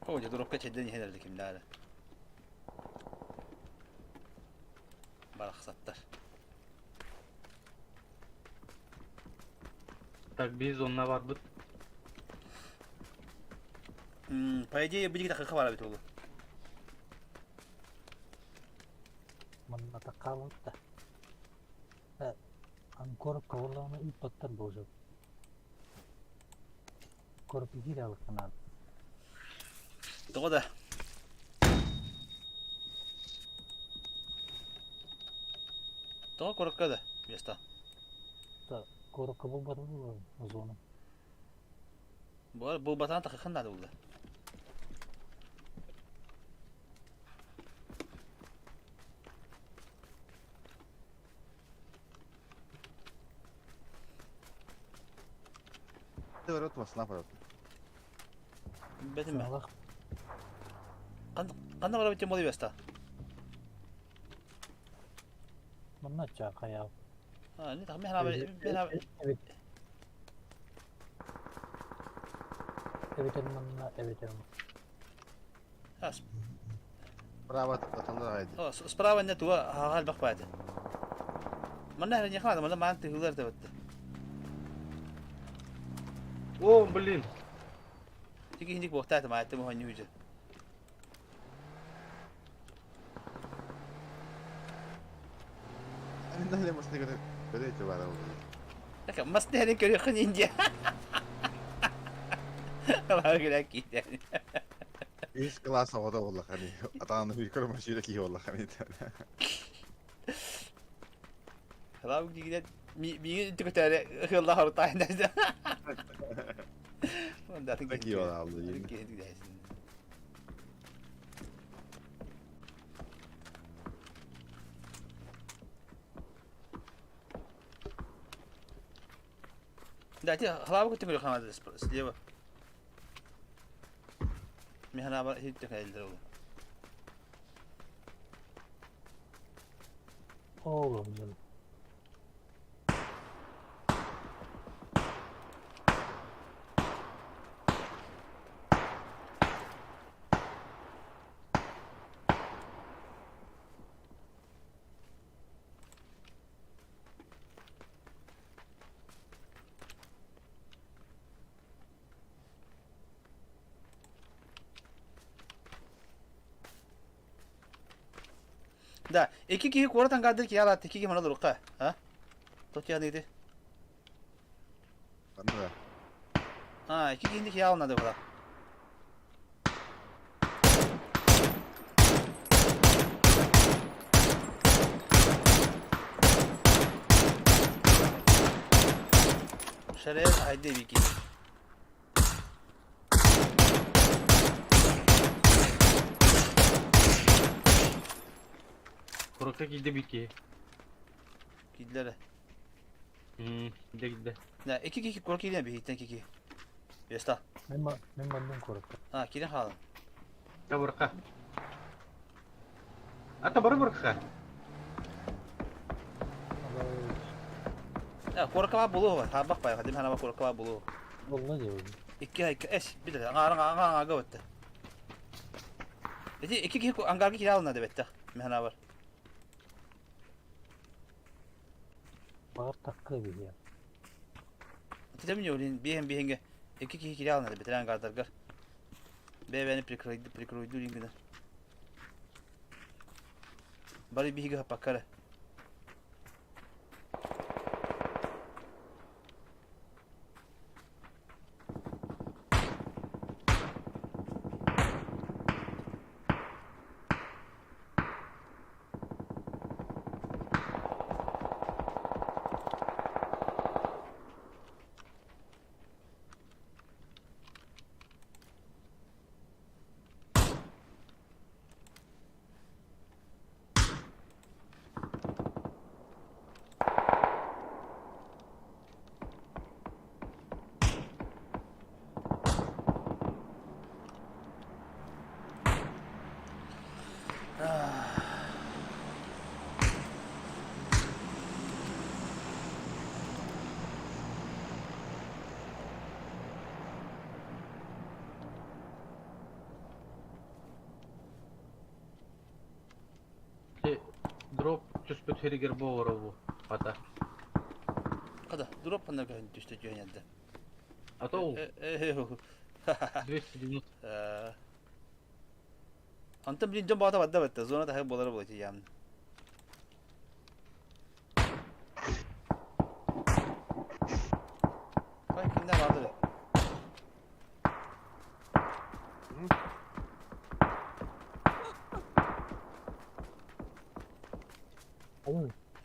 Speaker 1: Оо, дьэ дурукка чэйдэн иһэн эрдэ кимнээх эрэ. Барахсаттар.
Speaker 5: Так биир зонна барбыт.
Speaker 1: По идее, бу диэки тахыха баар эбит уолу.
Speaker 3: Манна хаалбыт да. Анкор кабыллаҕына ыыппаттар буолсу. Корпигир алыкканаан.
Speaker 1: Тоҕо да? Тоҕо куоракка да место?
Speaker 3: Куоракка булбатым зону.
Speaker 1: Булбатаан тахыхын наада булла.
Speaker 2: Ты масына барат.
Speaker 1: Бэтим Ханна барабыт тем болы беста?
Speaker 3: Манна чаакайаа.
Speaker 1: А, не так мен
Speaker 3: Эбэтэр манна эбэтэр
Speaker 2: Справа аталар айды.
Speaker 1: Справа не туга хаал бак баады. Манна хара нехана манна маан тыгылар да бытты.
Speaker 5: О, блин.
Speaker 1: Тики хиник буохтаата маатты мохонню хүжэ.
Speaker 2: Мен да масны көрө көрө бара ол.
Speaker 1: Так масны хәрен көрө Индия. Аллах гүләк китә.
Speaker 2: Үс класс оҕото буоллахханый. Атаҕын үкөр машина киһи буоллахханый.
Speaker 1: Халау дигинен миигин түкөтөөрө ыһылла хорутаайна. Онда
Speaker 2: Такие алды.
Speaker 1: Да, ти халавы көтө көрө хамады слева. Механа хитте кайлдыр ол.
Speaker 3: Oğlum.
Speaker 1: Да, iki kişi koratan kadar ki yalat, iki kişi mana durukka. Ha? Tokya neydi?
Speaker 2: Анна да.
Speaker 1: Ha, iki kişi ki almadı bura. Şeref haydi bir ki.
Speaker 5: Куоракка киирдэ бики.
Speaker 1: Кидлere.
Speaker 5: Киирдэ киирдэ.
Speaker 1: Да, iki kişi korku ile bir hitten iki. Yesta.
Speaker 3: Мен маннын коротко.
Speaker 1: Ha, kirin halın.
Speaker 5: Та барка. Ата бары барка.
Speaker 1: Ya korku var bulu var. Ha bak bay, hadi hana bak korku var bulu.
Speaker 3: Болла диэбин.
Speaker 1: İki iki es bir de ngara ngara ngara gıvıttı. Eti iki kişi angargı kiralına da bette. Mehna var.
Speaker 3: Баар такка биһиэ.
Speaker 1: Тетем yolun bir hem bir henge. İki kişi kiralına da bette angardargar. Be beni prikroydu prikroydu ringine. Bari bir higa pakara.
Speaker 5: Дроп түспүт сиригэр буолара бу хата.
Speaker 1: Хата, дроп ханна көһөн түстэ түһэн эрдэ.
Speaker 5: А то ол 290.
Speaker 1: Онтон блин дьон баҕата барда батта, зона таһы буолара буолар явно. Хай кимнэ баалар?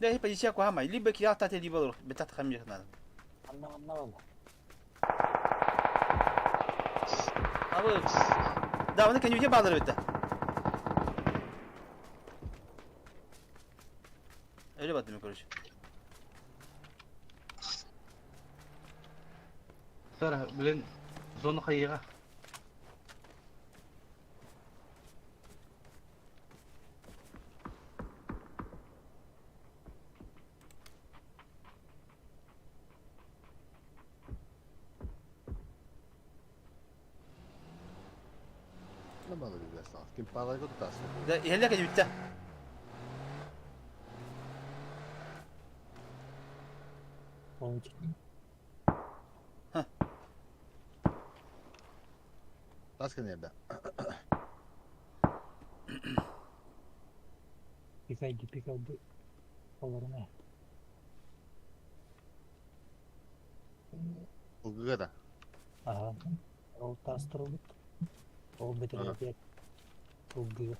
Speaker 1: Да, позиция куһамай. Либо киал тате, либо лор. Бетат хамьех надо.
Speaker 3: Анна анна ол.
Speaker 1: Абы. Да, оны кенюте баалар битте. Öyle battım короче.
Speaker 5: Сара, блин, зона хайыга.
Speaker 1: Да, иһэллэ кэлбиттэ.
Speaker 2: Тас кэннэрдэ.
Speaker 3: Пикайды пикайды. Олорун
Speaker 2: Ылгыга да.
Speaker 3: Аха. Ол таас турбут. Ол бэтэрээпиэт. Ылгыга.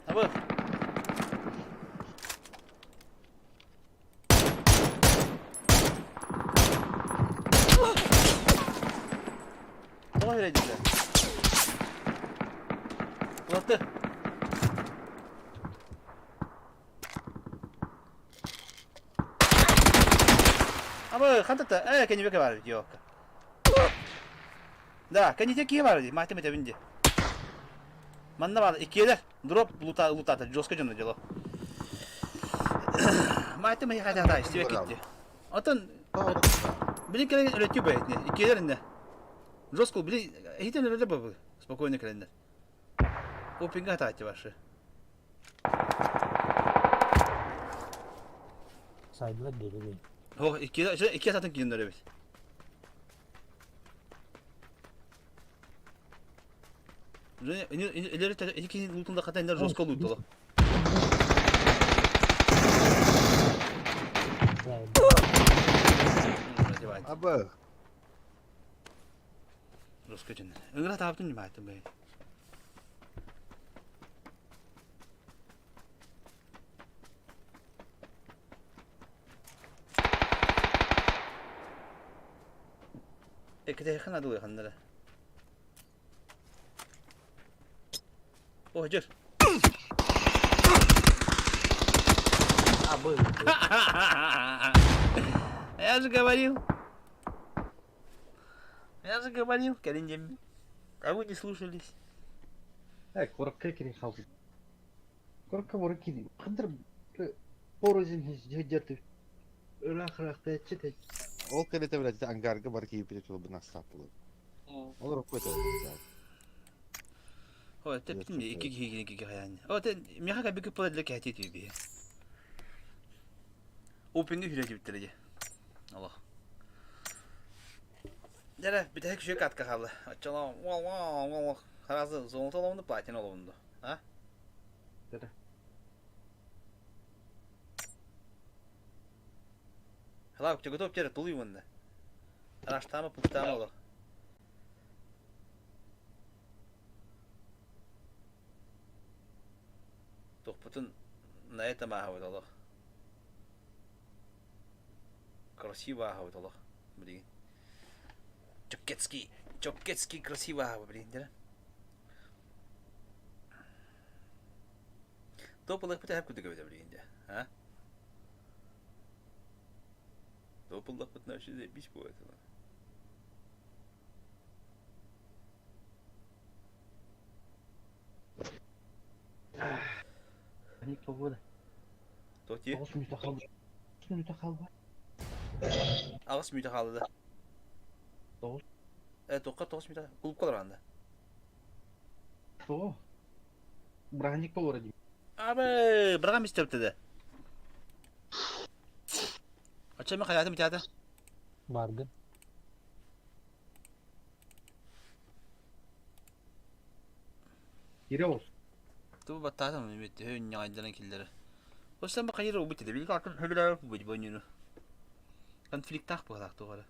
Speaker 1: Абы. Тоҕо үрэйдилэр? Улатты. Абы, хантата, э, кэннибэкэ бар эбит, ёлка. Да, кэннитэ киһи бар дии, маатым этэбин дии. Манна баар иккиэлэр, дроп лута лутата, жестко дьоно дело. Маатым хайата истибэ китти. Отон били кэлэн өлөттүү бэйэтине, иккиэлэр инне. Жестко били иһитен өлөлөр бабы, спокойно кэлэннэр. Опинга хатааччы ваши.
Speaker 3: Сайдылар диэри.
Speaker 1: О, икки икки сатын кииннэр эбит. Илери ики лутунда хата инер жестко лутала.
Speaker 2: Абы.
Speaker 1: Жестко жин. Ыҥыра таабытын ньымаайтын бэй. Экитэһиэххэ наадалыаханнара. О, дьэр.
Speaker 5: А, был.
Speaker 1: Я же говорил. Я же говорил, кэлин диэммин. А вы не слушались.
Speaker 5: Так, куракка кири халбы. Куракка бары кири. Хандыр порозин хеджерти. Ыраах-ыраах тэччи
Speaker 2: Ол кэлитэ блядь, ангарга бар кииппит тулбун астааппылы. Ол рокко
Speaker 1: О, тэптин икки киһи киһи хайаан. О, те миэхэ кэбики пыла для кэһэтии түйбиһи. Опинги хүрэ дии. Олох. Дьэ, бүтэһик үчүгэй катка хаалла. Оччолоо уол харазы золото олоҕунду, платина олоҕунду. А?
Speaker 5: Дьэ.
Speaker 1: Хлав, ты готов теперь тулуй вон. Раштама, пуктама олох. Тохпутун на этом ааһабыт олох. Красиво ааһабыт олох. Блин. Чоккетский, Чоккетский красиво ааһабыт, блин, дьэ. Топ ылыахпыт эһэп курдук эбитэ билигин дьэ, а? Топ ыллахпытына вообще заебись будет.
Speaker 5: Бырааһынньык буолуо да.
Speaker 1: Тоти.
Speaker 5: 9 мүнүүтэ хаалбыт. 9 мүнүүтэ хаалбыт.
Speaker 1: 8 мүнүүтэ хаалла да.
Speaker 5: 9.
Speaker 1: Тоққа 9 мүнүүтэ. Клубка баран да.
Speaker 5: Тоҕо? Бырааһынньык буолуо дии.
Speaker 1: Абы, бырагам истэптэ да. Ача мен хаятым театр.
Speaker 3: Баргын.
Speaker 5: Кире ол.
Speaker 1: Ту баттаатым үмүт өнньаайдаран киллere. Осан ба хайыр убут диби картын хөбүлэр бу бонюну. Конфликттаах буолаах тугара.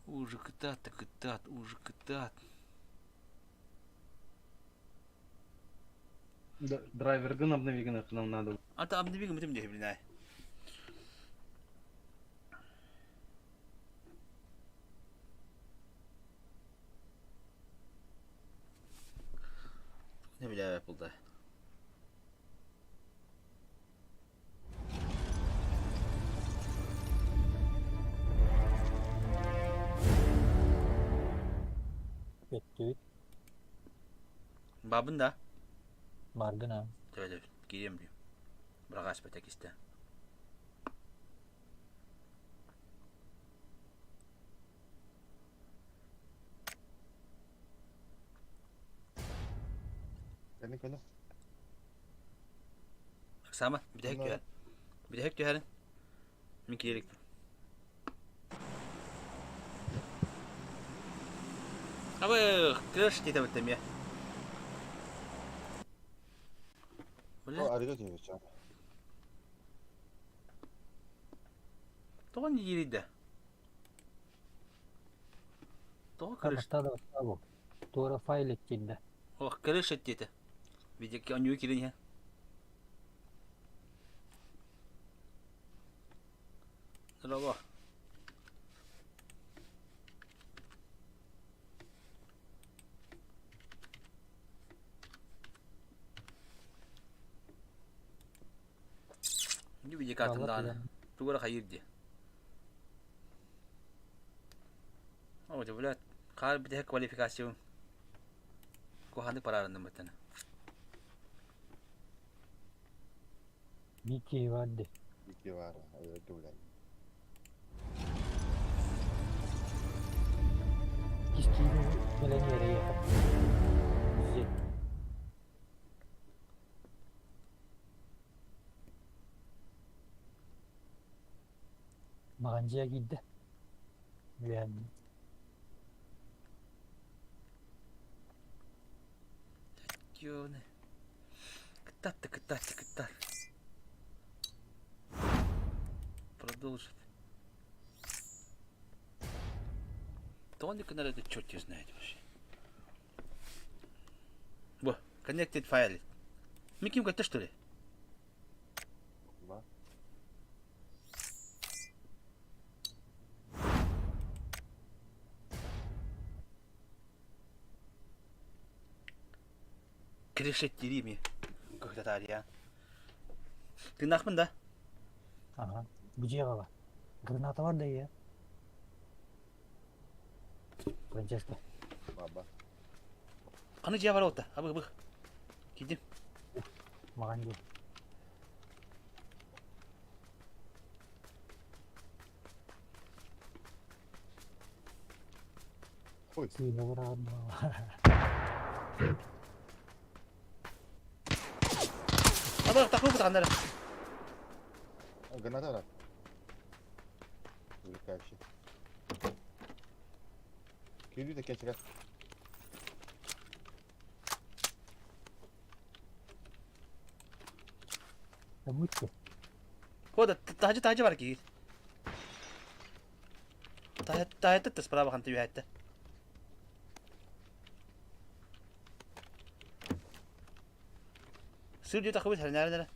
Speaker 1: Уже кытаат да кытаат, уже кытаат.
Speaker 5: Драйвергын обнови гына нам надо.
Speaker 1: Ата обнови гымытым дии билинай. Не билээбэт булда.
Speaker 3: Көттүбүт.
Speaker 1: Бабын да.
Speaker 3: Баргын аа.
Speaker 1: Төбө кириэм дии. Быраҕаас бэтэ кистэ.
Speaker 2: Кэлин кэлин.
Speaker 1: Оксана, бүтэһик түһэр. Бүтэһик түһэрин. Мин киирикпин. Абы, кыш диэтэбит эмиэ.
Speaker 2: О, арыгы түһүбүт.
Speaker 1: Тоҕо киирийдэ? Тоҕо кырыш?
Speaker 3: Бастаада бастаабы. Туора файл эттинде.
Speaker 1: Ох, кырыш диэтэ. Видео онньуу киирин иһэн. Здорово. Не види картын дааны. Тугара хайыр ди. О, блядь, хаар бүтэһик квалификация. Куханы парарынным баттана.
Speaker 3: Вики варди.
Speaker 2: Вики вара, айырды
Speaker 3: Кистиини кэлэн иэрэйиэхэ. Маҕандьыйа киирдэ. Үөһэн
Speaker 1: Тёны. Кытатты, кытатты, кытат. Продолжить. То он это черт его знает вообще. Во, connected file. Миким это что ли?
Speaker 2: Ба.
Speaker 1: Крешеттерими. Когда я. Ты нахмын да?
Speaker 3: Ага. Бу дьиэҕэ бар. Граната бар да ийэ. Франческо.
Speaker 2: Баба.
Speaker 1: Қаны дьиэ бар олта. Абы бых. Кидим.
Speaker 3: Маҕан дии.
Speaker 2: Ой.
Speaker 3: Сыына быраҕан
Speaker 1: Абы тахы бутаннар.
Speaker 2: Граната бар. Увлекающий. Киирди да кечирер.
Speaker 3: Мытты.
Speaker 1: Хода тахжы тахжы бар киир. Тахетта справа ханты үһәтте. Сыр дьиэ тахыбыт хэрнээрэ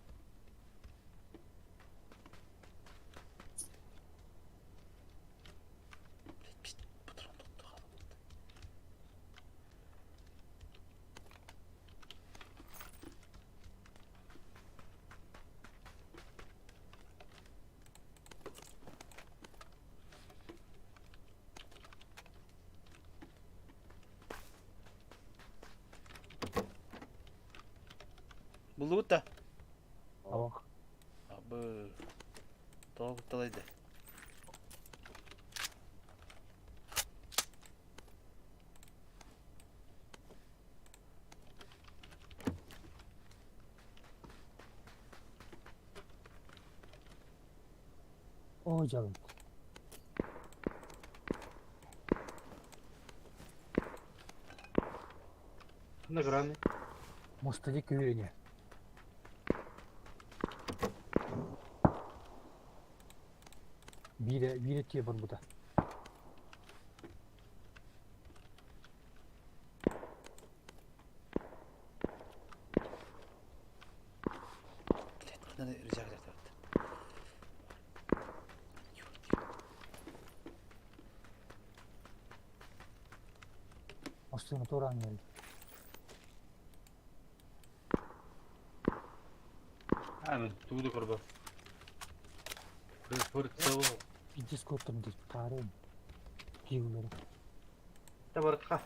Speaker 1: Буллугут да?
Speaker 3: Ох.
Speaker 1: Абы. Тоҕо кутталайды?
Speaker 3: Оо дьалым.
Speaker 5: Награны.
Speaker 3: Мустали күүрүнэ. Биирэ биирэ тиэ барбыта.
Speaker 1: Блядь, надо рюкзак взять.
Speaker 3: Мастыны туораан иһэллэр.
Speaker 5: А, мен тугу да көрбөт. Прицел.
Speaker 3: Иккис куоттарым диэн таарыйын. Киилэрэ.
Speaker 5: Табарытка.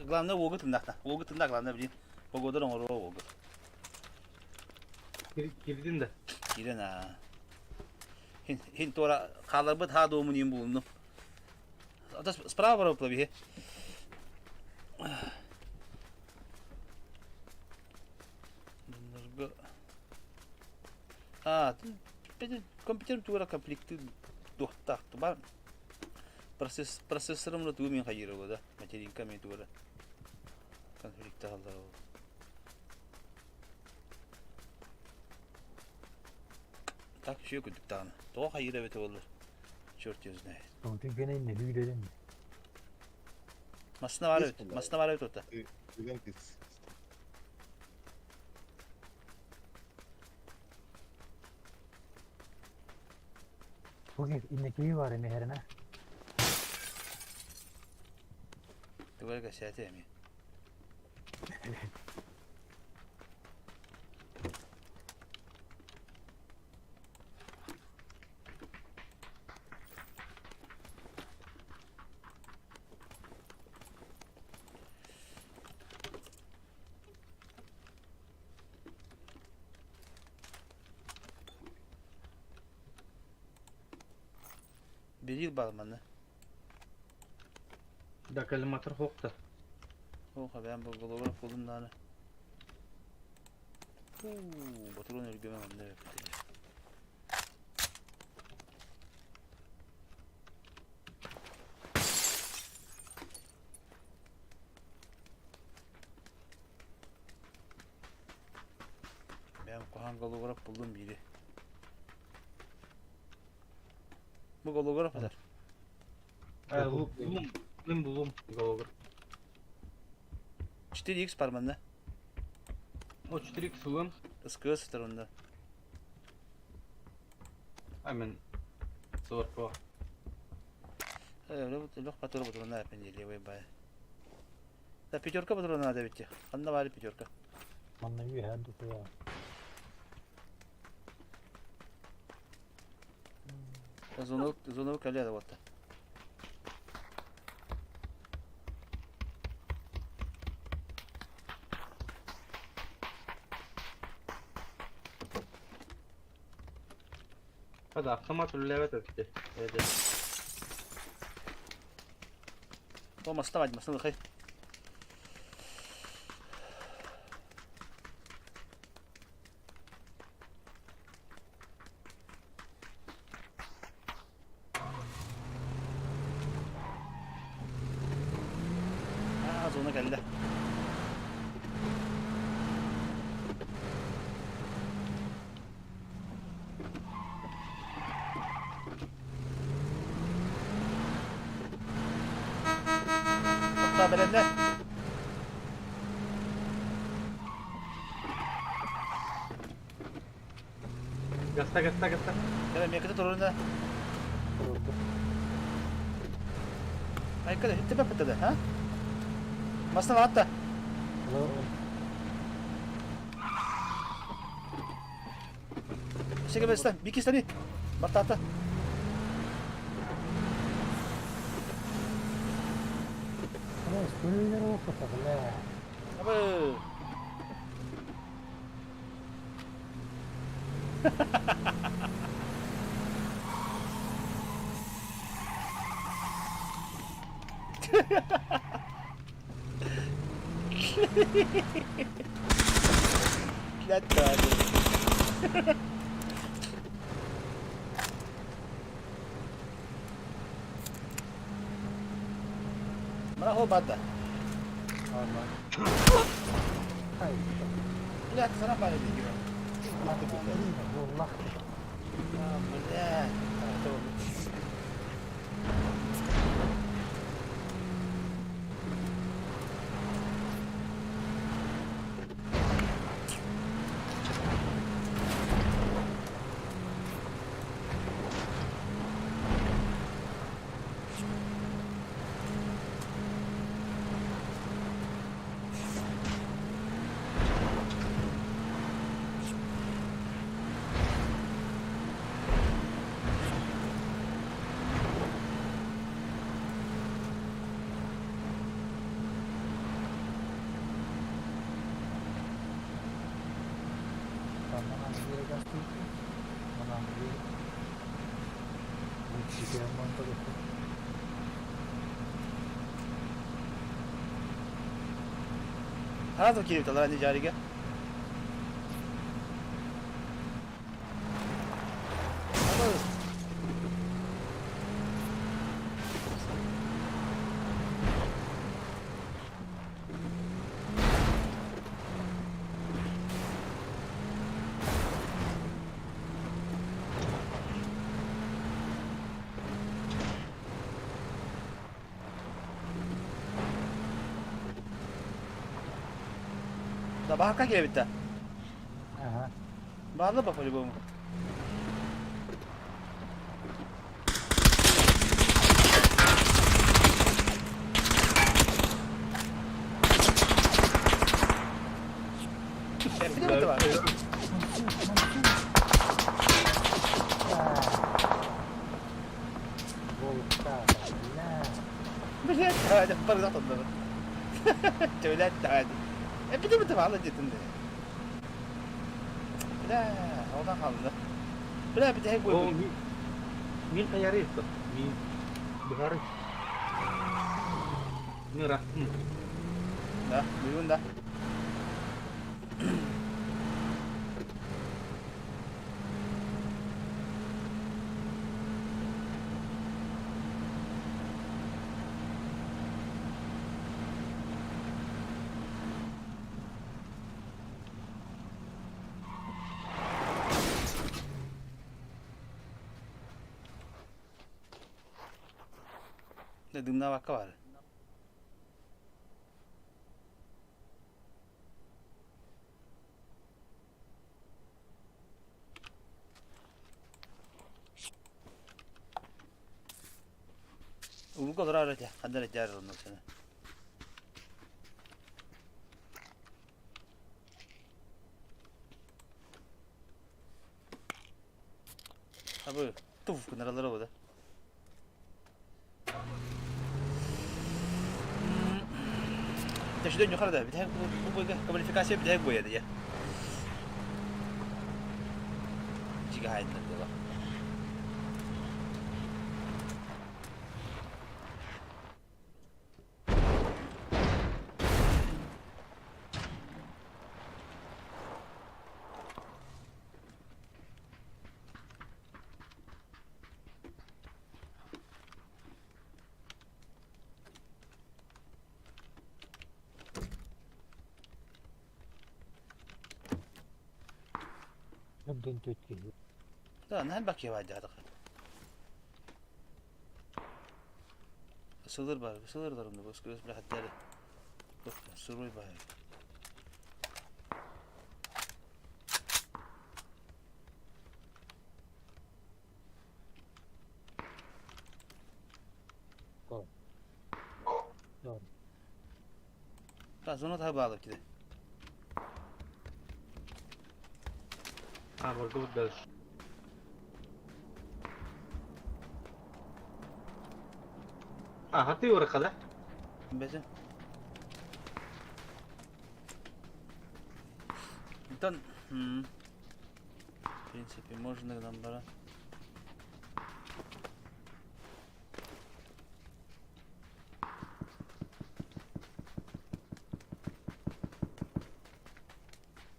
Speaker 1: Главное уогу тындахта. Уогу тында главное блин. Погода оҥоруо уогу.
Speaker 5: Кирдин да.
Speaker 1: Киирэн аа. Хин хин туора хааларбыт хаа дуомун иин булуннум. Ата справа барабыт биһи. А, компьютер туора конфликты дуохтаах бар. Процесс процессорым тугу мин хайыра да материнка мен туора конфликт аллар ол. Так үчүгэй курдук даҕаны. Тоҕо хайыыр эбитэ буоллар, черт его знает.
Speaker 3: Түргэнэ иннэ лүүлэрин.
Speaker 1: Массына баар эбит, массына баар эбит ота.
Speaker 2: Түргэн кыс.
Speaker 3: Бу иннекиги бар эмэһэринэ.
Speaker 1: Тугу эрэ кэпсээтэ эмиэ. Берил бар манна.
Speaker 5: Да, коллиматор хокта.
Speaker 1: Ох, бэйэм бу головар кулун дааны. Уу, ботурун өлгөмө манна эппитэ. Бэйэм куһаҕан головурап буллум биири. Бу голограф этэр.
Speaker 5: А, булум, мин булум голограф.
Speaker 1: 4x бар манна.
Speaker 5: О, 4x ылым.
Speaker 1: Ыскыа сытар онно.
Speaker 5: А, мен сорко.
Speaker 1: Лөх патрон патрона эпен левый бай. Да пятерка патрона надо ведь. Ханна баар пятерка.
Speaker 3: Манна үөһэ дутуя.
Speaker 1: Зону зону кэлиэ да буолта.
Speaker 5: Hadi автомат үлэлээбэт эбит. Эдэ.
Speaker 1: О, маста баар, маста лыхай. Аа, зона кэллэ. Тохтоо бэлэмнэ.
Speaker 5: Гаста, гаста, гаста.
Speaker 1: Кэлэ миэкэтэ турурна. Айка иттибэ пытыды, а? Масна атта. Сигэ бэстэн, бикистани. Бартаата.
Speaker 3: Көрүүлэр опыта, бля.
Speaker 1: Абы! Блядь, Мына бада. Блядь, сана бары диги.
Speaker 3: Wallah.
Speaker 1: Блядь.
Speaker 3: Манан биэрэ Манан биэрэ.
Speaker 1: Сразу киирбит алар жарига. Да баһакка киирбит да.
Speaker 3: Ага.
Speaker 1: Баалла ба по-любому. Эпидемия бар. Блядь, هذا فرق الضغط. تولات عادي. Эпидемия бар جدا. لا والله خالص. Бля, бит
Speaker 5: О, мин таярыйсың. Мин быгары. Мира.
Speaker 1: Да, бүгүн да. Дымна вакка бар. Улуга олорор этэ, ханна эрэ дьаар онно сана. Абы, туф гынаралар ода. Тэшден юқарыда, битэ бу квалификация битэ буяды я. Жига хайдын дела.
Speaker 3: Набден төткө.
Speaker 1: Да, нахал бак я вады. Сылыр бар, сылыр дарымды, бу скрес бля хаттары. Сырой бар. Да, зона та bağlı ki de.
Speaker 5: А, вот дальше. А, ты урха, да?
Speaker 1: Бәсен. Онтон, в принципе, можно гынан баран.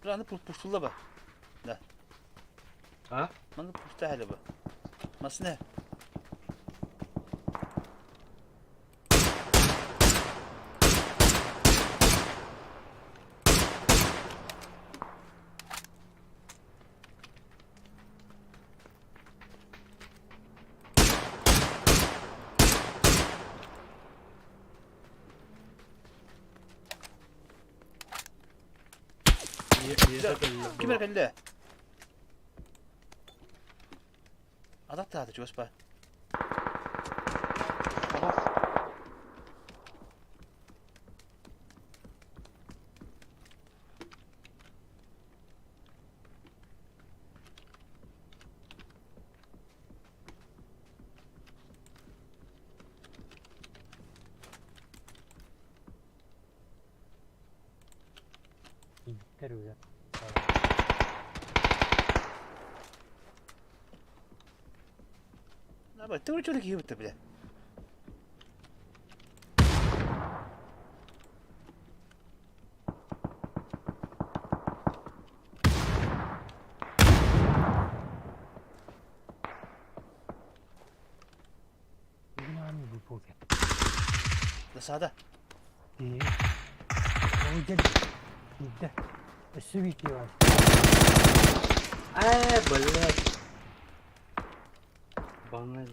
Speaker 1: Аны пустулла ба? Да.
Speaker 5: А?
Speaker 1: Маны пуста әлі ба? Масына. Ким эрэ кэллэ? Атах таата чугас баар.
Speaker 3: Ииттэр үлэ.
Speaker 1: Давай, ты уже киһи бутта бля.
Speaker 3: Бүгүн ааны бу поке.
Speaker 1: Засада.
Speaker 3: Дии. Ол дьэ биирдэ. Өссө биир бар.
Speaker 5: Э, блядь. Банально.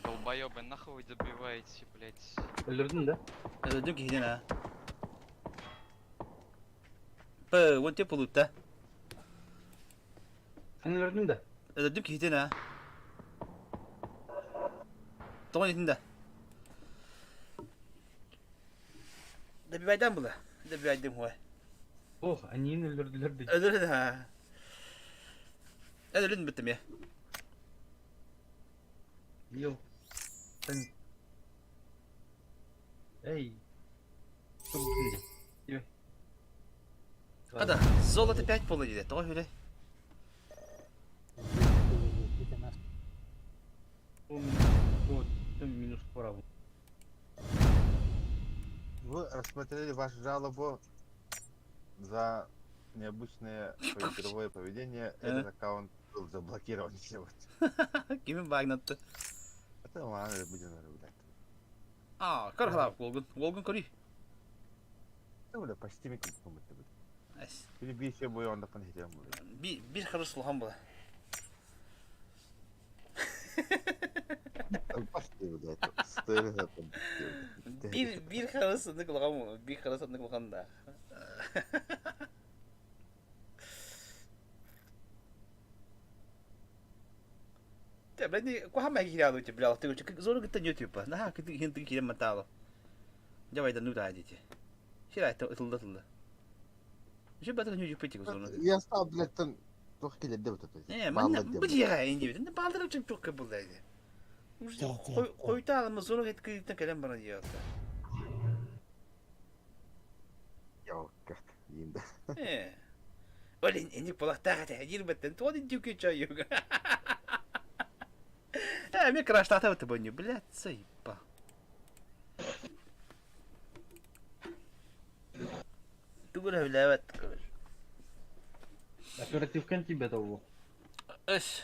Speaker 6: Долбоебы, нахуй вы добиваете, блядь.
Speaker 5: Өлөрдүн да?
Speaker 1: Өлөрдүм киһини а. П, вон те полутта.
Speaker 5: Эн өлөрдүн да?
Speaker 1: Өлөрдүм киһитин а. Тоҕо итин да. Добивайдан була. Добивайдым хуай.
Speaker 5: Ох, они өлөрдүлэр да.
Speaker 1: Өлөрүн ha. Өлөрүн бүттүм я.
Speaker 5: Йо. Сен. Эй. Турбутун.
Speaker 1: Ада, золото 5 буола диде. Тоҕо хүлэ?
Speaker 5: Вот, минус право.
Speaker 2: Вы рассмотрели вашу жалобу за необычное игровое поведение. Этот аккаунт был заблокирован сегодня.
Speaker 1: Кимин багнатты?
Speaker 2: Это ладно, будем наблюдать.
Speaker 1: А, көр Волгун. Волгун көрүй.
Speaker 2: Ну, бля, почти микрофон будет.
Speaker 1: Эс.
Speaker 2: Или би еще бой он дополнительно будет.
Speaker 1: Би, бир харыс улахан була.
Speaker 2: Почти, блядь, стоит это.
Speaker 1: Бир, бир харыс сындык улахан була. Бир харыс сындык улахан да. Те, блядь, не, куха мэ киирэ алуу бля, ты зону кытта ньютюба. Наха кыты хинтын киирэн матаало. Давай да ну да дите. Хира это ытылда тылда. Еще батыр ньютюб тик зону.
Speaker 2: Я стал, блядь, там туох килэрдэ бу
Speaker 1: Э, манна бу дьиэҕэ инди. Баалдырып чым чукка булда иди. Хойта алма зону хет кыйтан кэлэн баран диэҕэ.
Speaker 2: Ялка, диин да.
Speaker 1: Э. Олин эник булахтаах этэ дирбэттэн туон индюки чайуга. Э, мне краштата вот боню, блядь, заебал. Тугура билээбэт, короче.
Speaker 5: Оперативкан тебе того.
Speaker 1: Эс.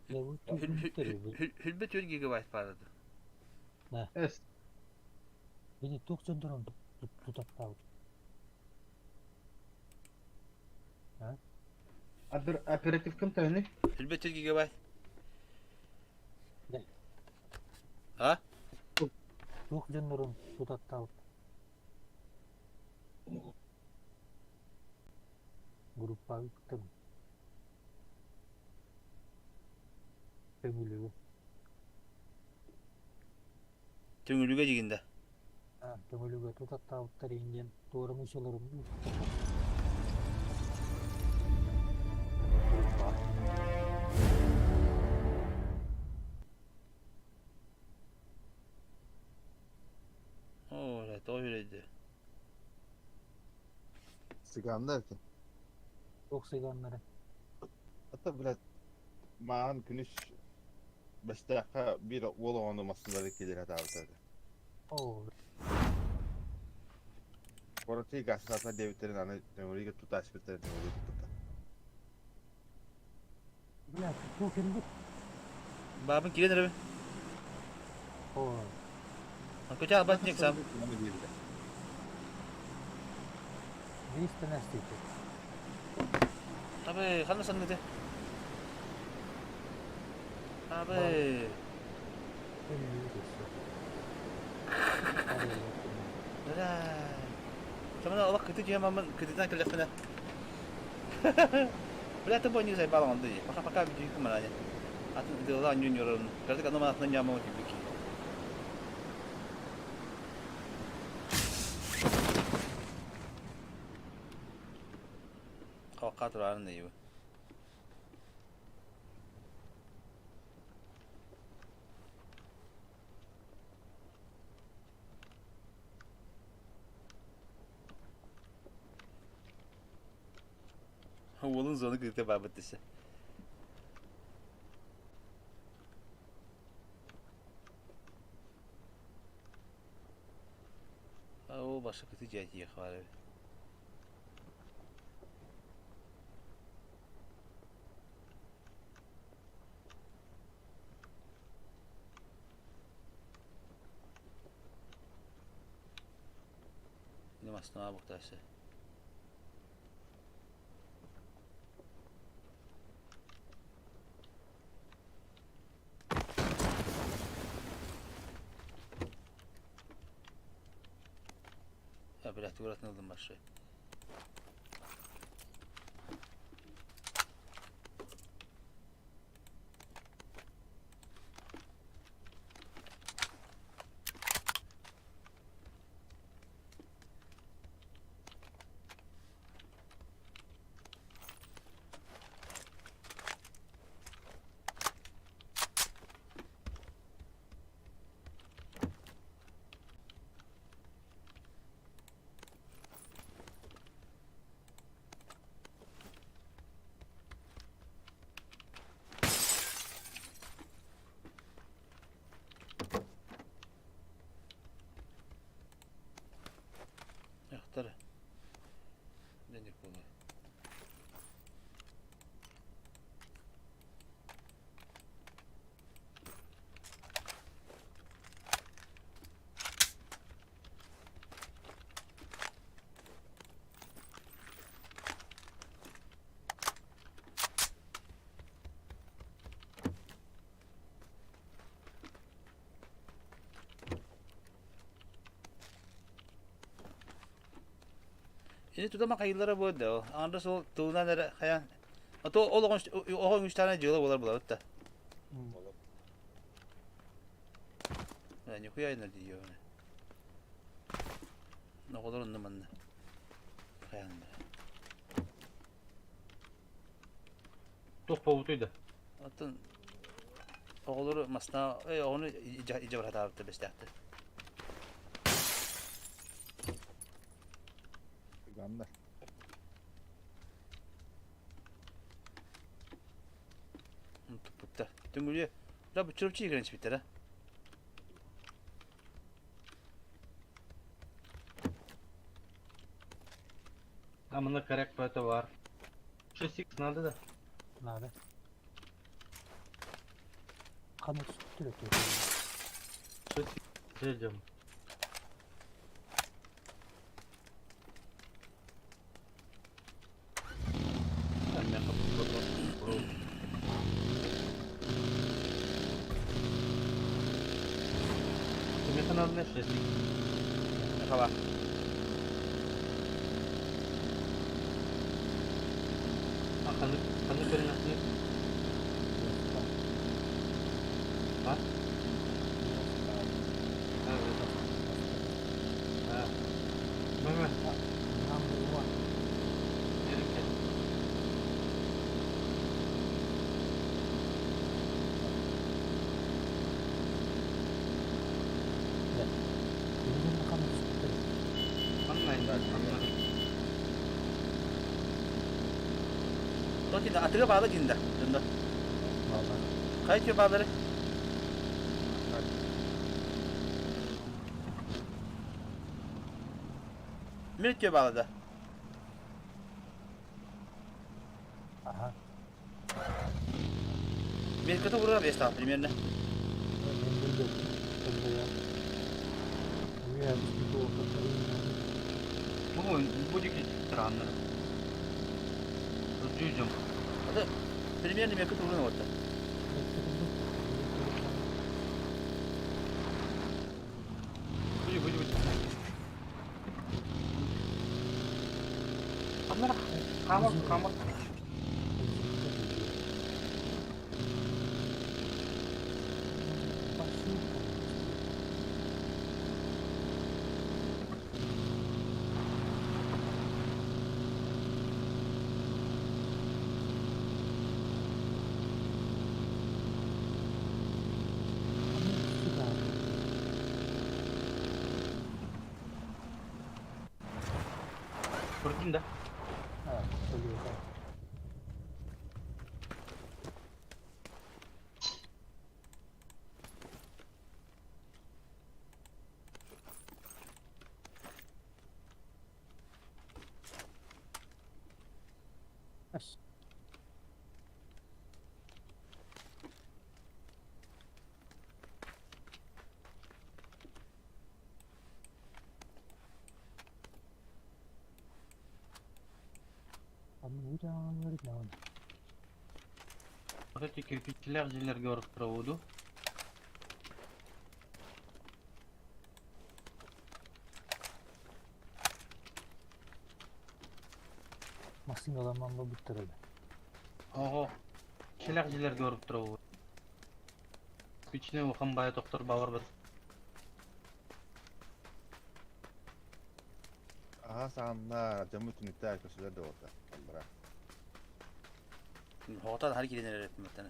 Speaker 3: Бу
Speaker 1: Хүлбэ 4 гигабайт баар
Speaker 5: Эс.
Speaker 3: Бини туох дьоннорун тутаттаабыт.
Speaker 5: Оперативкан төһөнүй?
Speaker 1: Хүлбэ 4 гигабайт.
Speaker 3: Да.
Speaker 1: А?
Speaker 3: Туох дьоннорун тутаттаабыт. Группа ыыттым. Төҥүлүгү.
Speaker 1: Төҥүлүгэ дигин да.
Speaker 3: Төҥүлүгэ тутаттаабыттар иҥниэн туора мусаларын Группа.
Speaker 1: Оо, тоҕо үрэйди.
Speaker 2: Цыганнар экен.
Speaker 3: Туох цыганнара?
Speaker 2: Ата, блядь, маған күнүс Бэстээххэ биир уол оҕону массыынада киллэрэ сатаабыта этэ.
Speaker 3: Оо,
Speaker 2: Куораттыы гаас диэбиттэрин аны Төҥүрүгэ тута аспыттарын Төҥүрүгэ туппуттар.
Speaker 3: бля, туох кэлбит?
Speaker 1: Баабын киирэн эрэбин.
Speaker 3: Оо,
Speaker 1: Көтө албат нек сам.
Speaker 3: 200 тысяч.
Speaker 1: Абы, ханна санныты? Абы. Бля. Самана олох кыты дьиэ мамын кытытан кэллэхпинэ. Бля, ты бо не заебал он дии. Пока пока видео манане. Атын дела ню нюрын. Кырдык аны манатынан нямы тибики. Хавакка турарын дейбі. Уолун зону кыыта баабыт десе. Ол башы кыты жайтиех бар. Немасына буктасы. Я, блядь, уратнылдым башы. Яхтары. Денег было. Ini туда макайылара бу да. Анда сол тылынан эре хаян. А то ол оҕон үч тана жылы болар булар да. Нихуя не дейо. Ноголор онну манна. Хаян.
Speaker 5: Туох побутуйда.
Speaker 1: Атын оҕолору масна оҕону ижа бар хатаабытта бестяхты.
Speaker 2: Цыганнар.
Speaker 1: Туппутта. Түнгүлү. Да бу чурупчи кирен чипиттер а.
Speaker 5: А мына коррект это бар. 6х надо да?
Speaker 3: Надо. Қаны түсіп түрі.
Speaker 5: 6х ждем. Меха надо на 6х.
Speaker 1: Хаба.
Speaker 5: А ханы ханы перенесли. А? А, это. А. Мама,
Speaker 3: Number one.
Speaker 5: Ерке.
Speaker 3: Билигин қаны түсіп түрі.
Speaker 5: Ханна инде, ханна.
Speaker 1: Токида атыга баалы динда. Дында. Хайа түө баалары? Мир түө баалы да.
Speaker 3: Ага.
Speaker 1: Мир кыта урар бестал примерно.
Speaker 5: Ну, будет странно. Ждем.
Speaker 1: Это примерно мир кыта урар вот.
Speaker 5: Будет, будет, будет. Хамар, хамар. Көрдүм да? Вот эти кирпичилер дьиэлэргэ барып
Speaker 3: Массыыналамман буолбуттар этэ.
Speaker 5: Ого. Кичилээх дьиэлэргэ барып турабыт. Кирпичный улахан баайа тохтор баҕарбат.
Speaker 2: Аһа саанна дьоммут түнүктээх көсүлэр да буолта. Аллара.
Speaker 1: Хоҕотон хар киирэн эрэр эппимэттэн.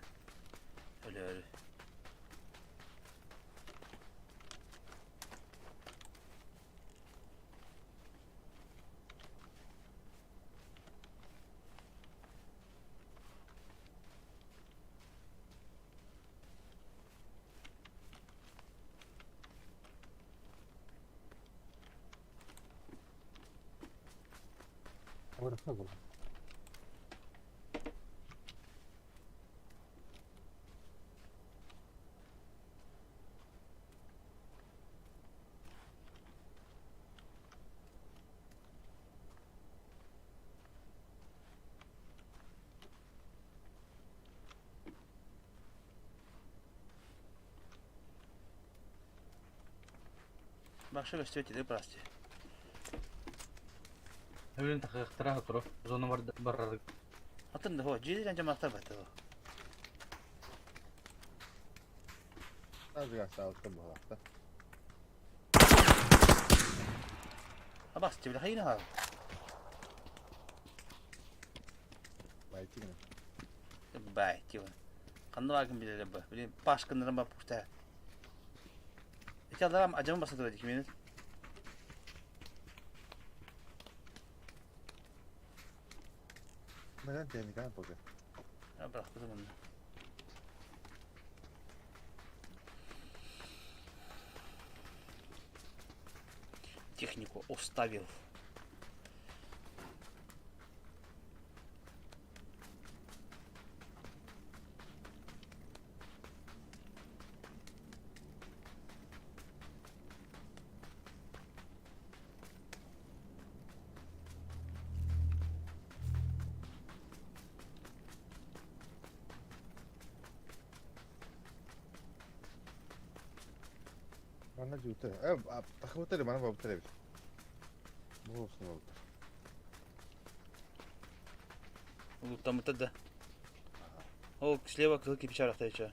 Speaker 1: Өлөөрү.
Speaker 3: Барыта буолан.
Speaker 1: Бакша көстүбэт ити прости.
Speaker 5: Өлүн тахыахтара туро. Зона бар барар.
Speaker 1: Атын да хо, дьиэлэрин дьамаахтар баттар.
Speaker 2: Азыга саалыкта буолаахта.
Speaker 1: Абас, тебе хайына ха.
Speaker 2: Байтигин.
Speaker 1: Бай, тио. Ханна баагын билэлэр бу. Били пашканнарым бар пухта. Ити аларам ажамы басатыр эди киминит.
Speaker 2: Neden tehlikeli пока?
Speaker 1: Бырахпытым онно. Технику оставил.
Speaker 2: Манна дьуутар. Э, тахыбыттар манна бабыттар эбит. Бу olsun бабыттар.
Speaker 1: Улуттаммыттар да. Ол слева кыһыл кирпич арахта еще.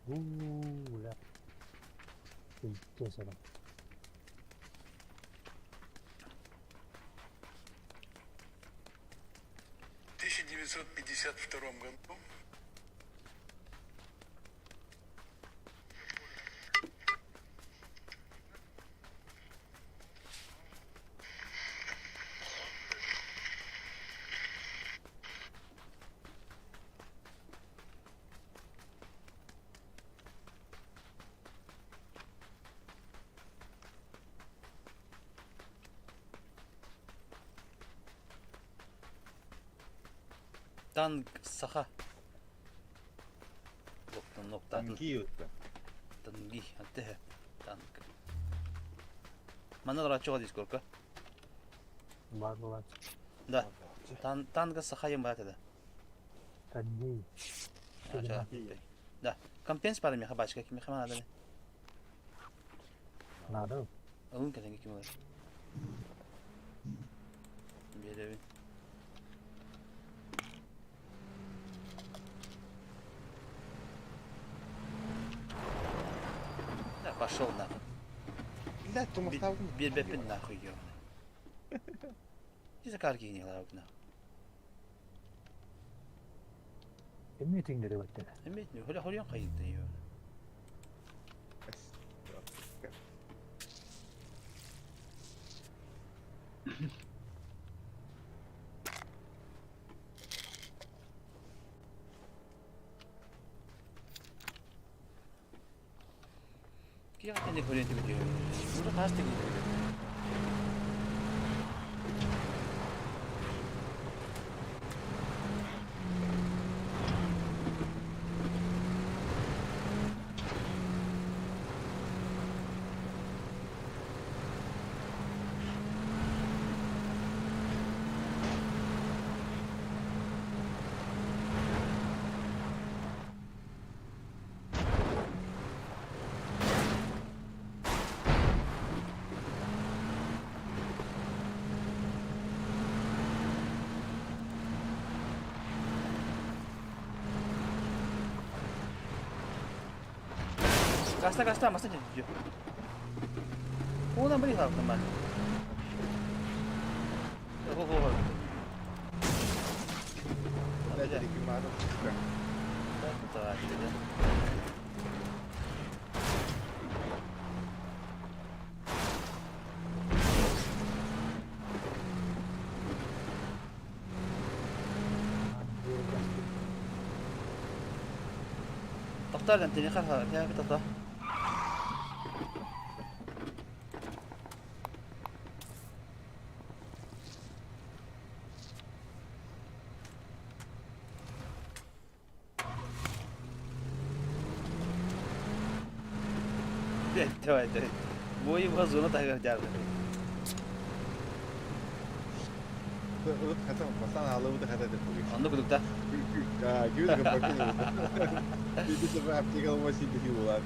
Speaker 3: Уу, бля. Пиздец это.
Speaker 7: В 1952 году.
Speaker 1: Танк саха. Ноктатын.
Speaker 2: Танки
Speaker 1: Танги. Аттеhe. Танк. Манна дораччыга дискорка.
Speaker 3: Бар буолан.
Speaker 1: Да. Тан танга саха ем бар да.
Speaker 3: Танги.
Speaker 1: Да. Компенс бар меха бачка ким меха надо.
Speaker 3: Надо.
Speaker 1: Алын кэлэн ким бар. Биэрэбин. Да, пошел нахуй.
Speaker 2: Блядь, тумастабын.
Speaker 1: Биэрбэппин нахуй, ёбаный. Ти за карги не главк нахуй.
Speaker 3: Эмне тиңдери баттера.
Speaker 1: Эмет не, холя хорьян кайытты, ёбаный. Киһи кэнник көрүөн түбүтүө. Урут хаас тигиитэ. Гаста гаста маса дьэ. Уонан били хаалтан баар. Хо хо хо.
Speaker 2: Блядь, рекламата, сука.
Speaker 1: Так, да. Тохтоо lan тини хар хар тохтоо. Давай, давай. Бой зона таһыгар дьаабы.
Speaker 2: Урут хата бастан алыбыты хата деп бугун.
Speaker 1: Онно кудукта.
Speaker 2: Күүл капакын. Биби саба аптека алмас иди була.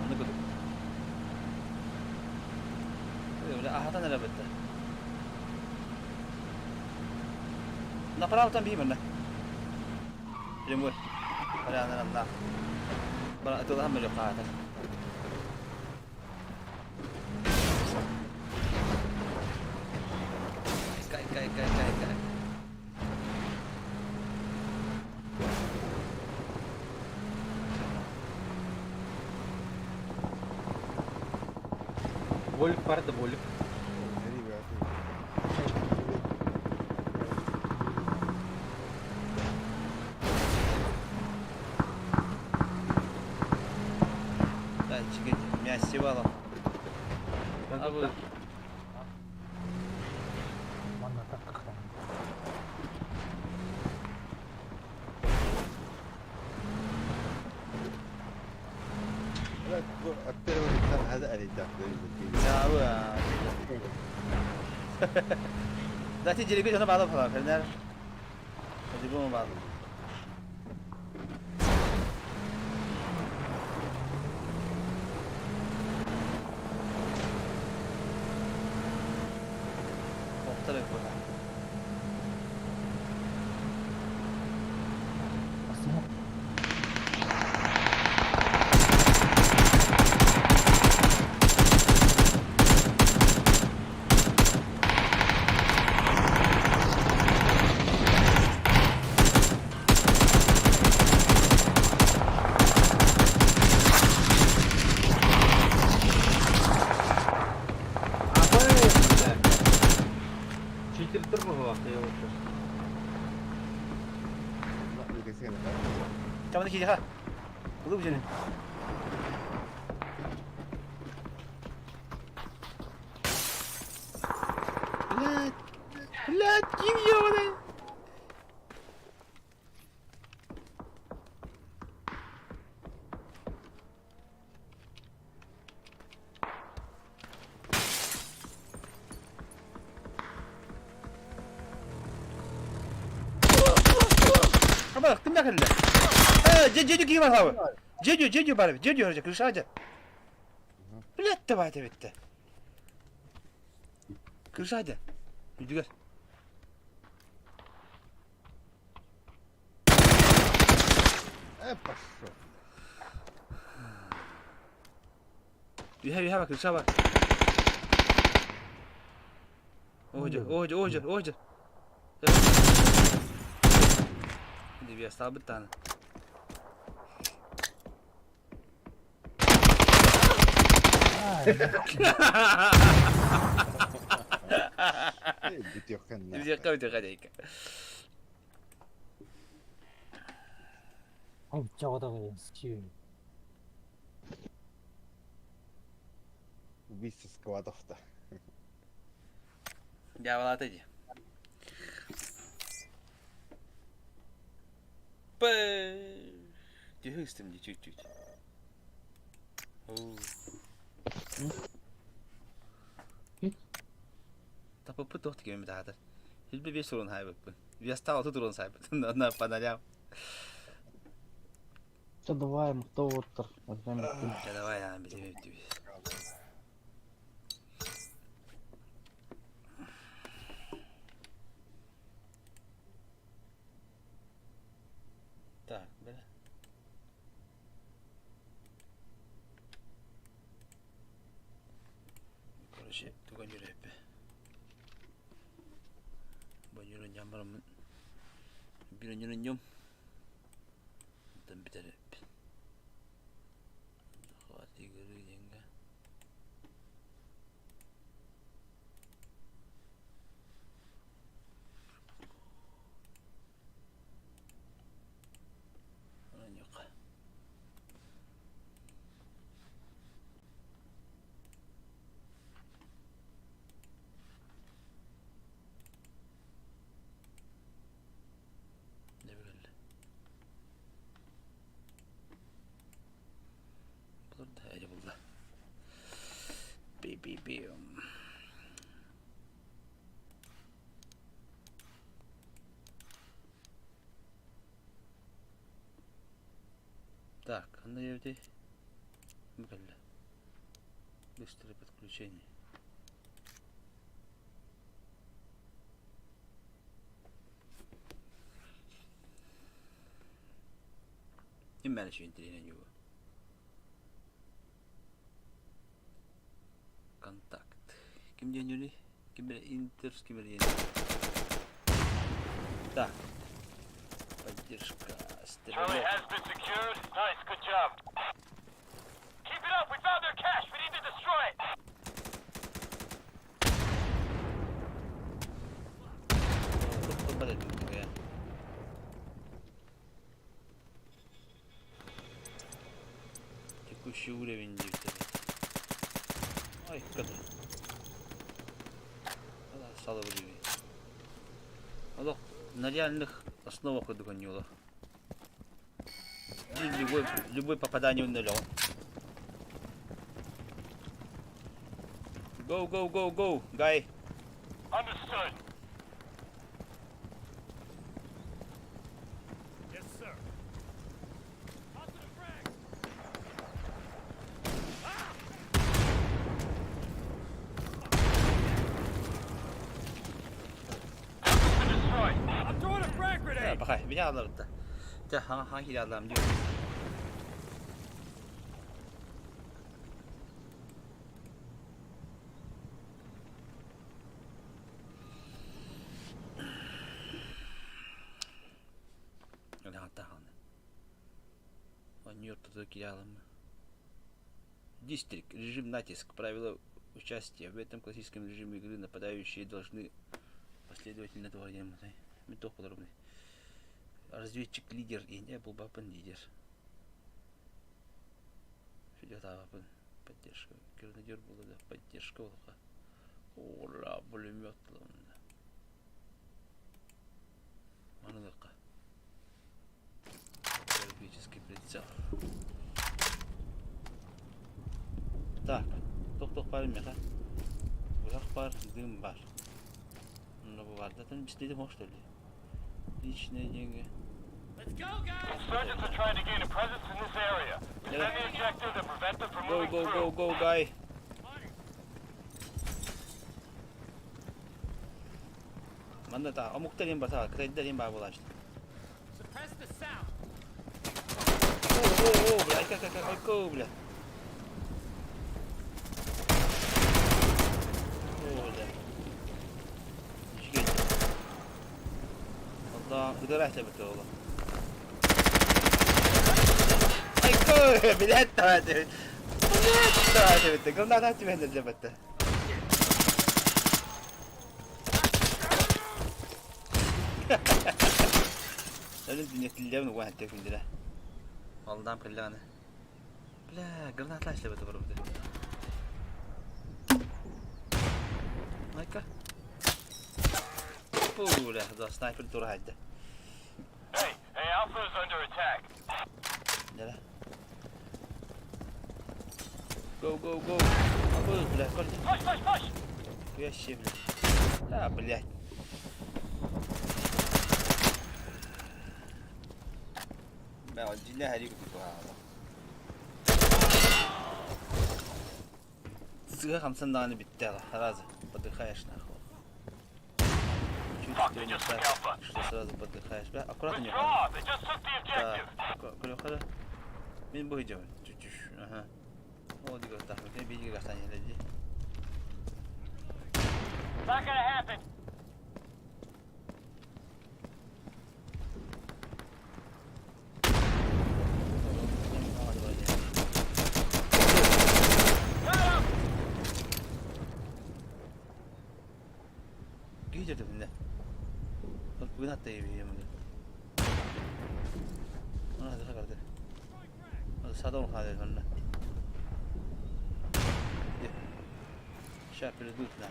Speaker 1: Онно кудук. Ахатан эрэ бытта. Направо там биймэнэ. Прямой. Аляна на. Бара атылаһан мөлө хаатар. Кай кай кай кай кай.
Speaker 5: Волик бар да волик.
Speaker 1: Да, чигит, мясивало. А вы
Speaker 3: Манна тахтахтан.
Speaker 2: Блядь, бу от первого лица хада арейда.
Speaker 1: Я вы. Да, ти жерге жана баалап халар, фернер. Жибу баалап. Охтар була.
Speaker 3: Асыма.
Speaker 5: Абы, бля. Читердер буоллахта я
Speaker 1: Чаманы киһи Улуу жени. Блядь. Блядь, ким ёбаный? Хаба, ким кэллэ? Э, дьэ, дьэ, ким бар Дьэ, дьэ, дьэ, бар, дьэ, дьэ, крыша дьэ. Блядь, давай битте. Крыша дьэ. Үдүгэр.
Speaker 2: Э, пошел.
Speaker 1: Үһэ, үһэ, крыша бар. Оһдьор, оһдьор, оһдьор, оһдьор. Дивиастаабыт даҕаны.
Speaker 2: Бүтүөххэ
Speaker 1: Бүтүөххэ, бүтүөххэ диэки.
Speaker 2: Убийца складов-то.
Speaker 1: Дьаабалаата дии. Пэ. Түһү истим дии чуть-чуть. Тапыппыт туох тикэммит аатар. Илби бес урун хайбыппын. Вестал отут урун сайбытын. На фонарям.
Speaker 4: Все, давай, кто оттор.
Speaker 1: Да давай, а, бити бити. Так, бля. Короче, туган жүрөппү. Бонюрун жамбарымын. Бир ньом. Онтон бүтэреппин. Захват игры диэҥҥэ. Оонньуохха. Дьэ кэллэ. Булар да эрэ булла. Би-би-би. Так, ханна диэбитий? Бу кэллэ. Быстрое подключение. Ким баар үчүгэй интэриэһинэй ньугу? Контакт. Ким диэн үөрүй? Ким эрэ Интер, ким эрэ Так. Поддержка
Speaker 7: Charlie
Speaker 1: стрелок.
Speaker 7: has been secured. Nice, good job. Keep it up. We found their cache. We need to destroy it.
Speaker 1: Туп-туп этим Текущий уровень диэбитэ. Ой, когда. Салабырыый. Олох на реальных основах курдук оонньуулар. Любой, любой попадание в ноль. Go, go, go, go, guy.
Speaker 7: Understood. Yes, sir. Positive frag. Ah! Destroyed. I'm throwing a frag grenade.
Speaker 1: Бахай, меня аларда. Дьэ, хаҥа хаҥа киирэ диyor. Оонньуур киирэ Дистрикт. Режим натиск. Правила участия. В этом классическом режиме игры нападающие должны последовательно Мен подробный. Разведчик лидер. И не был бапын лидер. Федотабын. Поддержка. Гренадер была, да. Поддержка была. Ура, пулемет. Манылыка. Графический прицел. Так, туох-туох баар миэхэ? Быһах баар, дым баар. Онно бу баар. Датын бистиэтим что ли? Личные деньги.
Speaker 7: Insurgents are trying to gain a presence in this area. Defend the objective and prevent them from
Speaker 1: Go,
Speaker 7: moving
Speaker 1: go,
Speaker 7: through.
Speaker 1: go, go, guy. Манна та омуктар диэн баса, кытайдар диэн баар буолааччы. О, о, о, бля, айка, айка, айка, бля. О, бля. Үчүгэй. Аллах, ыдыраах тэбитэ ола. Айка, блядь, та, блядь, та, тэбитэ. Гымна түбэһэн дьэбэтэ. Өлүн дүньэтиллэбин уган этте күндүлэ. Алдан кэллэҕинэ. Бля, гранатла эшлэбэтэ барбыта. Майка. Бля, да, снайпер тура хайда.
Speaker 7: Hey, hey, Alpha is under attack.
Speaker 1: Дьэ. Go, go, go. Абы, бля, көрдө.
Speaker 7: Push, push, push!
Speaker 1: Хуяще, бля. А, блядь. Бля, дьиҥнээх эрии курдук баҕа. Сыыһа хамсан даҕаны бүттэ сразу подыхаешь нахуй.
Speaker 7: Fuck,
Speaker 1: Чуть
Speaker 7: they
Speaker 1: не
Speaker 7: just took
Speaker 1: так,
Speaker 7: Alpha.
Speaker 1: что сразу подыхаешь. Бля, аккуратно не
Speaker 7: Withdraw! They just took the
Speaker 1: Да,
Speaker 7: objective.
Speaker 1: көрөхөрө. Мин бу идем. Чуть-чуть. Ага. Ол дигер тахмы. Мен биги гастан еледи.
Speaker 7: Not gonna happen. Got him!
Speaker 1: Гидер дебинде. Бүгүн атта ебейем. Ана да карды. Садон хадыр манна. Ща придут на.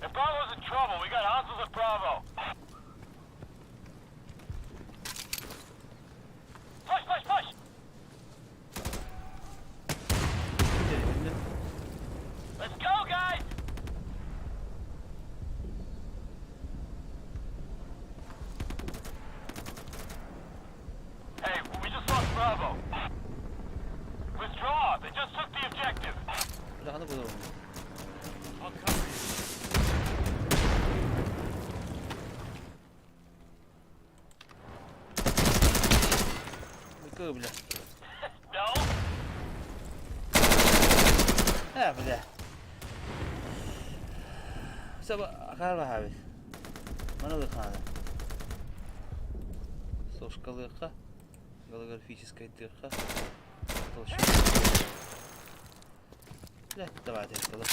Speaker 7: If Bravo's in trouble, we got hostiles at Bravo. Push, push, push!
Speaker 1: Дебинде.
Speaker 7: Let's go, guys! Hey, we just lost Bravo. Withdraw! They just took the objective.
Speaker 1: Бля, аны булар.
Speaker 7: I'll cover you.
Speaker 1: Бля.
Speaker 7: No?
Speaker 1: А, бля. Саба акарба хабис. Мана лыхана. Сошка лыха. Голографическая дырка. Толщина. Бля, давайте это.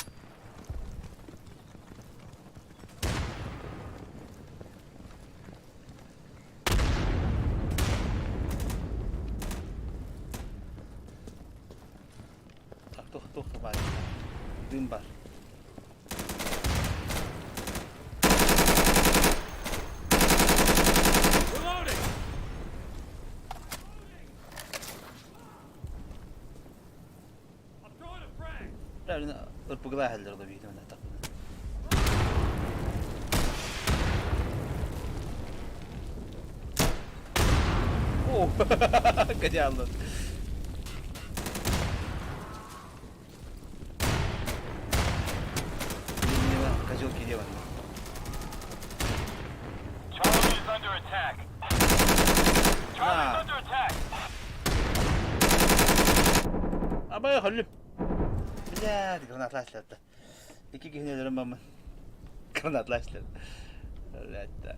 Speaker 1: Так, тух, тух, бар. Дым бар.
Speaker 7: Reloading! I'm throwing a frag!
Speaker 1: Бля, ырпыгылаа хәллер да бийдим так. О, Кадялы. Козел киде бар.
Speaker 7: Charlie is under attack. Charlie's
Speaker 1: Ah.
Speaker 7: under attack.
Speaker 1: Абай холлюм. Блядь, гранатлашлады. Икки киһини мамын. Гранатлашлады. Блядь, да.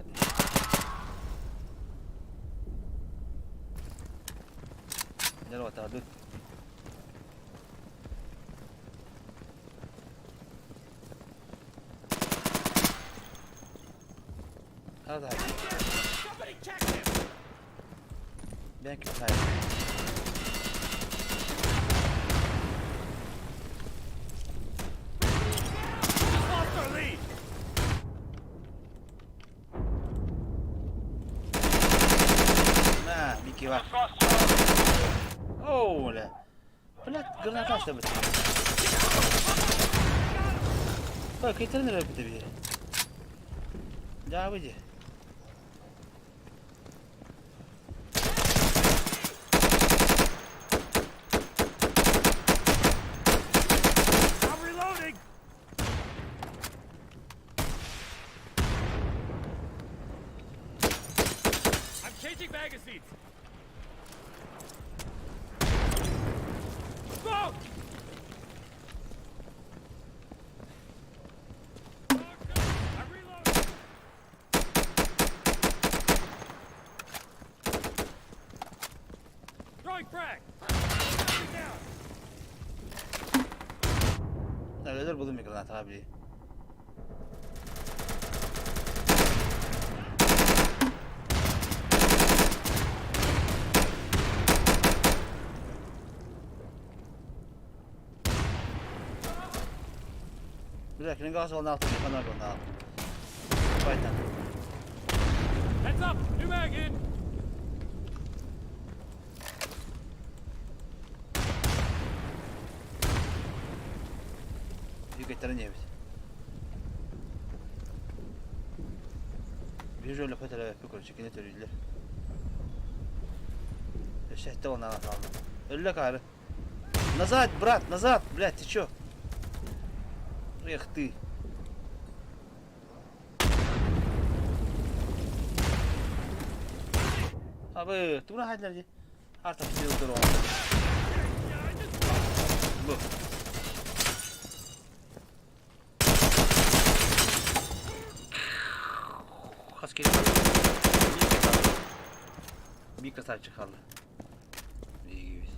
Speaker 1: Здорово, таду. How's that?
Speaker 7: Somebody check him!
Speaker 1: Thank you, Tyler.
Speaker 7: Just lost our lead!
Speaker 1: На, Микки, ва.
Speaker 7: Just lost Charlie.
Speaker 1: Оу, бля. Блядь, граната чтобы. Так, китерин эрэ бит. Да, выйди.
Speaker 7: I'm reloading. I'm changing magazines. Smoke! I'm reloading. Throwing frag. Down.
Speaker 1: Өлөр булум граната били. Бля, кини газ волна алты, хана волна. Байтан.
Speaker 7: Heads up! New mag in!
Speaker 1: Югеттері не бит. Bir öyle fötele короче, кини төрүүлэр. Өссө волна алды. Өллө кары. Назад, брат, назад, блядь, ты чё? Эх ты. Абы, тура хайдлар Арта сил дрон. Бу. Хас кели. Bir красавчик kaldı. İyi gibi.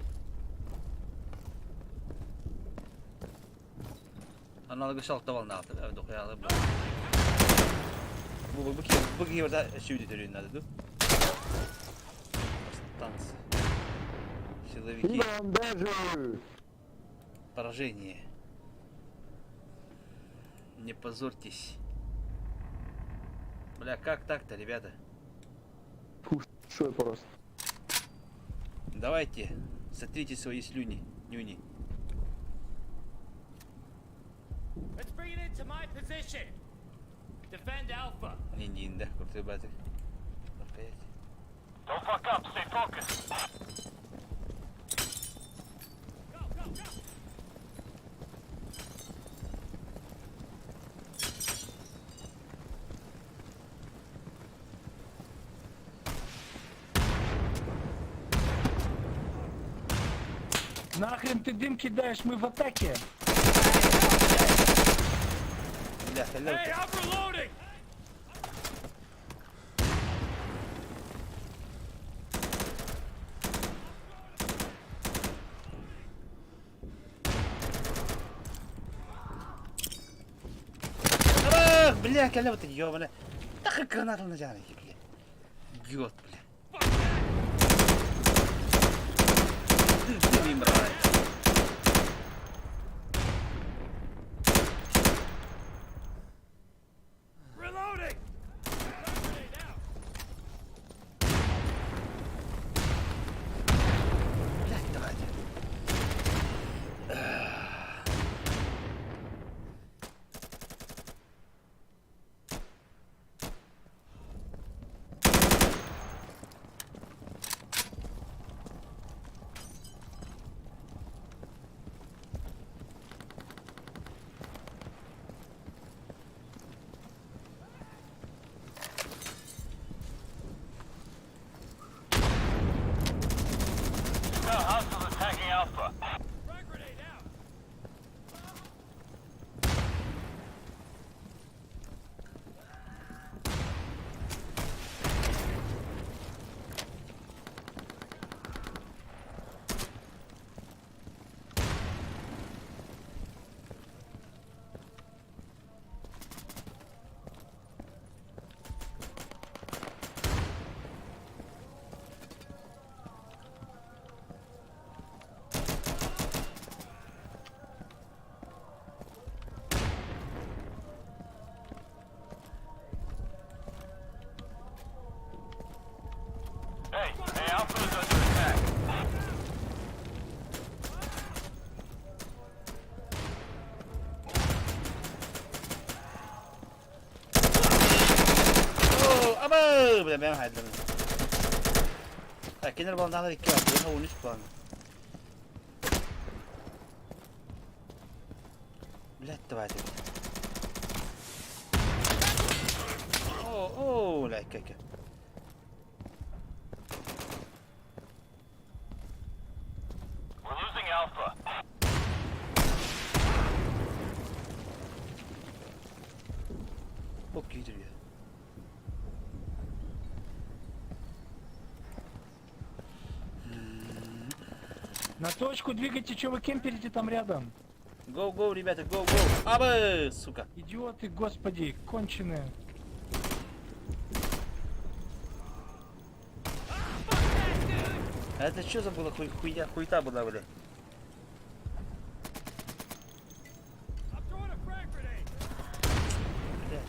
Speaker 1: Аналогы шалта волна алты. Дохуя Бу бу бу бу orada сүйді төрүн надо, ду. Повстанцы. Силовики. Поражение. Не позорьтесь. Бля, как так-то, ребята?
Speaker 8: Шо просто.
Speaker 1: Давайте, сотрите свои слюни, нюни.
Speaker 7: Let's bring it into my position. Defend Alpha.
Speaker 1: Не, не, да, крутой батик. Опять.
Speaker 7: Don't fuck up. Stay focused. Go, go, go.
Speaker 3: Нахрен ты дым кидаешь, мы в атаке.
Speaker 1: Бля,
Speaker 7: Hey,
Speaker 1: халява.
Speaker 7: I'm reloading.
Speaker 1: Ах, бля, халява ты, ёбаная. Так гранату на бля. Идиот, бля. Ты, ты не мразь.
Speaker 7: Reloading. Grenade out.
Speaker 1: Блядь, давайте.
Speaker 7: Hostiles attacking Alpha. Frag grenade out.
Speaker 1: бля, бэйэм хайдам. Так, кинилэр баландаахтар икки бар, биһиэхэ 13 план. Блядь, давайте. О, о, бля, икки,
Speaker 7: We're losing Alpha.
Speaker 1: Bok giydiriyor.
Speaker 8: На точку двигайте, что вы кемперите там рядом?
Speaker 1: Go, go, ребята, go, go. Абы, сука.
Speaker 8: Идиоты, господи, конченые.
Speaker 1: А это что за была хуй, хуйня, хуйта была, бля? Бля.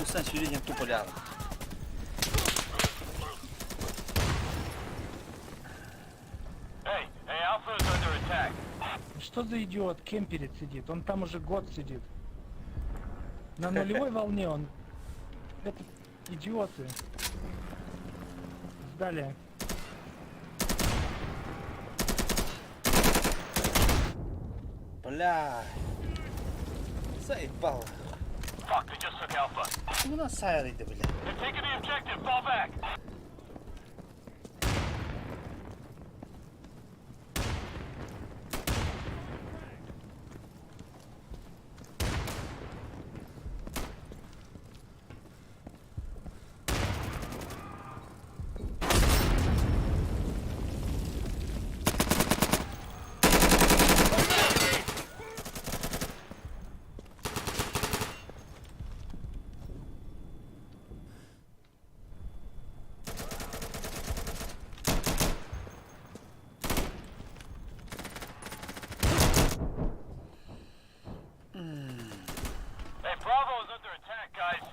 Speaker 1: Усан сюренем тупо ляла.
Speaker 7: Hey, hey, Alpha is under attack.
Speaker 8: Что за идиот кемперит сидит? Он там уже год сидит. На нулевой волне он. Это идиоты. Сдали.
Speaker 1: Бля. Заебал.
Speaker 7: Fuck, they just took Alpha.
Speaker 1: У нас сайры, бля.
Speaker 7: They've taken the objective. Fall back. Hey, Bravo is under attack, guys.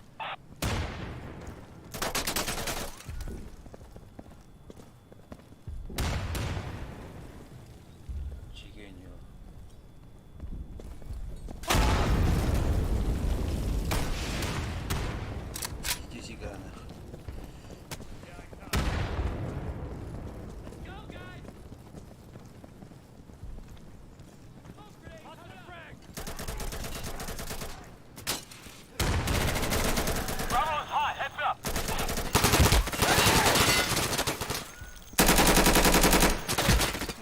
Speaker 1: Чигеню. Иди зигана.
Speaker 7: Bravo is hot. Heads up.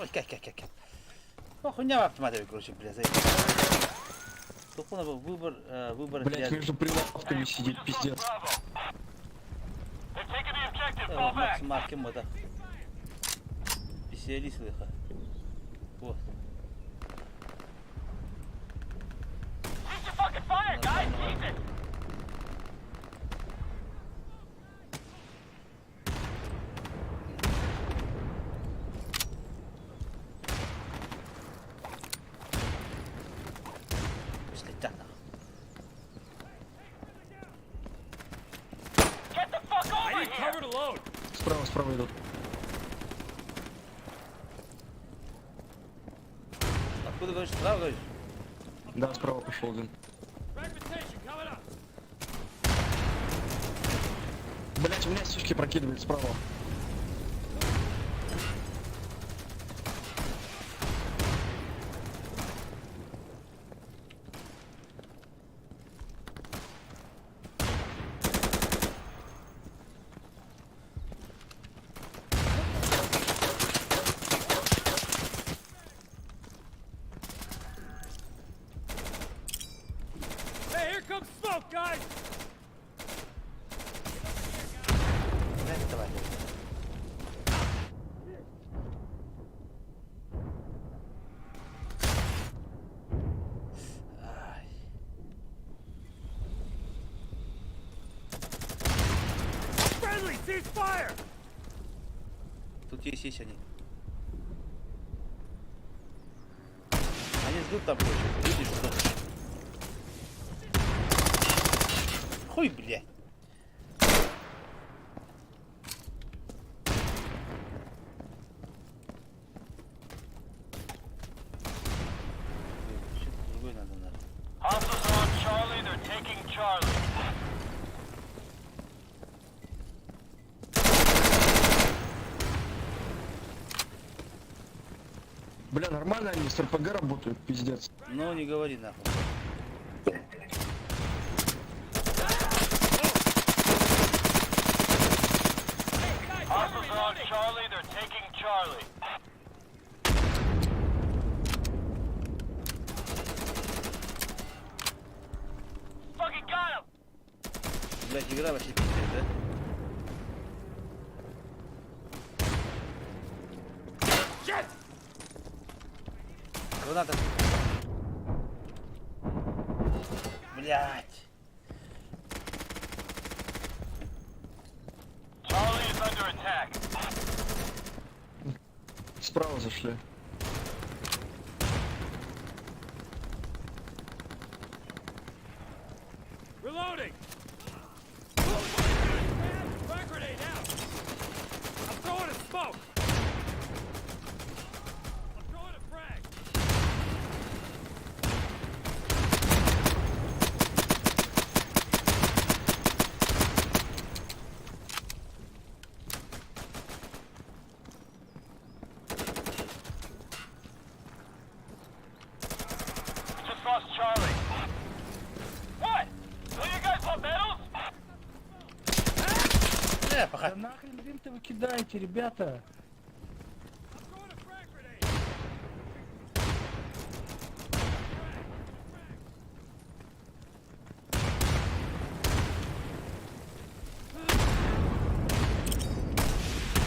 Speaker 1: Ой, кай, кай, кай, кай. Ну, хуйня автомат, короче, бля, заебал. Тупо выбор, выбор
Speaker 9: Блять,
Speaker 1: для-
Speaker 9: между прилавками сидит,
Speaker 7: We just lost
Speaker 9: пиздец.
Speaker 7: Bravo. They've taken the objective. Fall back.
Speaker 1: Макс Маркем это. Веселись лыха. Вот.
Speaker 7: Cease your fucking fire, guys. Jesus.
Speaker 1: Слетят нахуй.
Speaker 7: Get the fuck over here.
Speaker 9: Справа, справа идут.
Speaker 1: Откуда говоришь? Справа говоришь?
Speaker 9: Да, справа пошел один. Блять, у меня сишки прокидывают справа.
Speaker 1: Блядь, давай. Ай. Тут есть, есть они. Они ждут там, короче. Люди ждут. Хуй, блядь. Что-то другое надо, надо.
Speaker 7: Hostiles are on Charlie. They're taking Charlie.
Speaker 9: Бля, нормально они с РПГ работают, пиздец.
Speaker 1: Ну не говори нахуй.
Speaker 7: Hostiles are on Charlie. They're taking Charlie. Fucking got him!
Speaker 1: Блять, игра вообще пиздец, да? Граната. Блять.
Speaker 7: Charlie is under attack.
Speaker 9: Справа зашли.
Speaker 7: Reloading! Frag grenade out! I'm throwing a smoke! I'm throwing a frag! We just lost Charlie. What? Don't you guys want medals?
Speaker 1: Пока.
Speaker 8: Да нахрен винты вы кидаете, ребята?
Speaker 7: I'm throwing a frag grenade!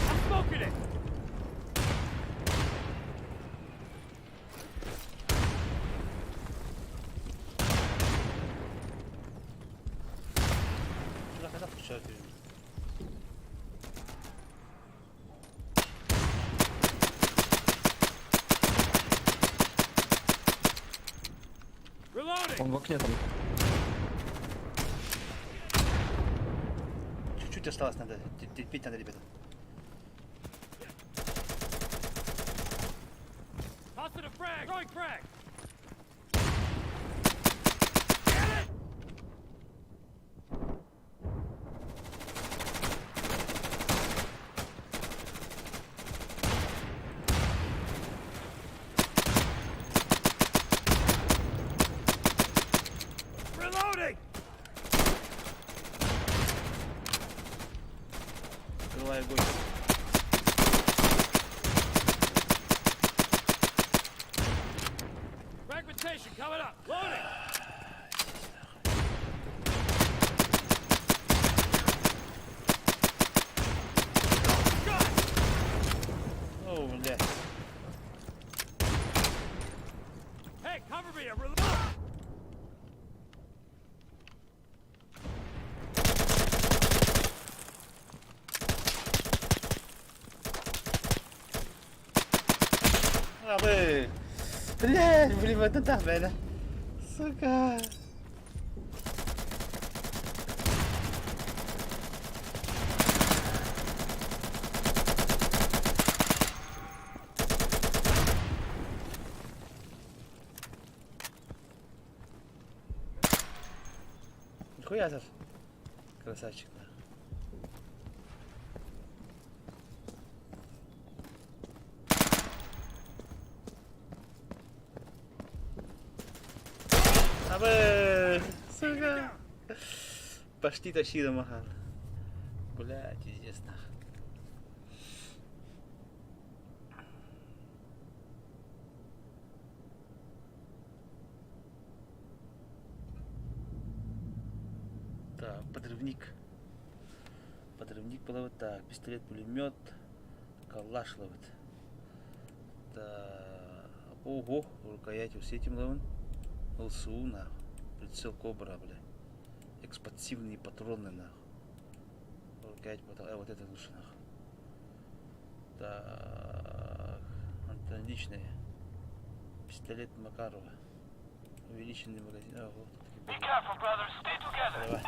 Speaker 7: I'm smoking it!
Speaker 1: Şurada kadar kuşağı
Speaker 7: Reloading!
Speaker 9: Он в окне там.
Speaker 1: Чуть-чуть осталось надо. Терпеть надо, ребята.
Speaker 7: Tossing a frag! Throwing frag! Reloading!
Speaker 1: Открываю огонь.
Speaker 7: Fragmentation coming up! Loading!
Speaker 1: О, блядь.
Speaker 7: Hey, cover me! I'm reloading!
Speaker 1: А вы. Блядь, блин, вот это блядь. Сука. Нихуя тут. Красавчик, нахуй. А вы, сука. Почти тащи махал. Блядь, пиздец, нахуй. Так, подрывник. Подрывник плавает. Так, пистолет, пулемет. Калаш ловит. Так, ого, рукоять с этим ловит. ЛСУ, нахуй. Прицел Кобра, бля. Экспансивные патроны, нахуй. Рукоять потом. Вот это лучше, нахуй. Так. Отличные. Пистолет Макарова. Увеличенный магазин. А, вот такие
Speaker 7: Be
Speaker 1: были.
Speaker 7: careful, brothers. Stay together.
Speaker 1: Давай.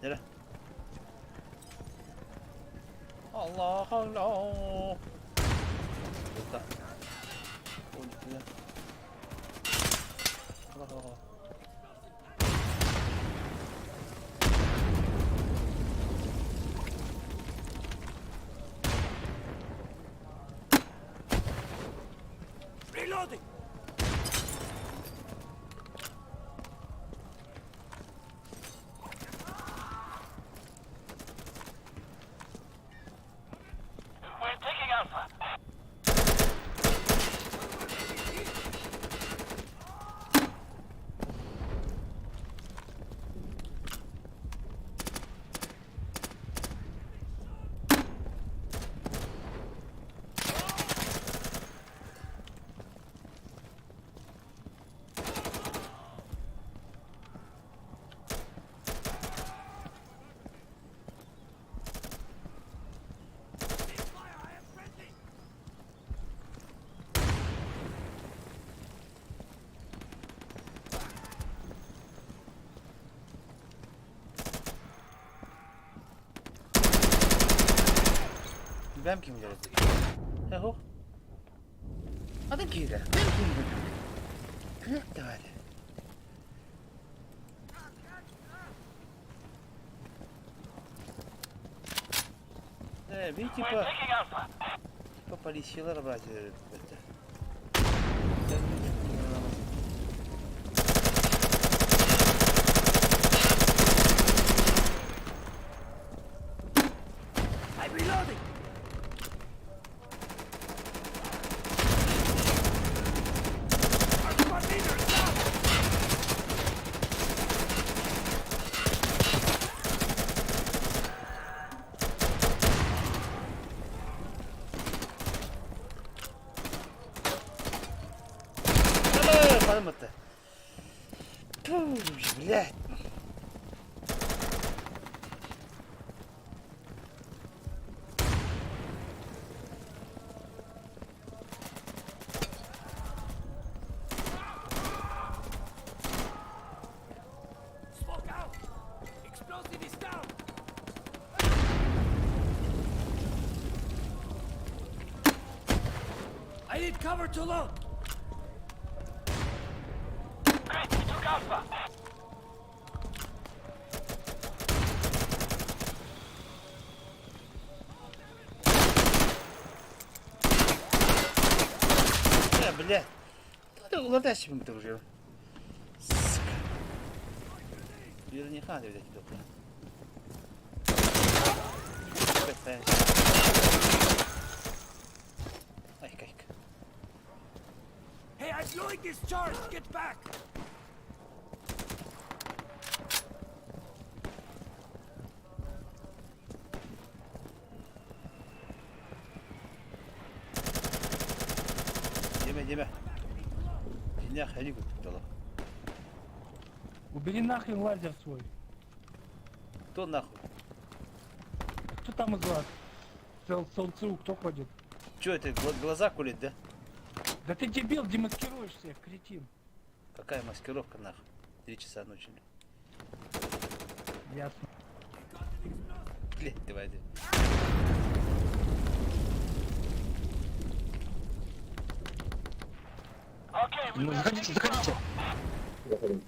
Speaker 1: Yürü. Allah Allah. Burada. O ne? Allah Allah. Бэм ким билэр Эһо. Атын киирэ. Бэм ким билэр. Давай. Э, би типа... Типа полициялар брать это.
Speaker 7: I'm reloading. Our squad leader is down.
Speaker 1: Барыммыт. Тьфу, блядь.
Speaker 7: Smoke out. Explosive is down. I need cover to load. Great, we took Alpha.
Speaker 1: Э, блядь. Уларда şimdi duruyor. Сука. Birini hadi bir dakika. Бет, Айк, айк.
Speaker 7: Hey, I'm blowing this charge. Get back.
Speaker 1: Дима, Дима. Дня ходи купил.
Speaker 8: Убери нахрен лазер свой.
Speaker 1: Кто нахуй?
Speaker 8: Кто там из вас? Солнцу кто ходит?
Speaker 1: Че это, глаза кулит, да?
Speaker 8: Да ты дебил, демаскируешь всех, кретин.
Speaker 1: Какая маскировка нахуй? 3 часа ночи.
Speaker 8: Ясно.
Speaker 1: Блядь, давай. Иди.
Speaker 7: Okay, we
Speaker 9: Ну, заходите, заходите.
Speaker 2: Заходим.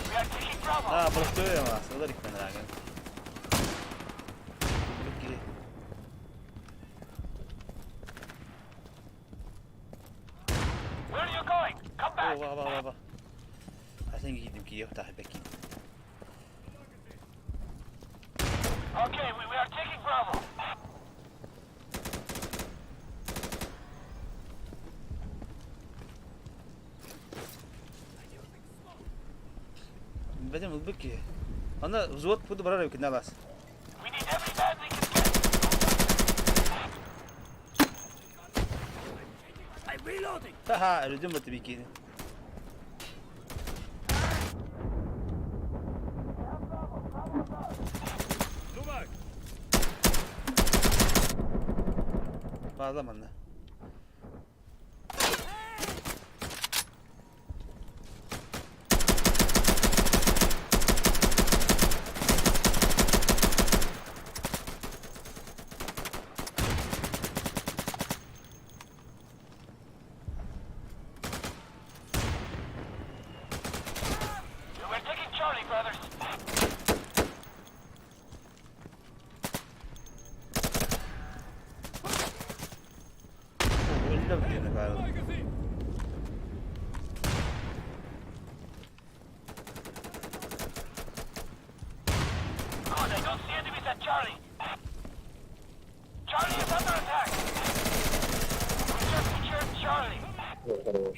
Speaker 7: We are taking Bravo.
Speaker 1: А, просто я вас, ударик мне нравится. Окей.
Speaker 7: Where are you going? Come back.
Speaker 1: О, ва, ва, ва, ва. Хасан киирдим киирдим таах бэкин.
Speaker 7: Okay, we are taking Bravo.
Speaker 1: Бэдем ылбык. Ана взвод буду барар эбит налас.
Speaker 7: We need every man we can get. I'm reloading.
Speaker 1: Ха-ха, өлдүм бу бикини.
Speaker 7: Lumak.
Speaker 1: Bağlam anne.
Speaker 7: We're taking Charlie, brothers.
Speaker 1: Өллөм диэн баар.
Speaker 7: Good, I don't see enemies at Charlie. Charlie is under attack. We just secured Charlie.
Speaker 2: Хорош.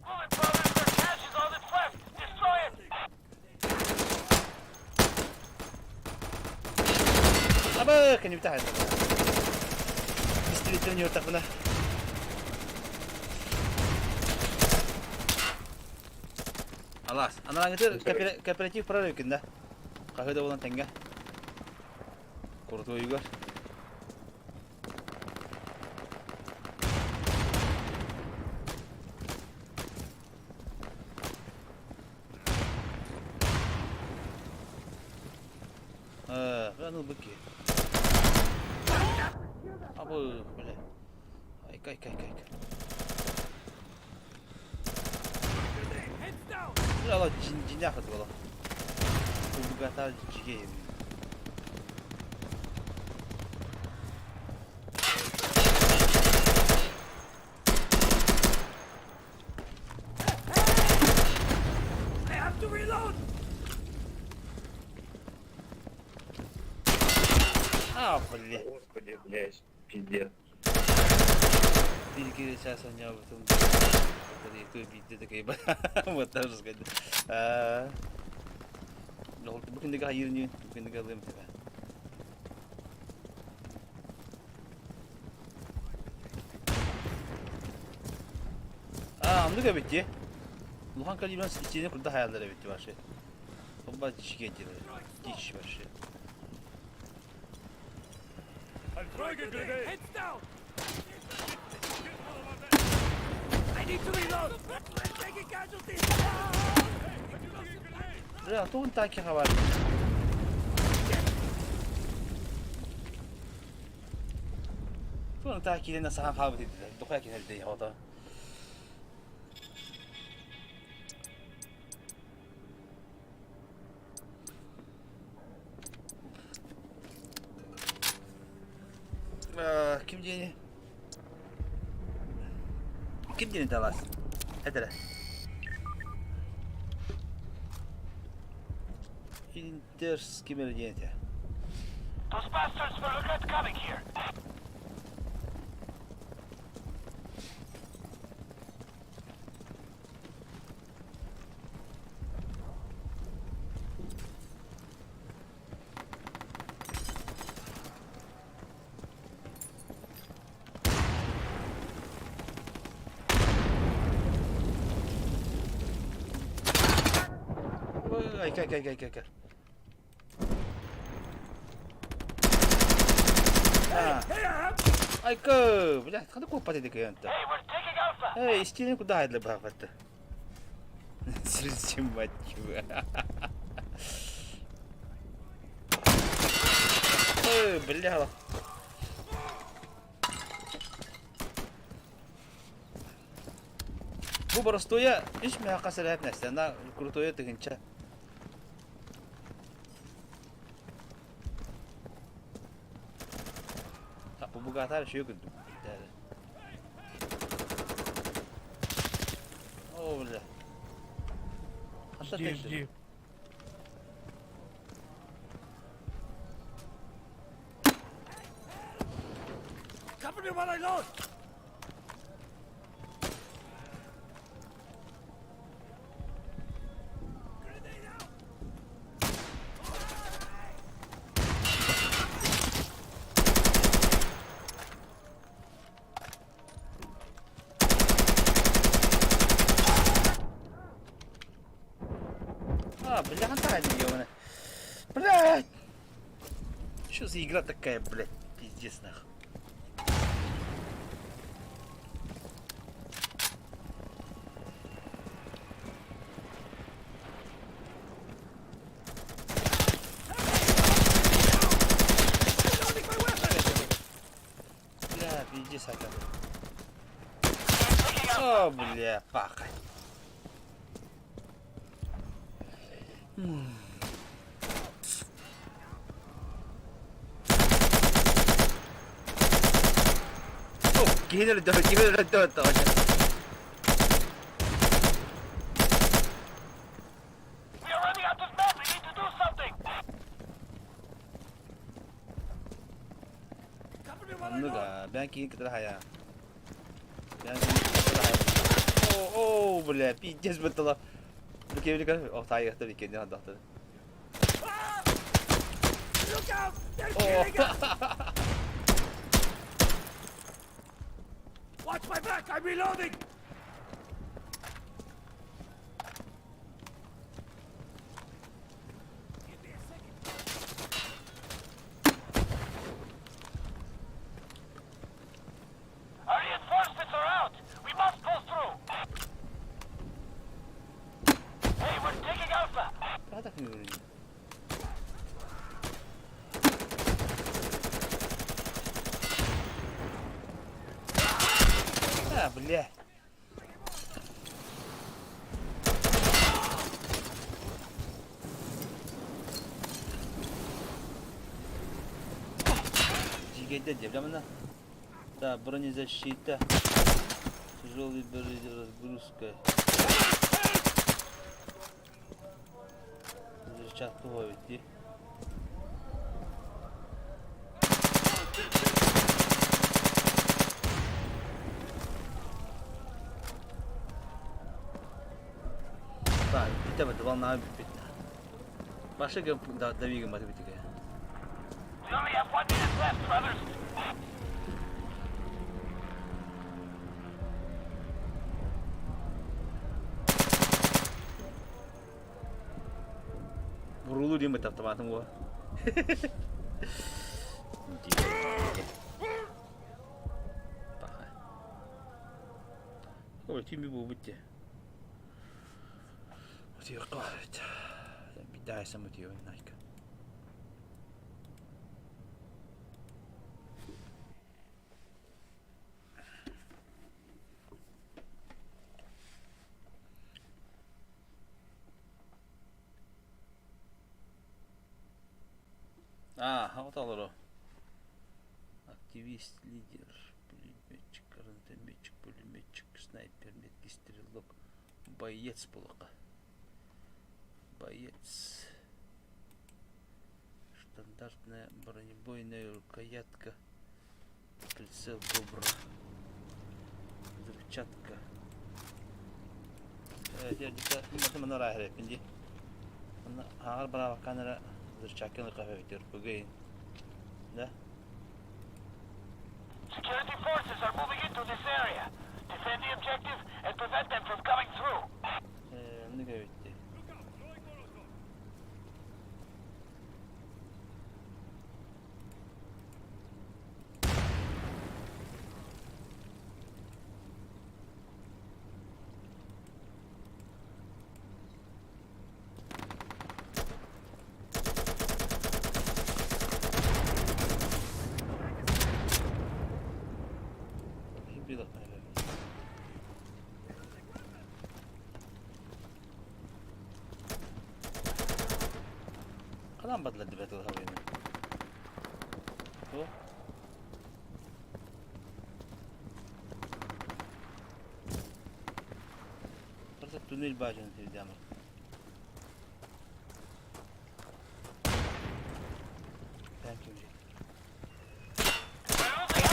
Speaker 7: Move it, brothers. Their cache is all that's left. Destroy it.
Speaker 1: Аба, кэннибит Пистолеттен юртахпына. Алаас. Аналаҥытыр кооператив прорыв да. Хаһы да болан тэҥҥэ. Курутуойугар. Ээ, ылбыт киһи. Абы, бля. Айка, айка, айка, айка. Бля, ала дьиҥнээх буола. Кубугата дьигэ.
Speaker 7: I have to reload!
Speaker 1: А, блин.
Speaker 9: Господи, блядь, пиздец.
Speaker 1: Биир чаас оонньообутум. Биирдэ такай вот даже сказать. Бу күндүгэ хайыырын бу күндүгэ ылыам тебе. А, оннук эбит дии. Улахан калибран иччини курда хайаллар эбит дии вообще. Оба дичь делают. Дичь вообще.
Speaker 7: I'm throwing a grenade! Heads down! I need to reload! We're taking casualties!
Speaker 1: Бля, тугун таки хабар. Тугун таки лена сахан хаабыт диде. Тухай кенелде хода. Ким диэни? Ким диэни талаас? Этэрэ. Интерс ким эрэ диэн этэ.
Speaker 7: Those bastards will regret coming here!
Speaker 1: Ой, кай, кай, кай, кай, кай. Айка, блядь, ханна куоппат этэ кыйанта.
Speaker 7: Hey, we're taking Alpha!
Speaker 1: Эй, истиэнэ куда хайдла баахпатта. Сирсим мать его. Ой, бля. Бу боростуойа үс мөһөххө сэлэһэт нэстэ, на крутойа тыһыынча. Бу бугатар үчүгэй курдук. О, бля.
Speaker 8: Жди, жди.
Speaker 7: Cover me while I load! Grenade out!
Speaker 1: А, бля, хантари, ёбаная. Блядь! Что за игра такая, блядь? Пиздец, нахуй.
Speaker 7: Reloading my weapon!
Speaker 1: Бля, пиздец, ака. О, бля, пахай. О, киһини өлөрдө, киһини өлөрдө,
Speaker 7: We are running out of men! We need to do something! Cover me while I load!
Speaker 1: Оннук, бэйэн киһини кытары хайа. Бэйэн киһини кытары хайа. О, о, бля, пиздец быттала. Бу киһини о, таайыахтар иккиэннэ хандахтар.
Speaker 7: Look out! They're
Speaker 1: О,
Speaker 7: killing us! Watch my back! I'm reloading!
Speaker 1: так не А, бля. Дьигэйдэ диэбилэ манна. Да, бронезащита. Тяжелый разгрузка. Взрывчатка ловит дии. Так, бүттэ бу волна бүппүт. Башы дави гыммат бүтүгэ.
Speaker 7: We only have 1 minute left, brothers.
Speaker 1: Бурулуу диэн быт автоматым уо. Паха. Ой, тими буолбут дии. Утуйуохха баар эбит. Биирдэ утуйабын Найка. Аа, толору. Активист, лидер, пулеметчик, гранатометчик, пулеметчик, снайпер, меткий стрелок, боец буолуохха. Боец. Стандартная бронебойная рукоятка. Прицел Кобра. Взрывчатка. Манна рааһыраппын дии. Манна ааҕар бараабаккаан эрэ взрывчатканы хаһыытыыр ПГ Да?
Speaker 7: Security forces are moving into this area. Defend the objective and prevent them from coming through.
Speaker 1: Оннук эбит дии. Ханан бардылар диэбэт ылаһабыйын. Туох? Просто туннель баажан сирдиамар. Thank you.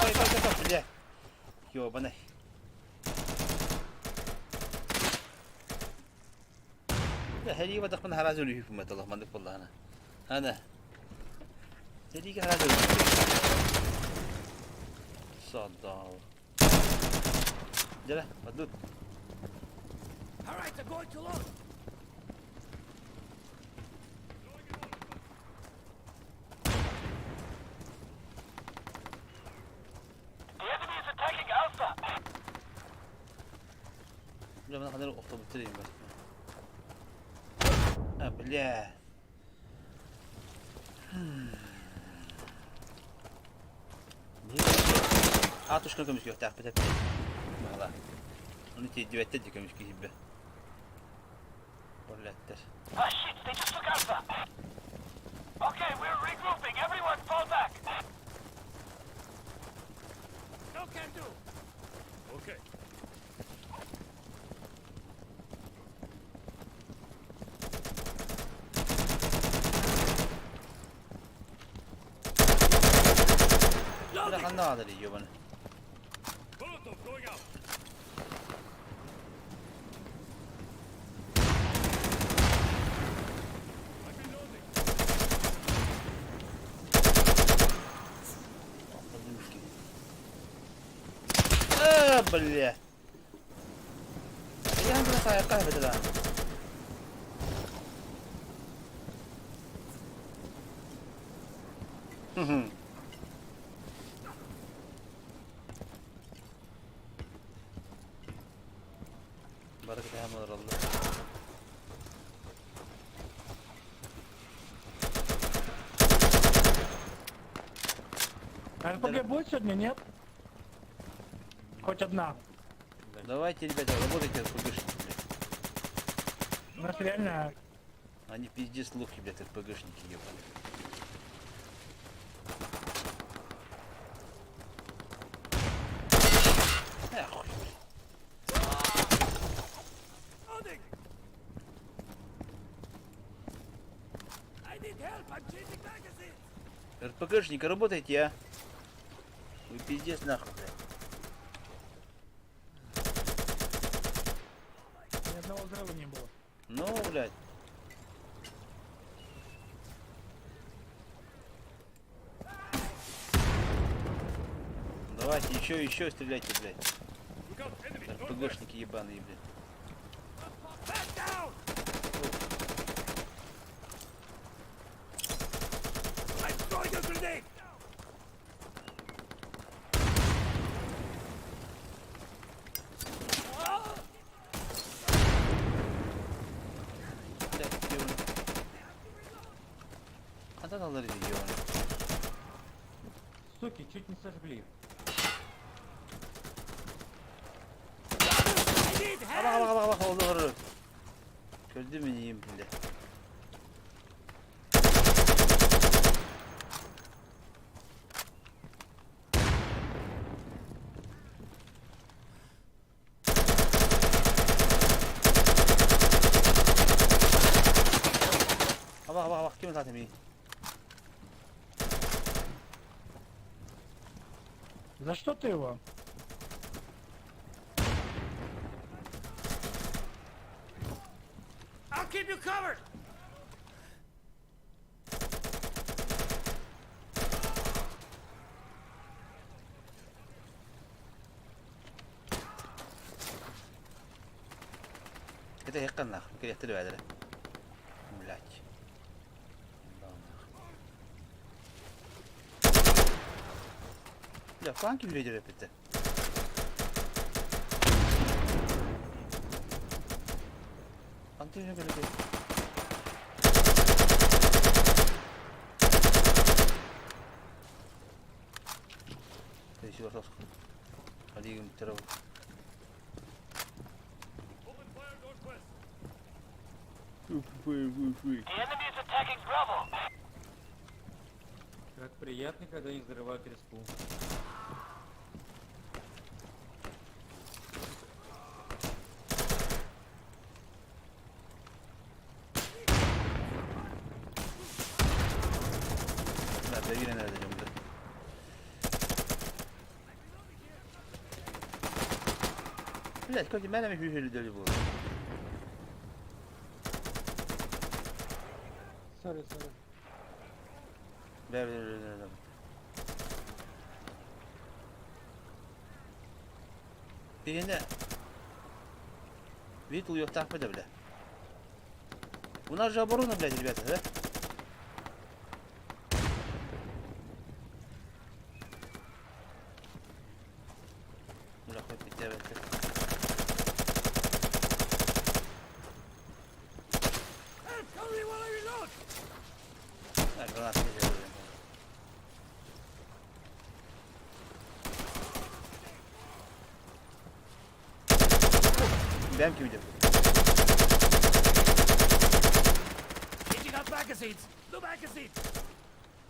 Speaker 1: Ой, ой, ой, бля. Ёбаный. Һэриигэ бардахпына хараас өлүһүппүн баталах маннык буоллаҕына. Ана. Сэриигэ хараас өлүһүппүн. Содоо. Дьэ, бардут.
Speaker 7: All right, they're going to load. The enemy is attacking Alpha.
Speaker 1: Бля, мына ханар охтобуттар дейм бар. А, бля. Аатушка көмүскүөхтээхпит этэ. Баҕала. Ону тиэрдибэттэр дии көмүс киһирбэ. Блядтар.
Speaker 7: Ah, shit, they just took Alpha. Okay, we're regrouping. Everyone fall back.
Speaker 8: No can do.
Speaker 7: Okay.
Speaker 1: Бля, ханна аҕалар ёбаны.
Speaker 7: Molotov going out. I'm reloading.
Speaker 1: А, бля. Я не знаю, как это да. Мгм. Бары кэтэһэн олороллор.
Speaker 8: РПГ будет сегодня, нет? Хоть одна.
Speaker 1: Давайте, ребята, работайте, РПГшники, блядь.
Speaker 8: У нас реально
Speaker 1: Они пиздец лохи, блядь, РПГшники, ебаные. Эх, хуй, блядь. РПГшники, работайте, а? Вы пиздец нахуй, блядь.
Speaker 8: ни одного взрыва не было.
Speaker 1: Ну, блядь. Давайте еще, еще стреляйте, блядь. РПГшники ебаные, блядь. Блядь, ёбаный. Хантан алар ебаный.
Speaker 5: Суки, чуть не сожгли.
Speaker 1: Абах, абах, абах, абах, oldu horur. Gördün mü neyim bile. Абах, абах, абах, ким zaten iyi.
Speaker 8: За что ты его?
Speaker 1: Это yakın нахуй, bir kere verdiler. Блять. Бля, фланки видели опять. Антон говорит. Ты еще раз. Алигым терау.
Speaker 6: The enemy is attacking Bravo.
Speaker 5: Как приятно, когда не взрывают респу.
Speaker 1: Да, доверие надо идем, да. Блять, как мене ми дали було.
Speaker 3: Sorry, sorry.
Speaker 1: Бля, бля, бля, бля, бля. Birinde Вид уехтах бля, бля. У нас же оборона, блядь, ребята, да? Бля, хоть пиздец, блядь. Так, гранат не сделали. Бэмки видел.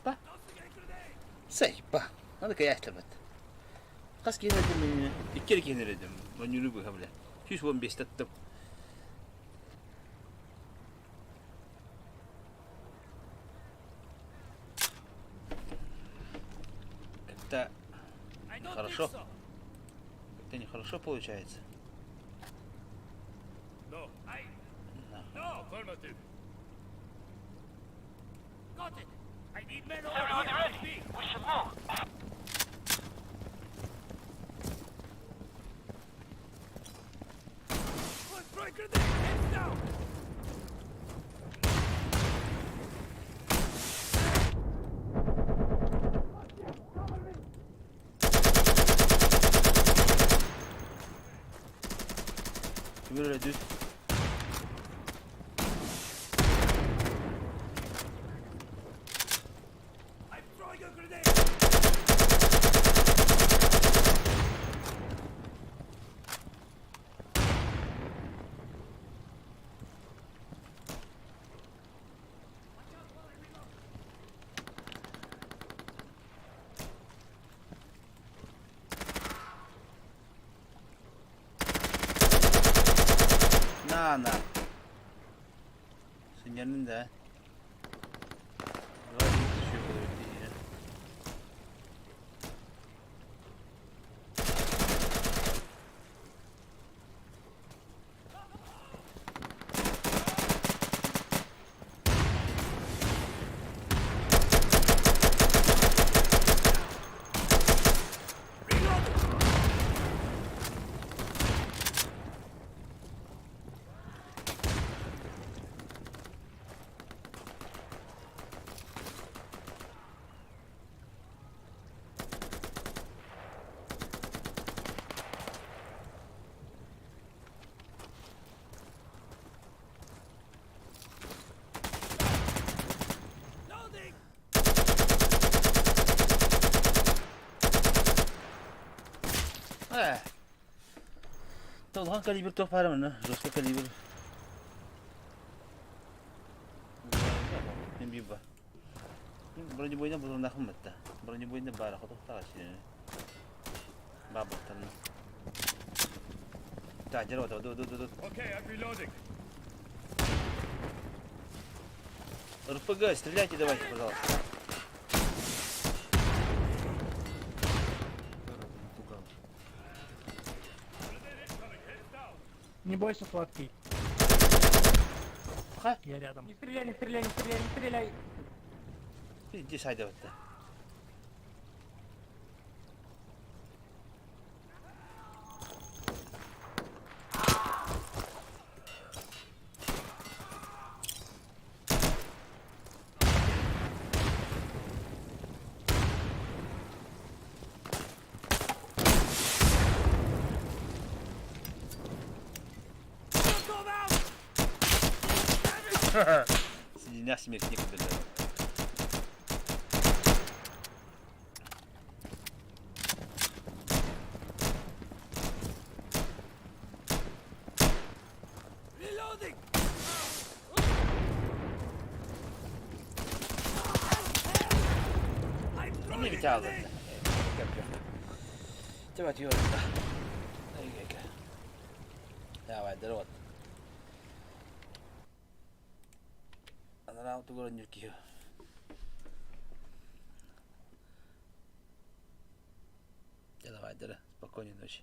Speaker 1: Ба. Сей, ба. Надо каяхтабат. Хас киһинэдим, икки киһинэдим. Вонюну быха бля. 115 таттым. Как-то нехорошо. Как-то нехорошо получается.
Speaker 7: Everybody ready? We should move.
Speaker 1: Böyle düz. На, на. Сынньаннын да. Ээ. Улахан калибр туох баара манна? Жесткий калибр. Мин биир ба. Бронебойна булунахым батта. Бронебойна баара хотохтаҕа сине. Баабаттарна. Так, дьэ, ду ду ду ду.
Speaker 7: Okay, I'm reloading.
Speaker 1: РПГ, стреляйте давайте, пожалуйста.
Speaker 8: Не бойся, сладкий.
Speaker 1: Ха?
Speaker 8: Я рядом. Не стреляй, не стреляй, не стреляй, не стреляй.
Speaker 1: Иди сайда батта. Сиденья смерть некуда.
Speaker 6: Reloading.
Speaker 1: Не биталды. Давай, ёрта. Давай, здорово. Анараа тугу нюркио. Давай, да, спокойной ночи.